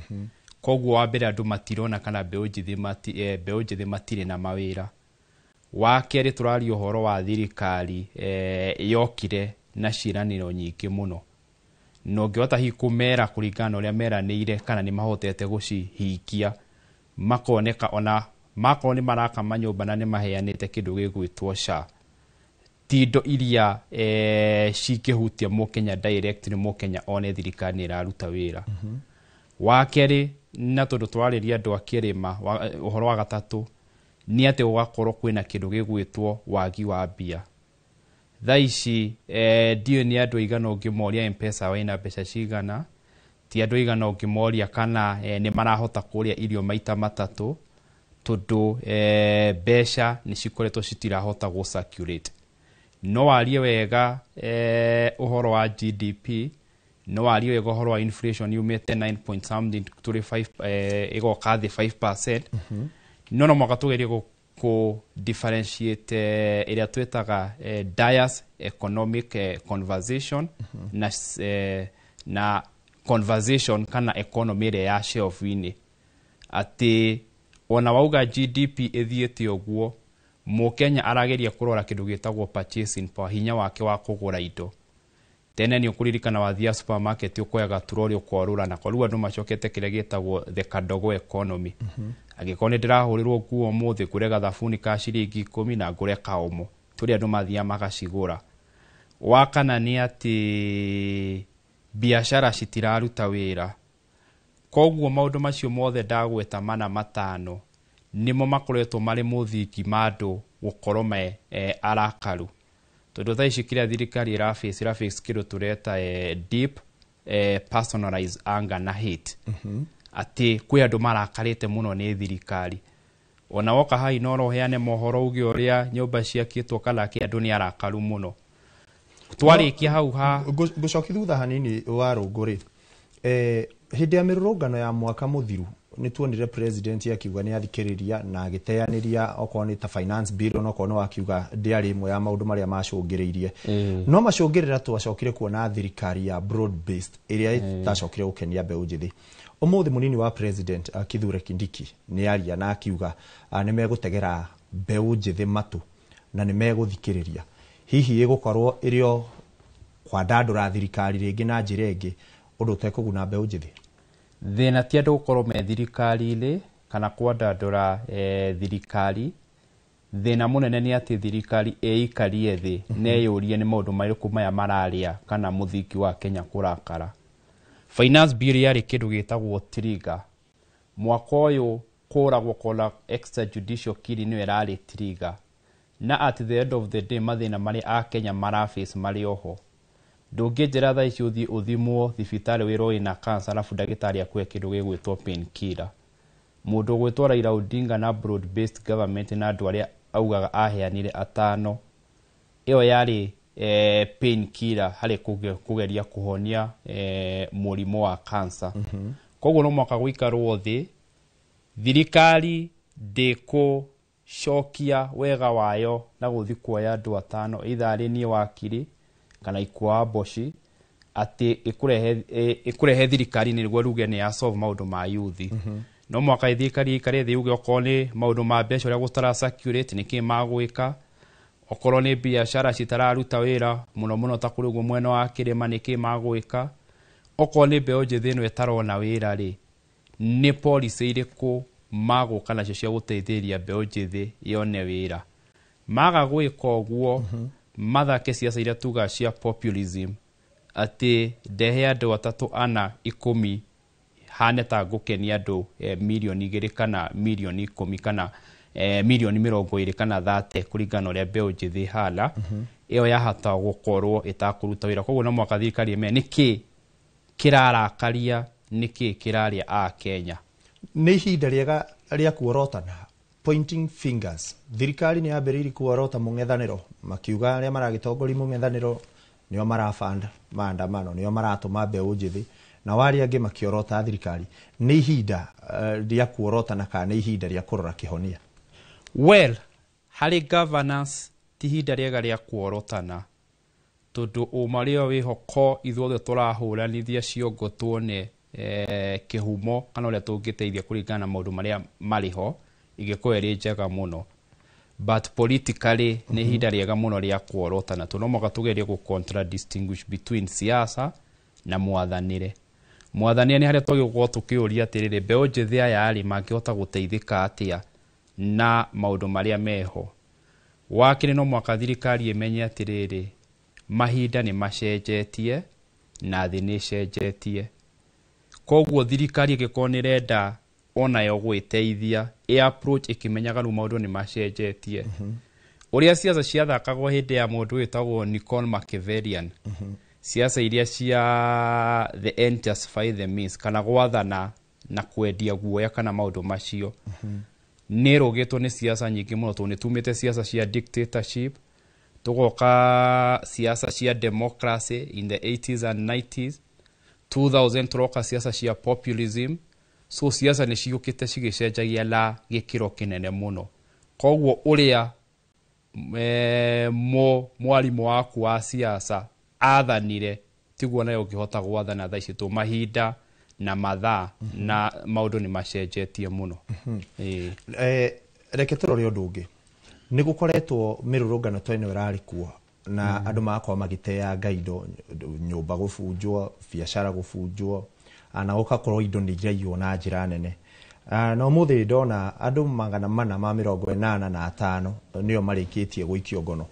Koguo wa mbere andũ matirona kana mbeũ njĩthĩ matirĩ na mawĩra. Wa kerĩ tũraria ũhoro wa thirikari yokire na ciĩranĩro nyingĩ mũno, na ũngĩhota hihi kũmera kũringana na ũrĩa meranĩire kana nĩ mahotete gũcihingia, makoneka ona makorwo nĩ maraka manyũmba na nĩ maheanĩte kĩndũ gĩgwĩtwo SHA, ti indo iria cingĩhutia mũkenya direct, nĩ mũkenya one thirikari nĩ ĩraruta wĩra. Wa kerĩ, na tondũ tũrarĩria andũ a kĩrĩma, ũhoro wa gatatũ nĩ atĩ gũgakorwo kwĩna kĩndũ gĩgwĩtwo wagi wa mbia. Thaa ici ndiũĩ nĩ andũ aigana ũngĩmoria M-Pesa wĩna mbeca cigana, ti andũ aigana ũngĩmoria kana nĩ marahota kũrĩa irio maita matatũ, tondũ mbeca nĩ cikoretwo citirahota gũ circulate. No warie wega ũhoro wa GDP, no warie wega ũhoro wa inflation yumĩte 9 point something tũrĩ 5, ĩgoka thĩ 5%. No no mwaka tũgerie kũ differentiate ĩrĩa twĩtaga Dyer's economic conversation na conversation kana economy ĩrĩa ya shelf-inĩ, atĩ ona wauga GDP ĩthiĩte ũguo, mũkenya arageria kũrora kĩndũ gĩtagwo purchasing power, hinya wake wa kũgũra indo. Tene nĩ ũkũririkana wathiaga supermarket ũkoyaga turori ũkorũra nako, rĩu andũ macokete kĩrĩa gĩtagwo the kadogo economy. Angĩkorwo nĩ ndĩrahũrĩrwo nguo ũmũthĩ, ngũre gathabuni ka ciringi 10 na ngũre kaomo, tũrĩa andũ mathiaga magacigũra. Wa kana nĩ atĩ biacara citiraruta wĩra. Koguo maũndũ macio mothe ndagweta mana matano nĩmo makoretwo marĩ mũthingi ma andũ gũkorwo me arakaru. Tondũ thaa ici kĩrĩa thirikari ĩraface, ĩraface kĩndũ tũreta deep personalized anger na hate. Atĩ kwĩ andũ marakarĩte mũno nĩ thirikari. Ona woka haha no ũheane mohoro uge ũrĩa nyũmba ciakĩtwo kana kĩ, andũ nĩ arakaru mũno. Twarĩkia hau ha Ngũcoki thutha hanini wa rũngũ rĩ, hĩndĩ ya mĩrũrũngano ya mwaka mũthiru nĩ tuonire president akiuga nĩ athikĩrĩria na agĩteanĩria okorwo nĩ ta finance bill, onokorwo nĩ wakiuga ndĩarĩ ĩmwe ya maũndũ marĩa macũngĩrĩirie. No macũngĩrĩra twacokire kuona thirikari ya broad based ĩrĩa ĩtacokire gũkenia mbeũ njĩthĩ. Ũmũthĩ mũnini wa president Kithure Kindiki nĩ aria na akiuga nĩ megũtegera mbeũ njĩthĩ matũ na nĩ megũthikĩrĩria. Hihi ĩgũkorwo ĩrĩ o kwandandũra thirikari rĩngĩ na njĩra ĩngĩ ũndũ ũtekũguna mbeũ njĩthĩ? Thĩna ti andũ gũkorwo me thirikari-inĩ kana kwandandũra thirikari. Thĩna mũnene nĩ atĩ thirikari ĩikarie thĩ na ĩyũrie nĩ maũndũ marĩkũ maya mararĩa kana mũthingi wa Kenya kũrakara. Finance bill yarĩ kĩndũ gĩtagwo trigger. Mwaka ũyũ kũragwo kona extrajudicial killing nĩyo ĩrarĩ trigger. Na at the end of the day mathĩna marĩa akenya maraface marĩ oho. Ndũngĩnjĩra thaa ici ũthiĩ ũthimwo thibitarĩ wĩrwo wĩna cancer alafu ndagĩtarĩ akũhe kĩndũ gĩgwĩtwo painkiller. Mũndũ ũgwĩtwo Raila Odinga na broad based government na andũ arĩa augaga aheanire atano, ĩyo yarĩ painkiller harĩ kũgeria kũhonia mũrimũ wa cancer. Koguo no mwaka gũikarwo thĩ, thirikari ndĩkũcokia wega wayo na gũthiĩ kuoya andũ atano, either arĩ niĩ wakiri kana Ikua Mboci, atĩ ĩkũrehe thirikari nĩguo ruge nĩ ya solve maũndũ ma youth. No mwaka thirikari ĩikare thĩ yuge okorwo nĩ maũndũ ma mbeca ũrĩa gũtara circulate nĩkĩ magwĩka, Okorwo nĩ biacara citararuta wĩra mũno mũno ta kũrĩ ũguo mwena wa kĩrĩma, nĩkĩ magwĩka? Okorwo nĩ mbeũ njĩthĩ ĩno ĩtarona wĩra rĩ, nĩ policy irĩkũ magũka nacio cia gũteithĩrĩria mbeũ njĩthĩ yone wĩra? Maga gwĩka ũguo, mathake ciaca iria tugaga cia populism, atĩ ndehe andũ 3, 4, 10 hane ta ngũkenia andũ mirioni 2 kana mirioni 10 kana mirioni 20 kana 30, kũringana na ũrĩa mbeũ njĩthĩ ĩhana, ĩyo yahota gũkorwo ĩtakũruta wĩra. Koguo no mũhaka thirikari ĩmenye nĩkĩ kĩrarakaria, nĩkĩ kĩrarĩa a Kenya. Nĩ ihinda rĩega rĩa kuorotana, pointing fingers. Thirikari nĩ yambĩrĩirie kuorota mũng'ethanĩro, makiuga arĩa maragĩtongoria mũng'ethanĩro nĩo marabanda maandamano, nĩo maratũma mbeũ njĩthĩ, na arĩa angĩ makĩorota thirikari. Nĩ ihinda rĩa kuorotana kana nĩ ihinda rĩa kũrora kĩhonia? Well, harĩ governance ti ihinda rĩega rĩa kuorotana, tondũ ũma rĩo wĩhoko ithuothe tũrahũranithia ciongo tuone kĩhumo kana ũrĩa tũngĩteithia kũringana na maũndũ marĩa marĩ ho, ingĩkorwo ĩrĩ njega mũno. But politically nĩ ihinda rĩega mũno rĩa kuorotana, tondũ no mũhaka tũgerie gũ contradistinguish between siasa na mwathanĩre. Mwathanĩre nĩ harĩa twagĩrĩirwo gũkorwo tũkĩũria atĩrĩrĩ, mbeũ njĩthĩ aya rĩ, mangĩhota gũteithĩka atĩa na maũndũ marĩa meho? Wa kerĩ, no mũhaka thirikari ĩmenye atĩrĩrĩ, mahinda nĩ macenjetie na thĩ nĩ ĩcenjetie. Koguo thirikari ĩngĩkorwo nĩ ĩrenda onayo gwĩteithia, ĩ approach ĩkĩmenyaga rĩu maũndũ nĩ macenjetie. Ũrĩa ciaca ciathakagwo hĩndĩ ya mũndũ wĩtagwo Nicole Machiavellian, ciaca iria cia the end justify the means, kana gwathana na kwendia guoya kana maũndũ macio, nĩ ĩrũgĩtwo nĩ ciaca nyingĩ mũno, tondũ nĩ tumĩte ciaca cia dictatorship, tũgoka ciaca cia democracy in the 80s and 90s, 2000 tũroka ciaca cia populism. So ciaca nĩ ciũkĩte cigĩcenjagia na gĩkĩro kĩnene mũno. Koguo ũrĩa mwarimũ waku wa siasa athanire tiguo nayo ũngĩhota gwathana thaa ici, tũ mahinda na mathaa na maũndũ nĩ macenjetie mũno. Ĩĩ. Reke tũrore ũndũ ũngĩ. Nĩ gũkoretwo mĩrũrũngano ta ĩno ĩrarĩ kuo na andũ magakorwo magĩteanga indo, nyũmba gũbunjwo, biacara gũbunjwo, na gũgakorwo indo nĩ iraiywo na njĩra nene. Na ũmũthĩ ndona andũ 485 nĩo marĩkĩtie gũikio ngono.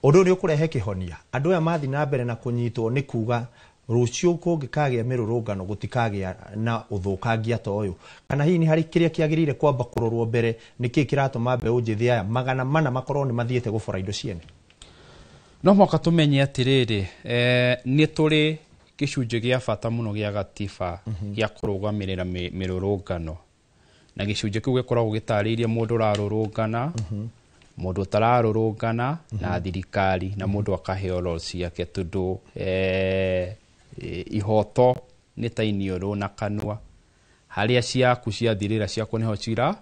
Ũndũ ũyũ nĩ ũkũrehe kĩhonia? Andũ aya mathiĩ na mbere na kũnyitwo, nĩ kuga rũciũ kũngĩkagĩa mĩrũrũngano gũtikagĩa na ũthũkangia ta ũyũ? Kana hihi nĩ harĩ kĩrĩa kĩagĩrĩire kwamba kũrorwo mbere, nĩkĩĩ kĩratũma mbeũ njĩthĩ aya 400 makorwo nĩ mathiĩte gũbora indo ciene? No mũhaka tũmenye atĩrĩrĩ, nĩ tũrĩ gĩcunjĩ gĩa bata mũno gĩa gatiba gĩa kũrũgamĩrĩra mĩrũrũngano, na gĩcunjĩ kĩu gĩkoragwo gĩtarĩirie mũndũ ũrarũrũngana, mũndũ ũtararũrũngana, na thirikari, na mũndũ akaheo laws ciake, tondũ ihoto nĩ ta iniũrũ na kanua, harĩa ciaku ciathirĩra ciaku nĩho cira.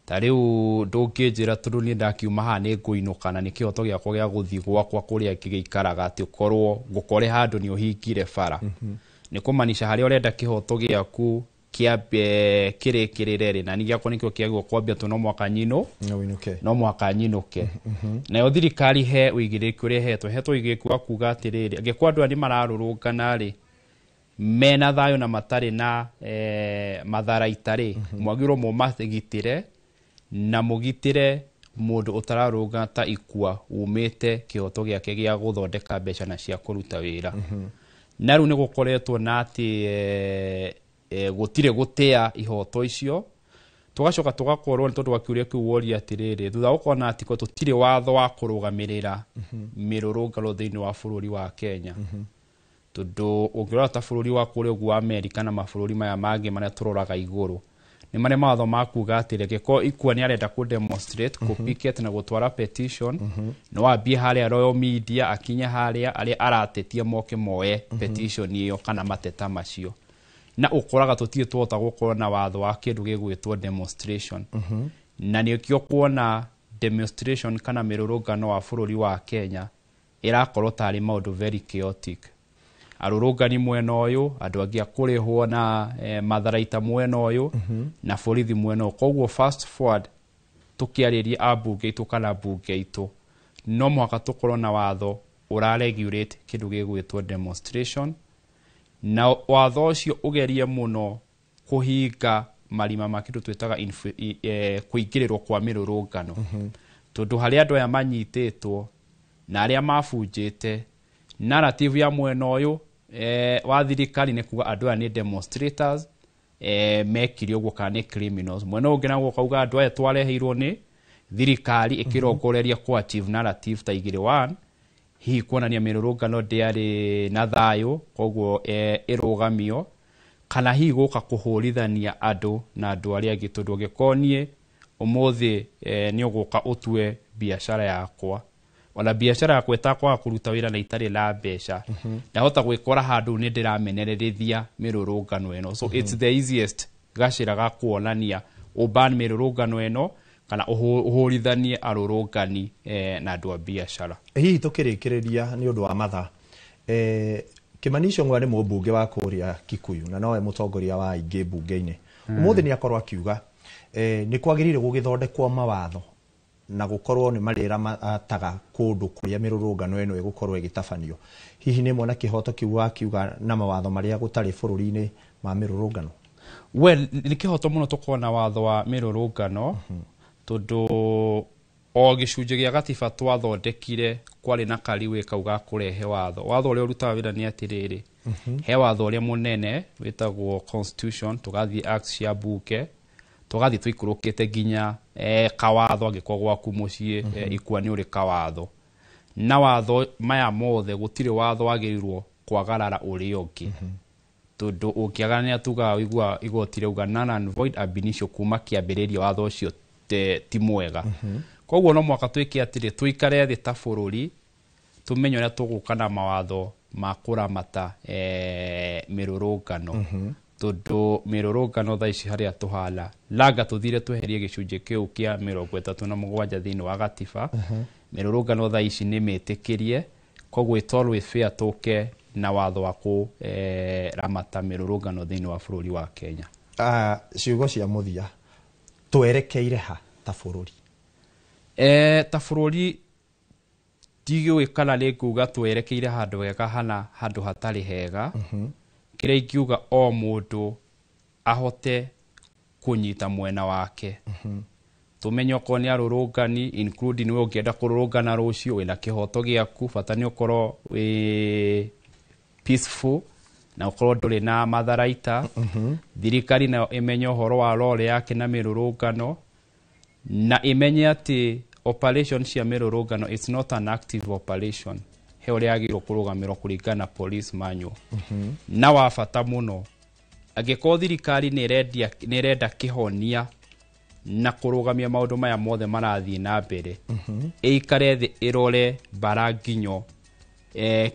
Ta rĩu ndũngĩnjĩra tondũ niĩ ndakiuma haha nĩ ngũinũka na nĩ kĩhoto gĩakwa gĩa gũthiĩ gwakwa kũrĩa gĩikaraga, atĩ ũkorwo ngũkore handũ nĩ ũhingire bara, nĩ kũmanisha harĩa ũrenda kĩhoto gĩaku kĩambe kĩrĩkĩrĩre rĩ, na nĩ gĩakwa nĩkĩo kĩagĩrĩirwo kwambia, tondũ no mũhaka nyinũ No ũinũke. No mũhaka nyinũke. Nayo thirikari he ũigĩrĩrĩki ũrĩa ĩhetwo ũigĩrĩrĩki wa kuga atĩrĩrĩ, angĩkorwo andũ aya nĩ mararũrũngana rĩ, mena thayũ na matarĩ na matharaita rĩ, mwagĩrĩirwo mũmagitĩre na mũgitĩre mũndũ ũtararũnga ta ikua umĩte kĩhoto gĩake gĩa gũthondeka mbeca na cia kũruta wĩra. Na rĩu nĩ gũkoretwo na atĩ gũtirĩ gũtĩa ihoto icio. Tũgacoka tũgakorwo nĩ tondũ wa kĩũria kĩu woria atĩrĩrĩ, thutha wa gũkorwo na atiko tũtirĩ watho wa kũrũgamĩrĩra mĩrũrũngano thĩinĩ wa bũrũri wa Kenya. Tondũ ũngĩrora ta bũrũri wa kũrĩa ũguo Amerika na mabũrũri maya mangĩ marĩa tũroraga igũrũ, nĩ marĩa mawatho ma kuga atĩrĩ, angĩkorwo ikua nĩ arenda kũ demonstrate, kũ picket na gũtwara petition, no ambie harĩa Royal Media, akinye harĩa arĩa aratetia moke moe petition ĩyo kana mateta macio. Na ũkoraga tũtirĩ twahota gũkorwo na watho wa kĩndũ gĩgwĩtwo demonstration. Na nĩkĩo kuona demonstration kana mĩrũrũngano wa bũrũri wa Kenya ĩrakorwo tarĩ maũndũ very chaotic. Arũrũngani mwena ũyũ, andũ angĩ a kũrĩhwo na matharaita mwena ũyũ, na borithi mwena ũyũ. Koguo fast forward tũkĩarĩria ambunge aitũ kana mbunge aitũ, No mũhaka tũkorwo na watho ũra regulate kĩndũ gĩgwĩtwo demonstration, na watho ũcio ũgerie mũno kũhinga marima ma kĩndũ twĩtaga kũingĩrĩrwo kwa mĩrũrũngano, tondũ harĩ andũ aya manyitĩtwo na arĩa mabunjĩte narrative ya mwena ũyũ wa thirikari nĩ kuga andũ aya nĩ demonstrators, mekire ũguo kana nĩ criminals. Mwena ũngĩ naguo ũkauga andũ aya twareheirwo nĩ thirikari ĩkĩrongoreria kũ achieve narrative ta igĩrĩ, one, hihi kuonania mĩrũrũngano ndĩarĩ na thayũ, koguo ĩrũgamio, kana hihi gũka kũhũrithania andũ na andũ arĩa angĩ, tondũ angĩkorwo niĩ ũmũthĩ nĩ ũgũka ũtue biacara yakwa, ona biacara yakwa ĩtakwaga kũruta wĩra na itarĩ na mbeca, ndahota gwĩkora handũ nĩ ndĩramenererithia mĩrũrũngano ĩno. So it's the easiest gacĩra ga kuonania ũban mĩrũrũngano ĩno kana ũhũrithanie arũrũngani na andũ a biacara. Hihi tũkĩrĩkĩrĩria nĩ ũndũ wa mathaa, Kimani Ichung'wa nĩ mũmbunge wa kũrĩa Kikuyu na nowe mũtongoria wa aingĩ mbunge-inĩ. Ũmũthĩ nĩ akorwo akiuga nĩ kwagĩrĩire gũgĩthondekwo mawatho na gũkorwo nĩ marĩra mataga kũndũ kũrĩa mĩrũrũngano ĩno ĩgũkorwo ĩgĩtabanio. Hihi nĩ mwona kĩhoto kĩu wakiuga na mawatho marĩa gũtarĩ bũrũri-inĩ ma mĩrũrũngano? Well, nĩ kĩhoto mũno tũkorwo na watho wa mĩrũrũngano, tondũ o gĩcunjĩ gĩa gatiba twathondekire kwarĩ na kariwĩ kau ga kũrehe watho. Watho ũrĩa ũrutaga wĩra nĩ atĩrĩrĩ, he watho ũrĩa mũnene wĩtagwo constitution, tũgathiĩ acts cia bunge, tũgathiĩ tũikũrũkĩte nginya kawatho angĩkorwo gwaku mũciĩ ikua nĩ ũrĩ kawatho. Na watho maya mothe gũtirĩ watho wagĩrĩirwo kwagarara ũrĩa ũngĩ, tondũ ũngĩagarania tugaga ũigua igoti rĩauga null and void ab initio kuma kĩambĩrĩria watho ũcio ti mwega. Koguo no mwaka twĩke atĩrĩ, tũikare thĩ ta bũrũri tũmenye ũrĩa tũgũka na mawatho ma kũramata mĩrũrũngano, tondũ mĩrũrũngano thaa ici harĩa tũhana langa tũthire tweherie gĩcunjĩ kĩu kĩa 37 thĩinĩ wa gatiba. Mĩrũrũngano thaa ici nĩ mĩtĩkĩrie, koguo it's always fair tũke na watho wa kũramata mĩrũrũngano thĩinĩ wa bũrũri wa Kenya. Ciugo cia mũthia, twerekeire ha ta bũrũri? Ta bũrũri ndigĩũĩ kana nĩ nguga twerekeire handũ hega hana handũ hatarĩ hega. Kĩrĩa ingiuga o mũndũ ahote kũnyita mwena wake, tũmenye okorwo nĩ arũrũngani including we ũngĩenda kũrũrũngana rũciũ wĩna kĩhoto gĩaku, bata nĩ ũkorwo wĩ peaceful na ũkorwo ndũrĩ na matharaita. Thirikari nayo ĩmenye ũhoro wa role yake na mĩrũrũngano, na ĩmenye atĩ operation cia mĩrũrũngano it's not an active operation, he ũrĩa yagĩrĩirwo kũrũgamĩrwo kũringana na police manual. Na wa bata mũno, angĩkorwo thirikari nĩ ĩrenda kĩhonia na kũrũgamia maũndũ maya mothe marathiĩ na mbere, ĩikare thĩ ĩrore mbara nginyo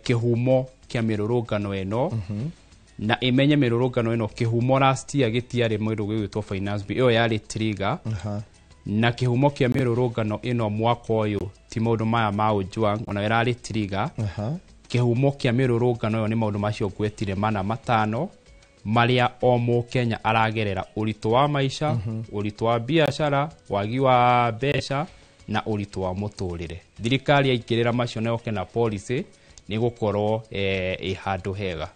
kĩhumo kĩa mĩrũrũngano ĩno, na ĩmenye mĩrũrũngano ĩno kĩhumo last year gĩtiarĩ mũndũ gĩgwĩtwo finance bill, ĩyo yarĩ trigger, na kĩhumo kĩa mĩrũrũngano ĩno mwaka ũyũ ti maũndũ maya ma Ojwang, ona ĩrarĩ trigger. Kĩhumo kĩa mĩrũrũngano ĩyo nĩ maũndũ macio ngwetire mana matano marĩa o mũkenya aragerera: ũritũ wa maica, ũritũ wa biacara, wagi wa mbeca na ũritũ wa mũtũrĩre. Thirikari yaingĩrĩra macio na yoke na policy nĩ gũkorwo ĩ handũ hega.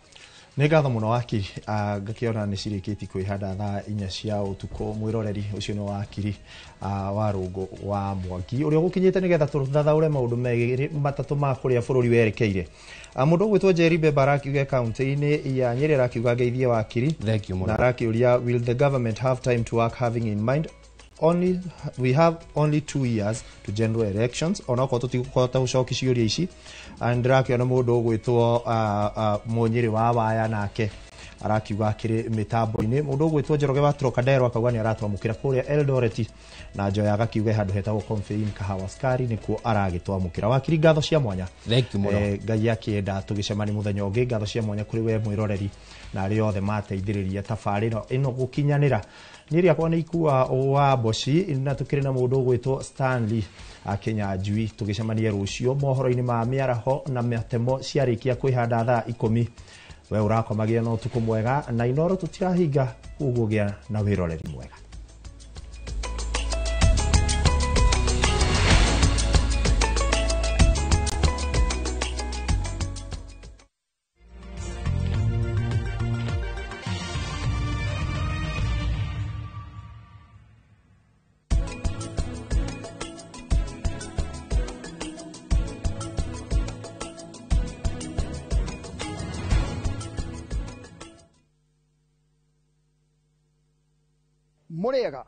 Nĩ ngatho mũno wakiri, ngakĩona nĩ cirĩkĩtie kwĩhanda thaa 4 cia ũtukũ. Mwĩroreri ũcio nĩ wakiri wa Rũngũ wa Mwangi ũrĩa ũgũkinyĩte nĩgetha tũthathaũre maũndũ merĩ matatũ ma kũrĩa bũrũri werekeire. Mũndũ ũgwĩtwo Jerry Bemba arakiuga kaunti-inĩ ya Nyĩrĩ, arakiuga ngeithie wakiri Thank you mũno. Na arakĩũria, will the government have time to work having in mind only we have only 2 years to general elections? Onokorwo tũtikũhota gũcokia ciũria ici, ndĩrakĩona mũndũ ũgwĩtwo Mũnyĩrĩ wa Waya nake arakiuga akĩrĩ mĩtambo-inĩ. Mũndũ ũgwĩtwo Njoroge wa Trocadero akauga nĩ aratwamũkĩra kũrĩa Eldoret, na Njoya agakiuga handũ hetagwo Confein Kahawa Sukari nĩkuo aragĩtwamũkĩra. Wakiri, ngatho cia mwanya. Thank you mũno. Ngai akĩenda tũgĩcemania mũthenya ũngĩ. Ngatho cia mwanya kũrĩ we mwĩroreri na arĩa othe mateithĩrĩria tabarĩra ĩno gũkinyanĩra. Niĩ rĩakwa nĩ ikua wa Mboci, na tũkĩrĩ na mũndũ ũgwĩtwo Stanley Kinyanjui. Tũgĩcemanie rũciũ mohoro-inĩ ma mĩaraho na mĩtemo ciarĩkia kwĩhanda thaa 10. We ũrakomagia na ũtukũ mwega, na Inoro tũtirahinga, koguo gĩa na wĩroreri mwega. Mũrĩega.